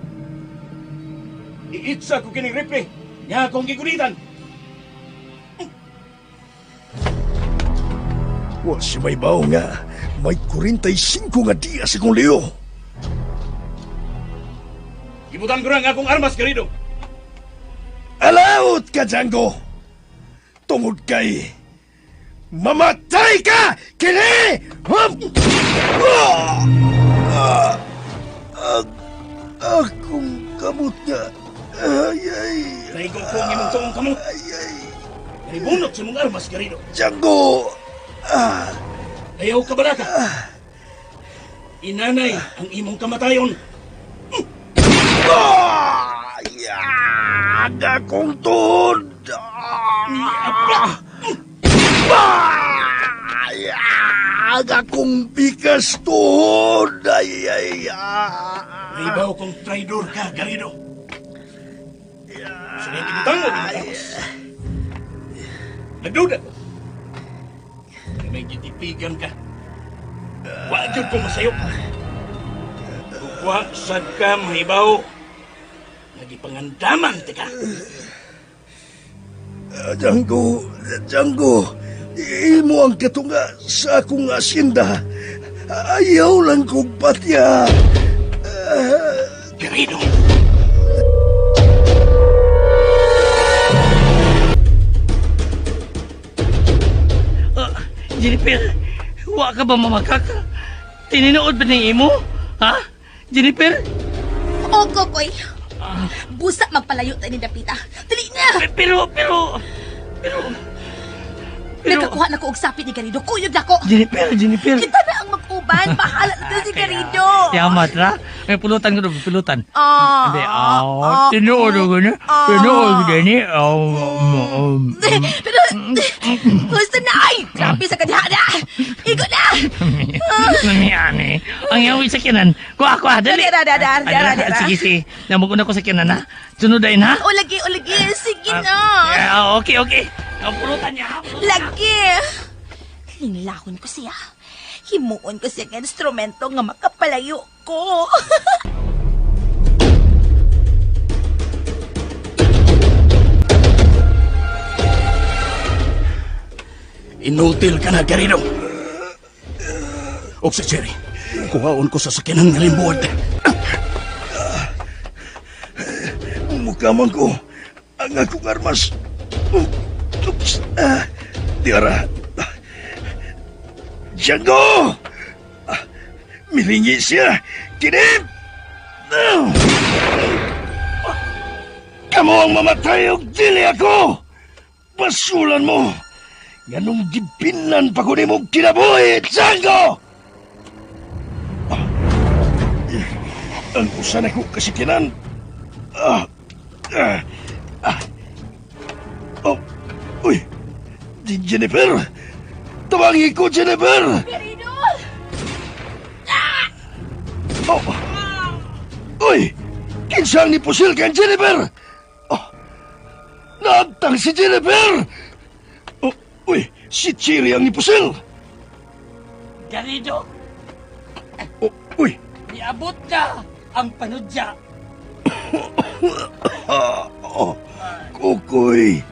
Iitsa ko kining rifle nga akong gigunitan. Wa si may bao nga may 45 nga diya sa akong liyo. Gibutan ko na ang akong armas, Garrido. Alaot ka, Django! Tungod kay mamatay ka! Kini! Hup! Ah! Ah! Ah! Akong kamot nga. Ay, ay. Naigo ko ang imong tuong kamot. Ay, ay. Naibunot sa imong armas, Garrido. Django! Ah! Ayaw kabalaka. Inanay ang imong kamatayon. Ah! Ya! Akong tuhod! Ah! Ah! Ya! Akong bikas tuhod! Ay, ay, ah! Naibaw kong traidor ka, Garrido. Sa niyang gibutang mo, imong armas. Nagduda ko. Nga may gitipigan ka. Wa gyud ko masayop. Wa sad ka mahibaw. Nagipangandaman ti ka. Django, Django, imo ang katunga sa akong asinda. Ayaw lang kong patya. Garrido! Jennifer, wa ka ba mamakak? Tininood ba ng imo? Ha? Jennifer? O, Kokoy. Busa magpalayo tayo ni Dapita. Dali na! Pero, pero, pero, pero, Nakakuha na ko og sapit ni Garrido. Kuyog na ko. Jennifer, Jennifer. Kita na ang mag-uban. Bahala na si Garrido. Yamat ra. May pulutan ko doon, pulutan. Ah, Hindi, ah, ah, tinuod ko ni, tinuod ko ni, Pero, gusto na! Ay, grabe sa kadiha na! Igo na! Nami, ang yawi sa kinan. Kuha, kuha, dali. Dara, dara, dara, dara. Sige, sige. Namuguna ko sa kinan, ha? Sunod din, ha? O, lagi, o, lagi. Sige na. Ah, okay, okay. Ang pulutan niya, ha? Lagi. Linglahon ko siya. Himuon ko siya ng instrumento nga makapalayo ko. Inutil ka na, Garrido. Og sa Cherry, kuhaon ko sa sakyanan nga limbuod. Mukha man ko ang akong armas. Oops. Ah, Diara. Django! Ah, Milingi siya. Kinip! Ah! Kamo ang mamatay og dili ako! Basulan mo! Nganong gibinlan pa ko nimo kinabuhi, Django! Ah, ang usa na ko kasikinan. Ah, ah, ah. Oh, uy, Jennifer! Tawangi ko, Jennifer! Garrido! Oh. Uy! Kinsang ni pusil kang Jennifer! Oh. Naagtang si Jennifer! Oh, uy, si Chiri ang nipusil! Garrido, Oh, uy! niabot na ang panudya. Oh, kukoy!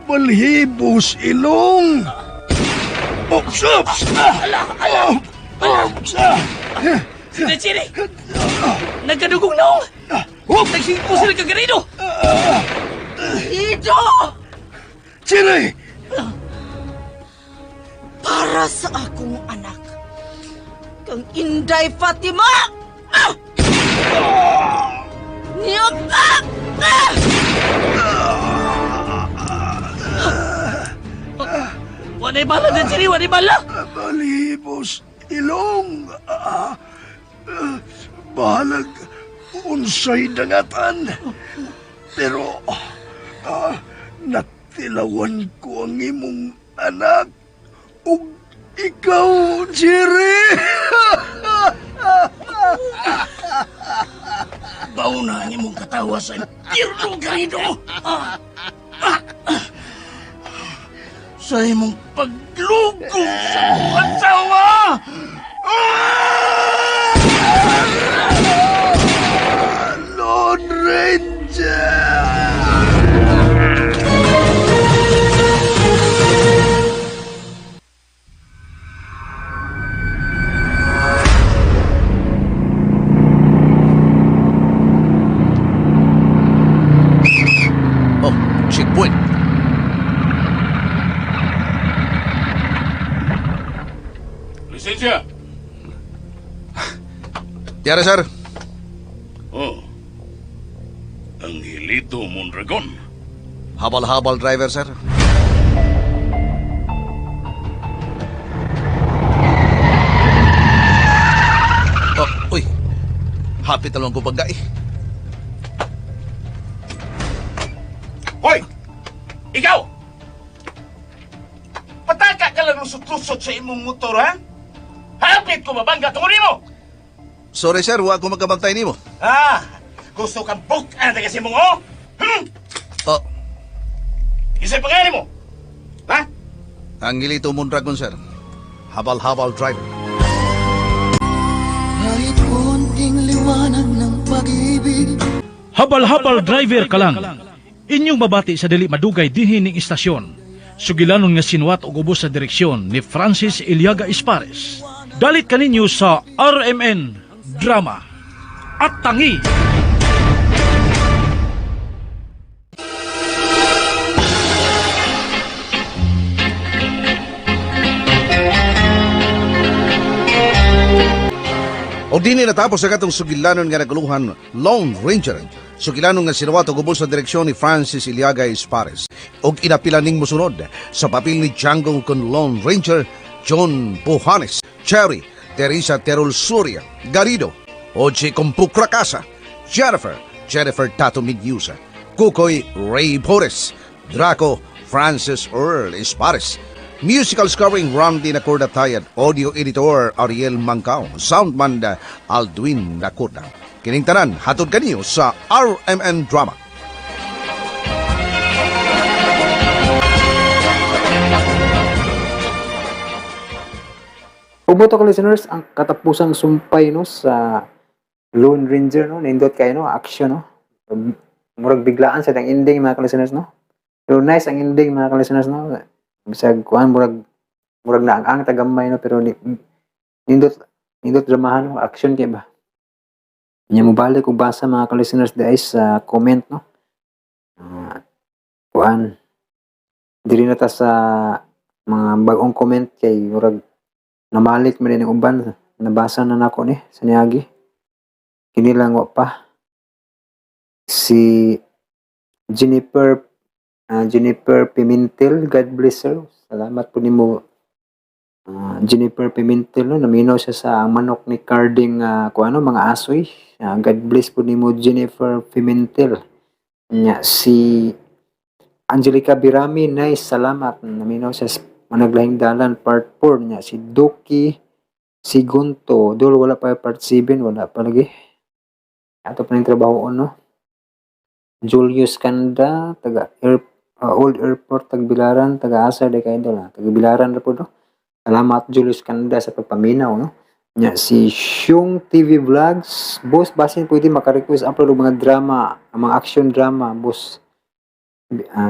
Balhibos ilong! Ops, ops! Ah! Ops, ah! Si Chiri, nagkadugong naong. Oh! Nagsipo sila ka, Garrido. Garrido! Chiri! Para sa akong anak. Kang Inday Fatima! Ah! Niyog! Ah! Ah! Walay bala na, Chiri, walay bala. Balhibos ilong! Ah, ah, bahalag unsay dangatan. Pero natilawan ko ang imong anak ug ikaw, Jerry! Bauna ang imong katawa sa impyerno, Garrido! Ah! Ah! Ah! Sa imong paglugong sa akong asawa! Ah! Lone Ranger! Oh, checkpoint. Lisensya! Yara, sir. Oh. Angelito Mondragon. Habal-habal driver, sir. Oh, uy. Happy talong ko bangga eh. Hoy! Ikaw! Pataka ka lang lusot-lusot sa imong motor, ha? Hapit ko mabangga tungod nimo! Sorry, sir. Wa ko magkabantay nimo. Ah! Gusto kang bukan taga si mong, oh? Hmm? Oh, Isa'y pangalan mo? Ha? Angelito Mondragon, sir. Habal-habal driver. Kahit konting liwanag ng pag-ibig. Habal-habal driver ka lang. Inyong mabati sa dili madugay dinhi ning istasyon. Sugilanon nga sinuwat og ubos sa direksyon ni Francis Iliaga Espares. Dalit kaninyo sa RMN Drama at Tangi. O dini natapos ang atong sugilanon nga naguluhan Lone Ranger. Sugilanon nga sinuwat og ubos sa direksyon ni Francis Iliaga Espares. Og inapila ning mosunod sa papel ni Django kon Lone Ranger John Buhanes, Cherry, Teresa Terol Soria, Garrido, Oje Compukrakasa, Jennifer, Jennifer Tato Minyusa, Kukoy Ray Boris, Draco Francis Earl Espares, Musical scoring Randy Nacorda Tayad, Audio Editor Ariel Mangkao, Soundman Aldwin Nacorda. Kining tanan hatod kaniyo sa RMN Drama. Uboto ka listeners, ang katapusang sumpay no sa Lone Ranger no, nindot kayo no, action no. Murag biglaan sa ang ending mga ka-listeners no. Pero nice ang ending mga ka-listeners no. Bisag kuan murag murag na ang tagamay no, pero nindot nindot dramahan no, action kay ba. Nya mo balik og basa mga ka-listeners diay sa comment no. Kuan diri na ta sa mga bagong comment kay murag namalik man din ang uban, nabasa na nako ni sa niagi. Kini lang wa pa si Jennifer Jennifer Pimentel, God bless her. Salamat po nimo Jennifer Pimentel no, naminaw siya sa ang manok ni Carding kung ano mga asoy. God bless po nimo Jennifer Pimentel. Nya si Angelica Birami, nice, salamat. Naminaw siya sa Managlahing Dalan part 4 niya. Si Duki Sigunto, dul wala pa part 7, wala pa lagi. Ato pa ning trabaho no. Julius Kanda, taga Old Airport, Tagbilaran, taga Asa de kay idol, taga Bilaran ra po no. Salamat Julius Kanda sa pagpaminaw no. Nya si Syung TV Vlogs, boss basin pwede maka-request upload og mga drama, ang mga action drama, boss.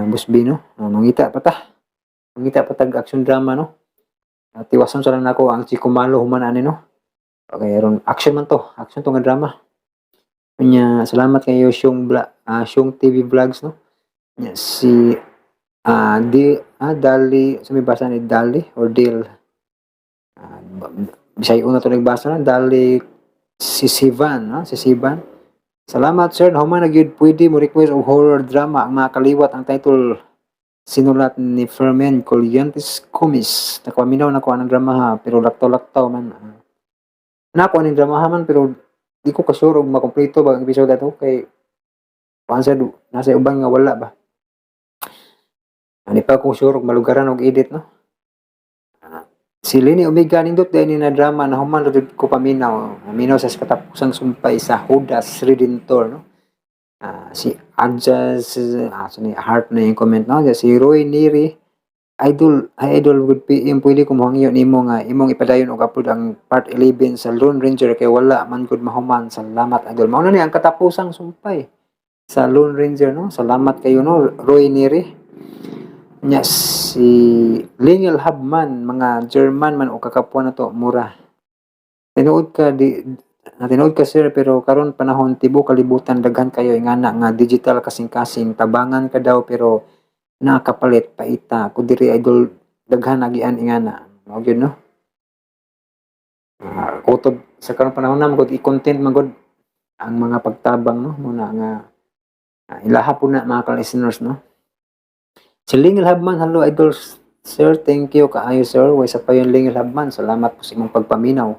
Boss B no. Mangita pa ta. Mangita pa tag action drama no. Tiwason sa lang nako ang Chico Malo human ani no. Okay, ron action man to, action to nga drama. Nya salamat kayo Syung Syung TV Vlogs no. Nya si di Dali, sa may basa ni Dali or Dil. Bisaya una to nagbasa na Dali si Sivan, no? Si Sivan. Salamat sir, human na gyud pwede mo request og horror drama ang mga kaliwat ang title sinulat ni Fermin Collientes Cumis. Nakapaminaw na ko anang drama ha, pero laktaw-laktaw man. Nako aning drama ha man pero di ko kasure og makompleto ba ang episode ato kay kuan sa nasa uban nga wala ba. Ani pa ko sure og malugaran og edit no. Si Lenny Omega, nindot dahil ni na drama na human ra jud ko paminaw. Minaw sa katapusang sumpay sa Judas Redentor, no? Si Adjas, so ni heart na yung comment, no? Si Roy Neri, "Idol, hi idol, good PM, pwede ko mohangyo nimo nga imong ipadayon og upload ang part 11 sa Lone Ranger kay wala man gud mahuman. Salamat, idol." Mao na ni ang katapusang sumpay sa Lone Ranger, no? Salamat kayo, no, Roy Neri. Nya si Lingel Habman, mga German man o kakapwa na to, mura. Tinuod ka di tinuod ka, sir, pero karon panahon tibuok kalibutan daghan kayo ingana nga digital kasing-kasing, tabangan ka daw pero nakapalit paita ko diri, idol, daghan agian ingana." Mao gyud, no? Kutob sa karon panahon na magud i-content magud ang mga pagtabang, no? Muna nga ilaha po na, mga ka-listeners, no? Si Lingel Habman, "Hello idol sir, thank you kaayo, sir." Way sa payon, Lingel Habman, salamat po sa imong pagpaminaw.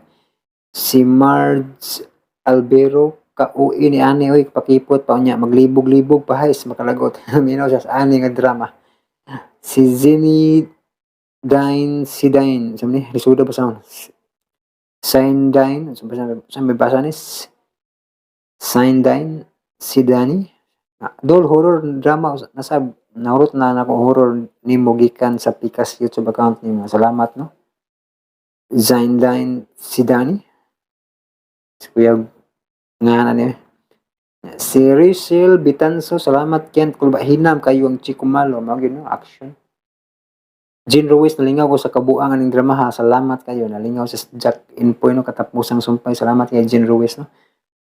Si Marge Albero, "Kauin ni ani oy, pakipot pa unya maglibog-libog pa hays makalagot." Minaw siya sa ani nga drama. Si Zinny Dine Sidine, sa ni lisuda ba sa Sign Dine, sa sa may basa ni Sign Dine Sidani. "Dol, horror drama nasa nahurot na nako horror nimo gikan sa Pikas YouTube account nimo. Salamat, no." Zaindine Sidani. Si Kuya nga na niya. Si Rachel Bitanso, "Salamat Kent Kulba, hinam kayo ang Chico Malo." Mao gyud, no, action. Jean Ruiz, "Nalingaw ko sa kabuangan ng drama ha. Salamat kayo." Nalingaw sa Jack Inpoy, no, katapusang sumpay. Salamat kay Jean Ruiz, no.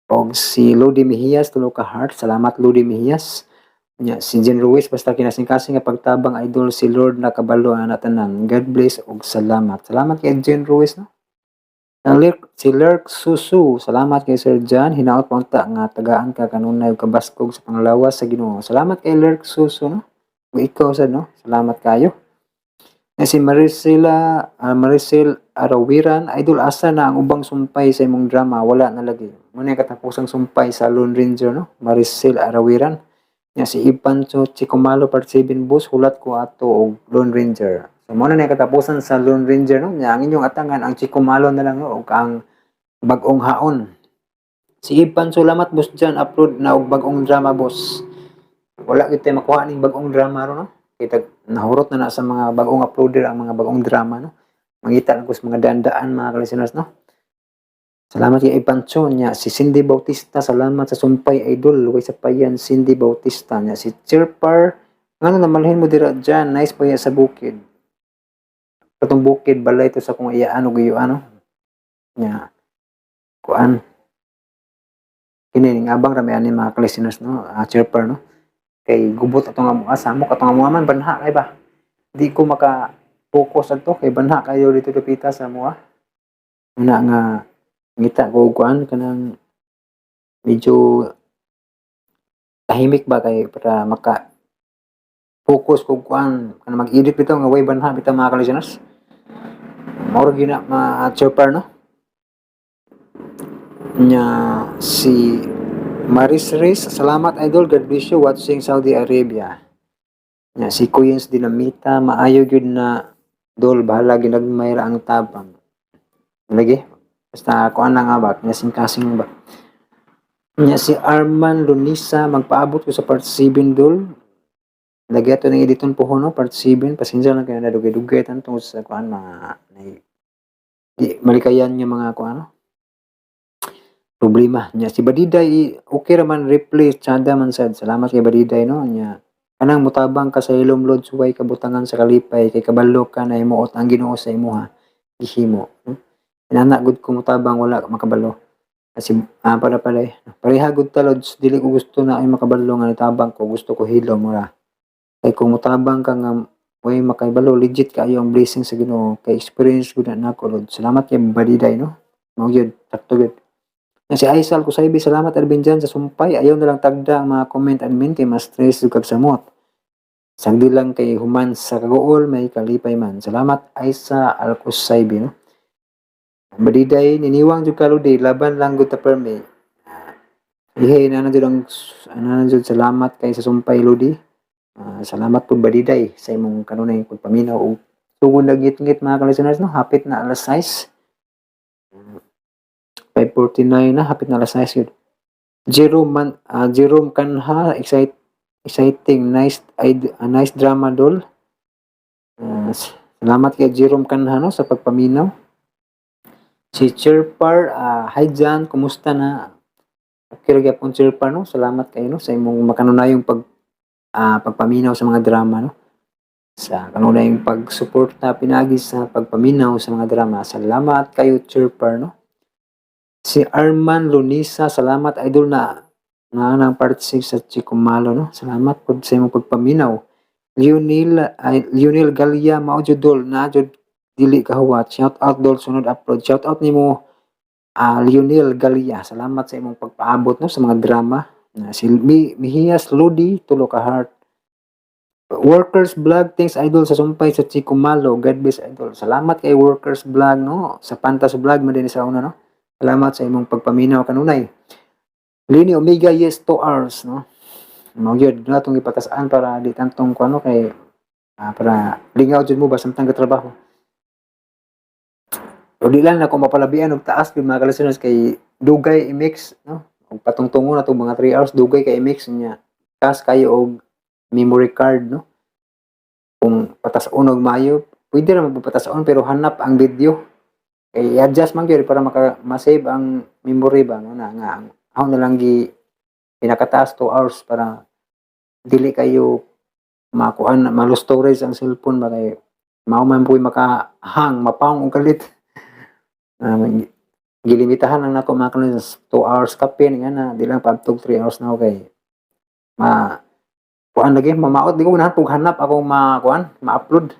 Og si Lodi Mejias, tulo ka heart. Salamat, Lodi Mejias. Nya, si Jean Ruiz, "Basta kinasing-kasing nga pagtabang, idol, si Lord nakabalo ana tanan. God bless og salamat." Salamat kay Jean Ruiz, no. Si Lerk Susu, "Salamat kay Sir John, hinaot pa unta nga tagaan ka kanunay og kabaskog sa panglawas sa Ginoo." Salamat kay Lerk Susu, no. Ug ikaw sad, no. Salamat kayo. Na si Maricel Arawiran, "Idol, asa na ang ubang sumpay sa imong drama? Wala na lagi." Muna yung katapusang sumpay sa Lone Ranger, no? Maricel Arawiran. Nya si Ipancho Chikomalo, "Part 7 boss, hulat ko ato og Lone Ranger." So mao na yung katapusan sa Lone Ranger, no? Nya ang inyong atangan ang Chikomalo na lang, no? Og ang bagong haon. Si Ipan, "Salamat boss dyan, upload na og bagong drama, boss." Wala gyud tayo makuha ning bagong drama ron, no? Kita nahurot na na sa mga bagong uploader ang mga bagong drama, no? Mangita lang ko sa mga dandaan, mga listeners, no? Salamat kay Ipancho niya. Si Cindy Bautista, "Salamat sa sumpay, idol." Way sa payan, Cindy Bautista niya. Si Chirpar, "Ngano namalhin mo dira dyan? Nice pa sa bukid." Katong bukid balay to sa kung iyaan og iyo ano. Nya. Kuan. Kini ning abang rami ani, mga listeners, no? Chirpar, no? Kay gubot ato nga mua, samok ato nga mua man, banha kay ba. Di ko maka focus adto kay banha kayo dito dapita sa mua. Una nga ngita ko kuan kanang medyo tahimik ba kay para maka focus ko kuan kanang mag-edit bitaw nga way banha bitaw, mga ka-listeners. Mao ra gyud na, mga chopper, no? Nya si Maris Riz, "Salamat idol, God bless you, watching Saudi Arabia." Nya si Kuyens Dinamita, "Maayo gyud na dol, bahala ginagmay ra ang tabang." Lagi basta kuan na nga ba, kasing-kasing ba. Nya si Arman Lunisa, "Magpaabot ko sa part 7, dol." Lagi ato nang editon po, no, part 7. Pasensya lang kayo na dugay-dugay tan tungod sa kuan mga di malikayan nga mga kuan, no? Problema. Nya si Badiday, "Okay ra man replay, tsada man sad." Salamat kay Badiday, no. Nya kanang mutabang ka sa ilom, Lord, suway kabutangan sa kalipay kay kabalo ka na himuot ang Ginoo sa imuha gihimo, no? Inana gud ko mutabang, wala ka makabalo. Kasi para pala eh. Pareha gud ta, Lods, dili ko gusto na ay makabalo nga nitabang ko, gusto ko hilom ra. Kay kung mutabang ka nga way makabalo, legit kaayo ang blessing sa Ginoo kay experience gud na nako, Lord. Salamat kay Badiday, no. Mao gyud, sakto gyud. Nga si Aisal Kusaybi, "Salamat Arvin dyan sa sumpay. Ayaw na lang tagda ang mga comment, admin, kay mas stress ug kag samot. Sagdi lang kay human sa kaguol may kalipay man." Salamat, Aisa Alkusaybi, no. Badiday, "Niniwang jud ka, Lodi, laban lang gud ta permi." Ihay na na jud ang ano na jud, salamat kay sa sumpay, Lodi. Salamat pud, Badiday, sa imong kanunay pagpaminaw og Sugod na ngit-ngit, mga ka-listeners, no? Hapit na alas 6. 5:49 na, hapit na alas 6 yun. Jerome Kanha, exciting, nice drama, dol. Salamat kay Jerome Kanha, no, sa pagpaminaw. Si Chirpar, hi Jan, kumusta na? Okay ra gyapon, Chirpar, no? Salamat kayo, no, sa imong makanunayong pagpaminaw sa mga drama, no? Sa kanunayong pagsuporta pinagi sa pagpaminaw sa mga drama. Salamat kayo, Chirpar, no? Si Arman Lunisa, salamat, idol, na na ng part 6 sa Chikumalo, no? Salamat po sa imong pagpaminaw. Lionel Galia, mao jud, dol, na jud dili kahuwat. Shout out, dol, sunod upload. Shout out nimo, Lionel Galia. Salamat sa imong pagpaabot, no, sa mga drama. Na si Mihias Lodi, tulo ka heart. Workers Vlog, thanks, idol, sa sumpay sa Chikumalo. God bless, idol. Salamat kay Workers Vlog, no? Sa Pantas Vlog man din sa una, no? Salamat sa imong pagpaminaw kanunay. Lini Omega, yes, 2 hours, no? Mao gyud na atong ipatas-an para di tantong kuano kay para lingaw jud mo ba samtang gatrabaho. O di lang na kung mapalabian og taas gyud, mga ka-listeners, kay dugay i-mix, no? Og patungtungon na tong mga 3 hours, dugay kay i-mix niya. Taas kayo og memory card, no? Kung patas-on og maayo, pwede ra magpatason pero hanap ang video. Kay i-adjust man gyud para maka ma-save ang memory ba, no, na nga ang ako na lang gi pinakataas 2 hours para dili kayo makuan, ma-low storage ang cellphone ba, kay mao man po'y maka-hang, mapang og kalit. Gilimitahan lang nako, mga ka-listeners, 2 hours kapin nga na di lang paabtog 3 hours na ako kay ma kuan lagi mamaot, di ko ganahan pug hanap akong makuan ma-upload.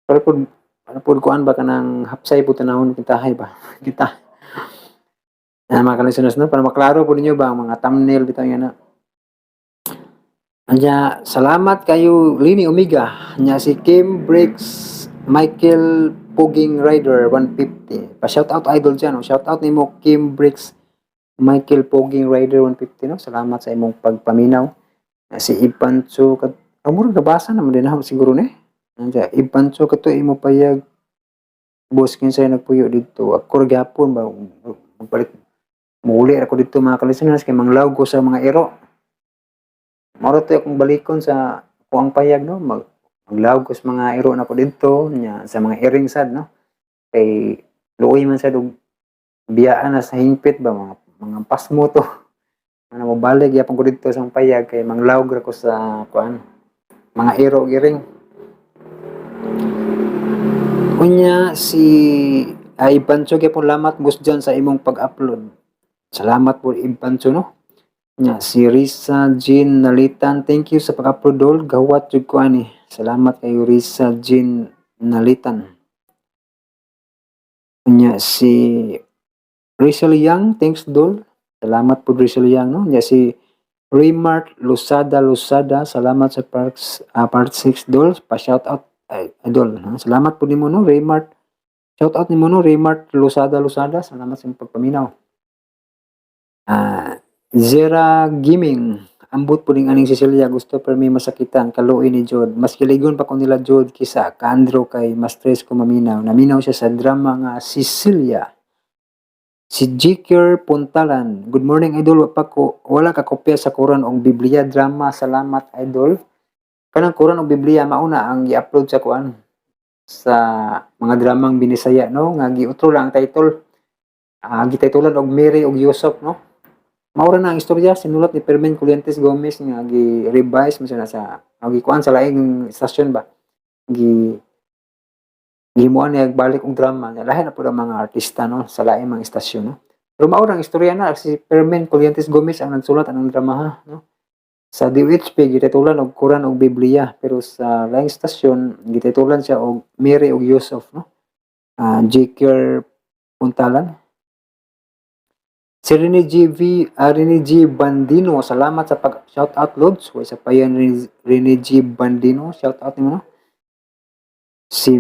Pero pud ano pud kuan ba, kanang hapsay pud tanawon kintahay ba kita na, mga ka-listeners, no, para maklaro po ninyo ba ang mga thumbnail bitaw nga na. Anya, salamat kayo, Lini Omega. Nya si Kim Briggs, Michael Puging Rider 150. Pa shout out, idol, dyan. No? Shout out nimo, Kim Briggs, Michael Puging Rider 150, no. Salamat sa imong pagpaminaw. Nya si Ipancho kat amuro nabasa naman din ako siguro ni. Nya Ipancho kato imo payag, boss, kinsay nagpuyo dito. Ako ra gyapon ba magbalik muuli ra ko dito, mga ka-listeners, kay manglawg ko sa mga iro. Mao to akong balikon sa kuang payag, no, maglawg ko sa mga iro na ko didto nya sa mga iring sad, no, kay luoy man sad og biyaan na sa hingpit ba, mga pasmo to. Ano, mobalik gyapon ko didto sa payag kay manglawg ra ko sa kuan, mga iro ug iring. Unya si ay Ipancho gyapon, lamat, boss dyan, sa imong pag-upload. Salamat po, Ipancho, no. Nya si Risa Jean Nalitan, thank you sa pag-upload, dol. Gawat jud ko ani. Salamat kay Risa Jean Nalitan. Nya si Rizal Yang, thanks, dol. Salamat po, Rizal Yang, no. Nya si Raymart Losada Losada, salamat sa part 6, dol. Pa shout out ay, idol. Ha? Salamat po nimo, no, Raymart. Shout out nimo, no, Raymart Losada Losada. Salamat sa imong pagpaminaw. Zera Gaming. Ambot po ning aning Cecilia, gusto pero may masakitan kaluoy ni Jod. Mas kiligon pa ko nila Jod kisa Kandro kay mas stress ko maminaw. Naminaw siya sa drama nga Cecilia. Si Jiker Puntalan. Good morning, idol. Wa pa ko wala ka kopya sa Quran og Biblia drama. Salamat, idol. Kanang Quran og Biblia mauna ang gi-upload sa kuan, sa mga dramang Binisaya, no, nga giutro lang ang title. Gititulan og Mary og Yusuf, no. Mao ra na ang istorya, sinulat ni Fermin Collientes Gomez nga gi-revise man siya na sa gikuan sa laing istasyon ba. Gihimuan niya balik og drama. Lahi na pud ang mga artista, no, sa laing mga istasyon, no. Pero mao ra ang istorya na, si Fermin Collientes Gomez ang nagsulat anang drama, ha, no. Sa DOHP gititulan og Quran og Biblia, pero sa laing istasyon gititulan siya og Mary og Yusuf, no. Jiker Puntalan. Si Rene G. V, Rene G. Bandino, salamat sa pag shout out, Lods. Way sa payan Rene G. Bandino, shout out nimo, no. Si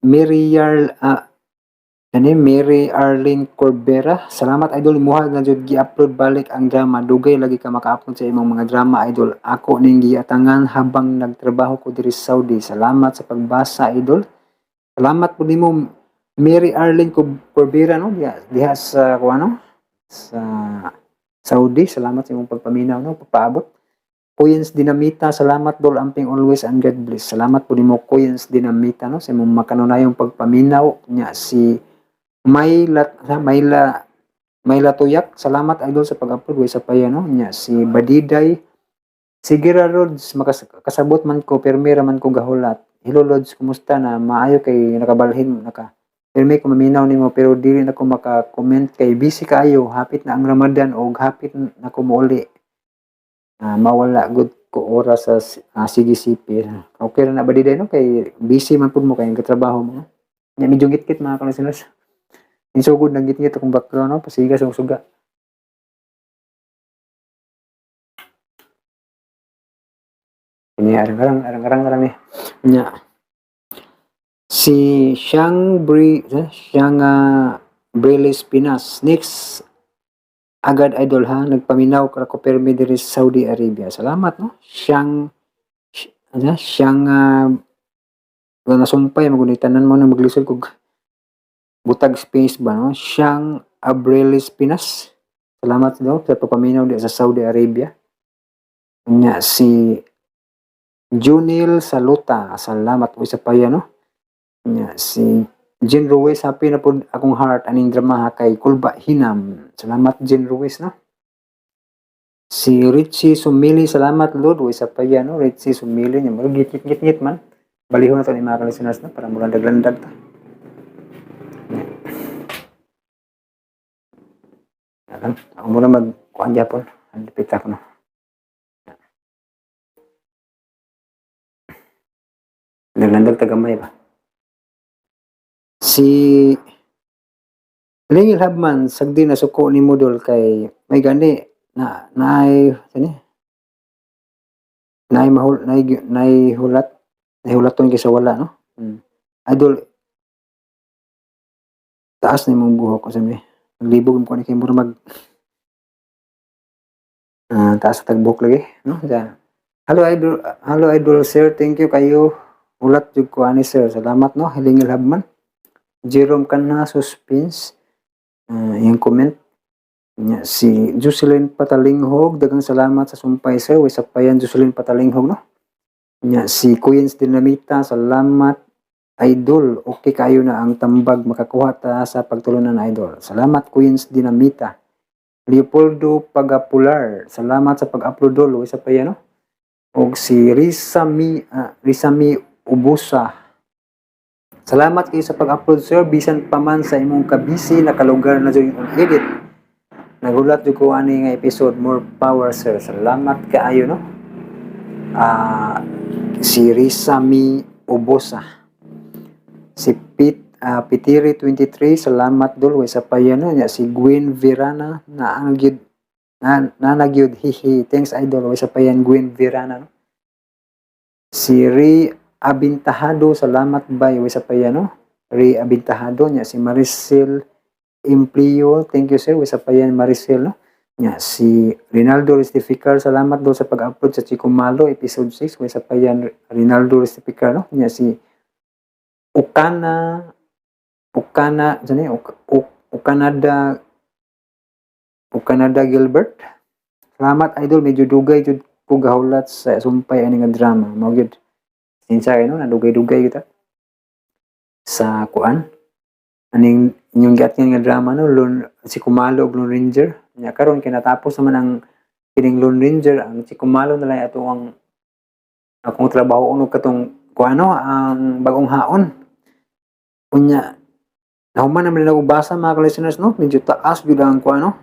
Mirial Kani Mary Arlene Corbera, salamat idol, imuha na jud gi-upload balik ang drama. Dugay lagi ka maka-upload sa imong mga drama idol. Ako ning giatangan habang nagtrabaho ko diri sa Saudi. Salamat sa pagbasa idol. Salamat po nimo Mary Arlene Corbera, no, diha, diha sa kuano sa Saudi. Salamat sa imong pagpaminaw, no, pagpaabot. Kuyens Dinamita, salamat dol, amping always and God bless. Salamat po nimo Kuyens Dinamita, no, sa imong makanunayong pagpaminaw nya. Si Mayla Mayla Mayla Tuyak, salamat idol sa pag-upload, way sa pa, no. Nya si Badiday. Sige ra Rods, kasabot man ko, pirmi ra man ko gahulat. Hello Lods, kumusta na? Maayo kay nakabalhin naka. Pirmi ko maminaw nimo pero dili na ko maka-comment kay busy kaayo. Hapit na ang Ramadan og hapit na ko mouli. Mawala gud ko oras sa CGCP. Okay ra na Badiday, no, kay busy man pud mo kay katrabaho mo. No? Nya medyo gitgit mga ka-listeners. Insugod nang gitgit akong background, no, pasiga sa suga. Ini arang-arang arang-arang arang ni. Nya si Shang Bri eh, Shang Brilis Pinas. Next agad idol ha, nagpaminaw ka ko permi diri sa Saudi Arabia. Salamat, no. Shang ano, Shang nasumpay magunitanan mo na maglisod kog butag space ba, no. Shang Abrilis Pinas. Salamat daw sa pagpaminaw di sa Saudi Arabia. Nya si Junil Saluta, salamat po sa paya, no. Nya si Jean Ruiz, happy na po akong heart aning drama kay Kulba Hinam. Salamat Jean Ruiz, no. Si Richie Sumili, salamat Lord, way sa paya, no. Richie Sumili nya murag git-git man. Balihon na to ni mga ka-listeners, no, para mulandag-landag ta. Nya. Alam, ako muna mag kuan japon. Ang lipit ako, no. Naglandag tagamay ba? Si Lingil Habman, sagdi na suko ni Mudol kay may gani na naay sini naay mahul naay naay hulat naay hulaton kaysa wala, no. Idol, taas na imong buhok kasi ni naglibog mo ni kay mura mag taas sa tagbuhok lagi, no. Sa hello idol, hello idol sir, thank you kayo, hulat jud ko ani sir, salamat, no. Hilingil Habman. Jerome Kanha Suspense, yung comment nya. Si Jocelyn Patalinghog, daghang salamat sa sumpay sir, way sapayan Jocelyn Patalinghog, no. Nya si Queens Dinamita, salamat idol, okay kayo na ang tambag makakuha ta sa pagtulunan idol. Salamat Queens Dinamita. Leopoldo Pagapular, salamat sa pag-upload dol, way sapayan, no. Og si Risa Mi Risa Mi Ubusa, salamat kayo sa pag-upload sir, bisan pa man sa imong kabisi nakalugar na jud ang edit. Nagulat jud ko ani nga episode, more power sir. Salamat kaayo, no. Si Risa Mi Ubosa. Si Pete Pitiri 23, salamat dol, way sa payan, no. Nya si Gwen Verana na ang gyud na nanagyud hihi. Thanks idol, way sa payan Gwen Verana, no. Si Ray Abintahado, salamat bay, way sa payan, no. Ray Abintahado. Nya si Maricel Implio, thank you sir, way sa payan Maricel, no. Nya si Rinaldo Restificar, salamat do sa pag-upload sa Chico Malo episode 6, way sa payan Rinaldo Restificar, no. Nya si Ukana Ukana sani Uk, Uk, Ukanada Ukanada Gilbert. Salamat idol, medyo dugay jud ko gahulat sa sumpay ani nga drama. Mao gyud. Sinsya kayo, no, nadugay-dugay kita sa kuan. Aning inyong giatngan nga drama, no, Lone, si Kumalo ug Lone Ranger. Nya karon kay natapos naman ang kining Lone Ranger, ang si Kumalo na lang ato ang akong trabaho unog katong kuano ang bagong haon. Unya nahuman naman ako basa mga ka-listeners, no, medyo taas gyud ang kuano.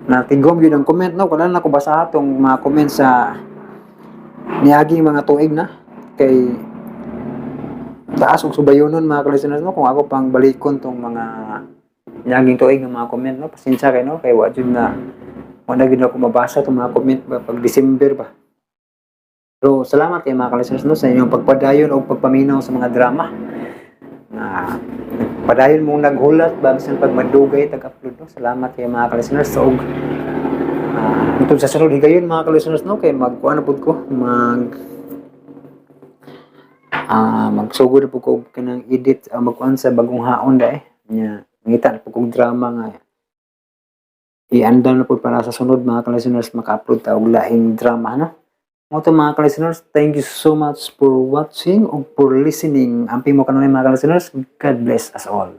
Natigom gyud ang comment, no, wala na ako basa atong mga comment sa niaging mga tuig na kay taas og subayonon mga ka-listeners, no, kung ako pang balikon tong mga niaging tuig ng mga comment, no. Pasensya kay, no, kay wa jud na wala gyud ako mabasa tong mga comment ba pag December ba. Pero salamat kay mga ka-listeners, no, sa inyong pagpadayon o pagpaminaw sa mga drama na Padayon mong naghulat ba bisan pag madugay tag-upload, no. Salamat kay mga ka-listeners. So, og uh, sa sunod higayon, mga ka-listeners, no, kay magkuan na pud ko, magsugod na pud ko og kanang edit, magkuan sa bagong haon da eh. Nya mangita na pud kog drama nga i-andam na pud para sa sunod, mga ka-listeners, maka-upload ta og laing drama, no. Mao to, mga ka-listeners, thank you so much for watching o for listening. Amping mo kanunay, mga ka-listeners. God bless us all.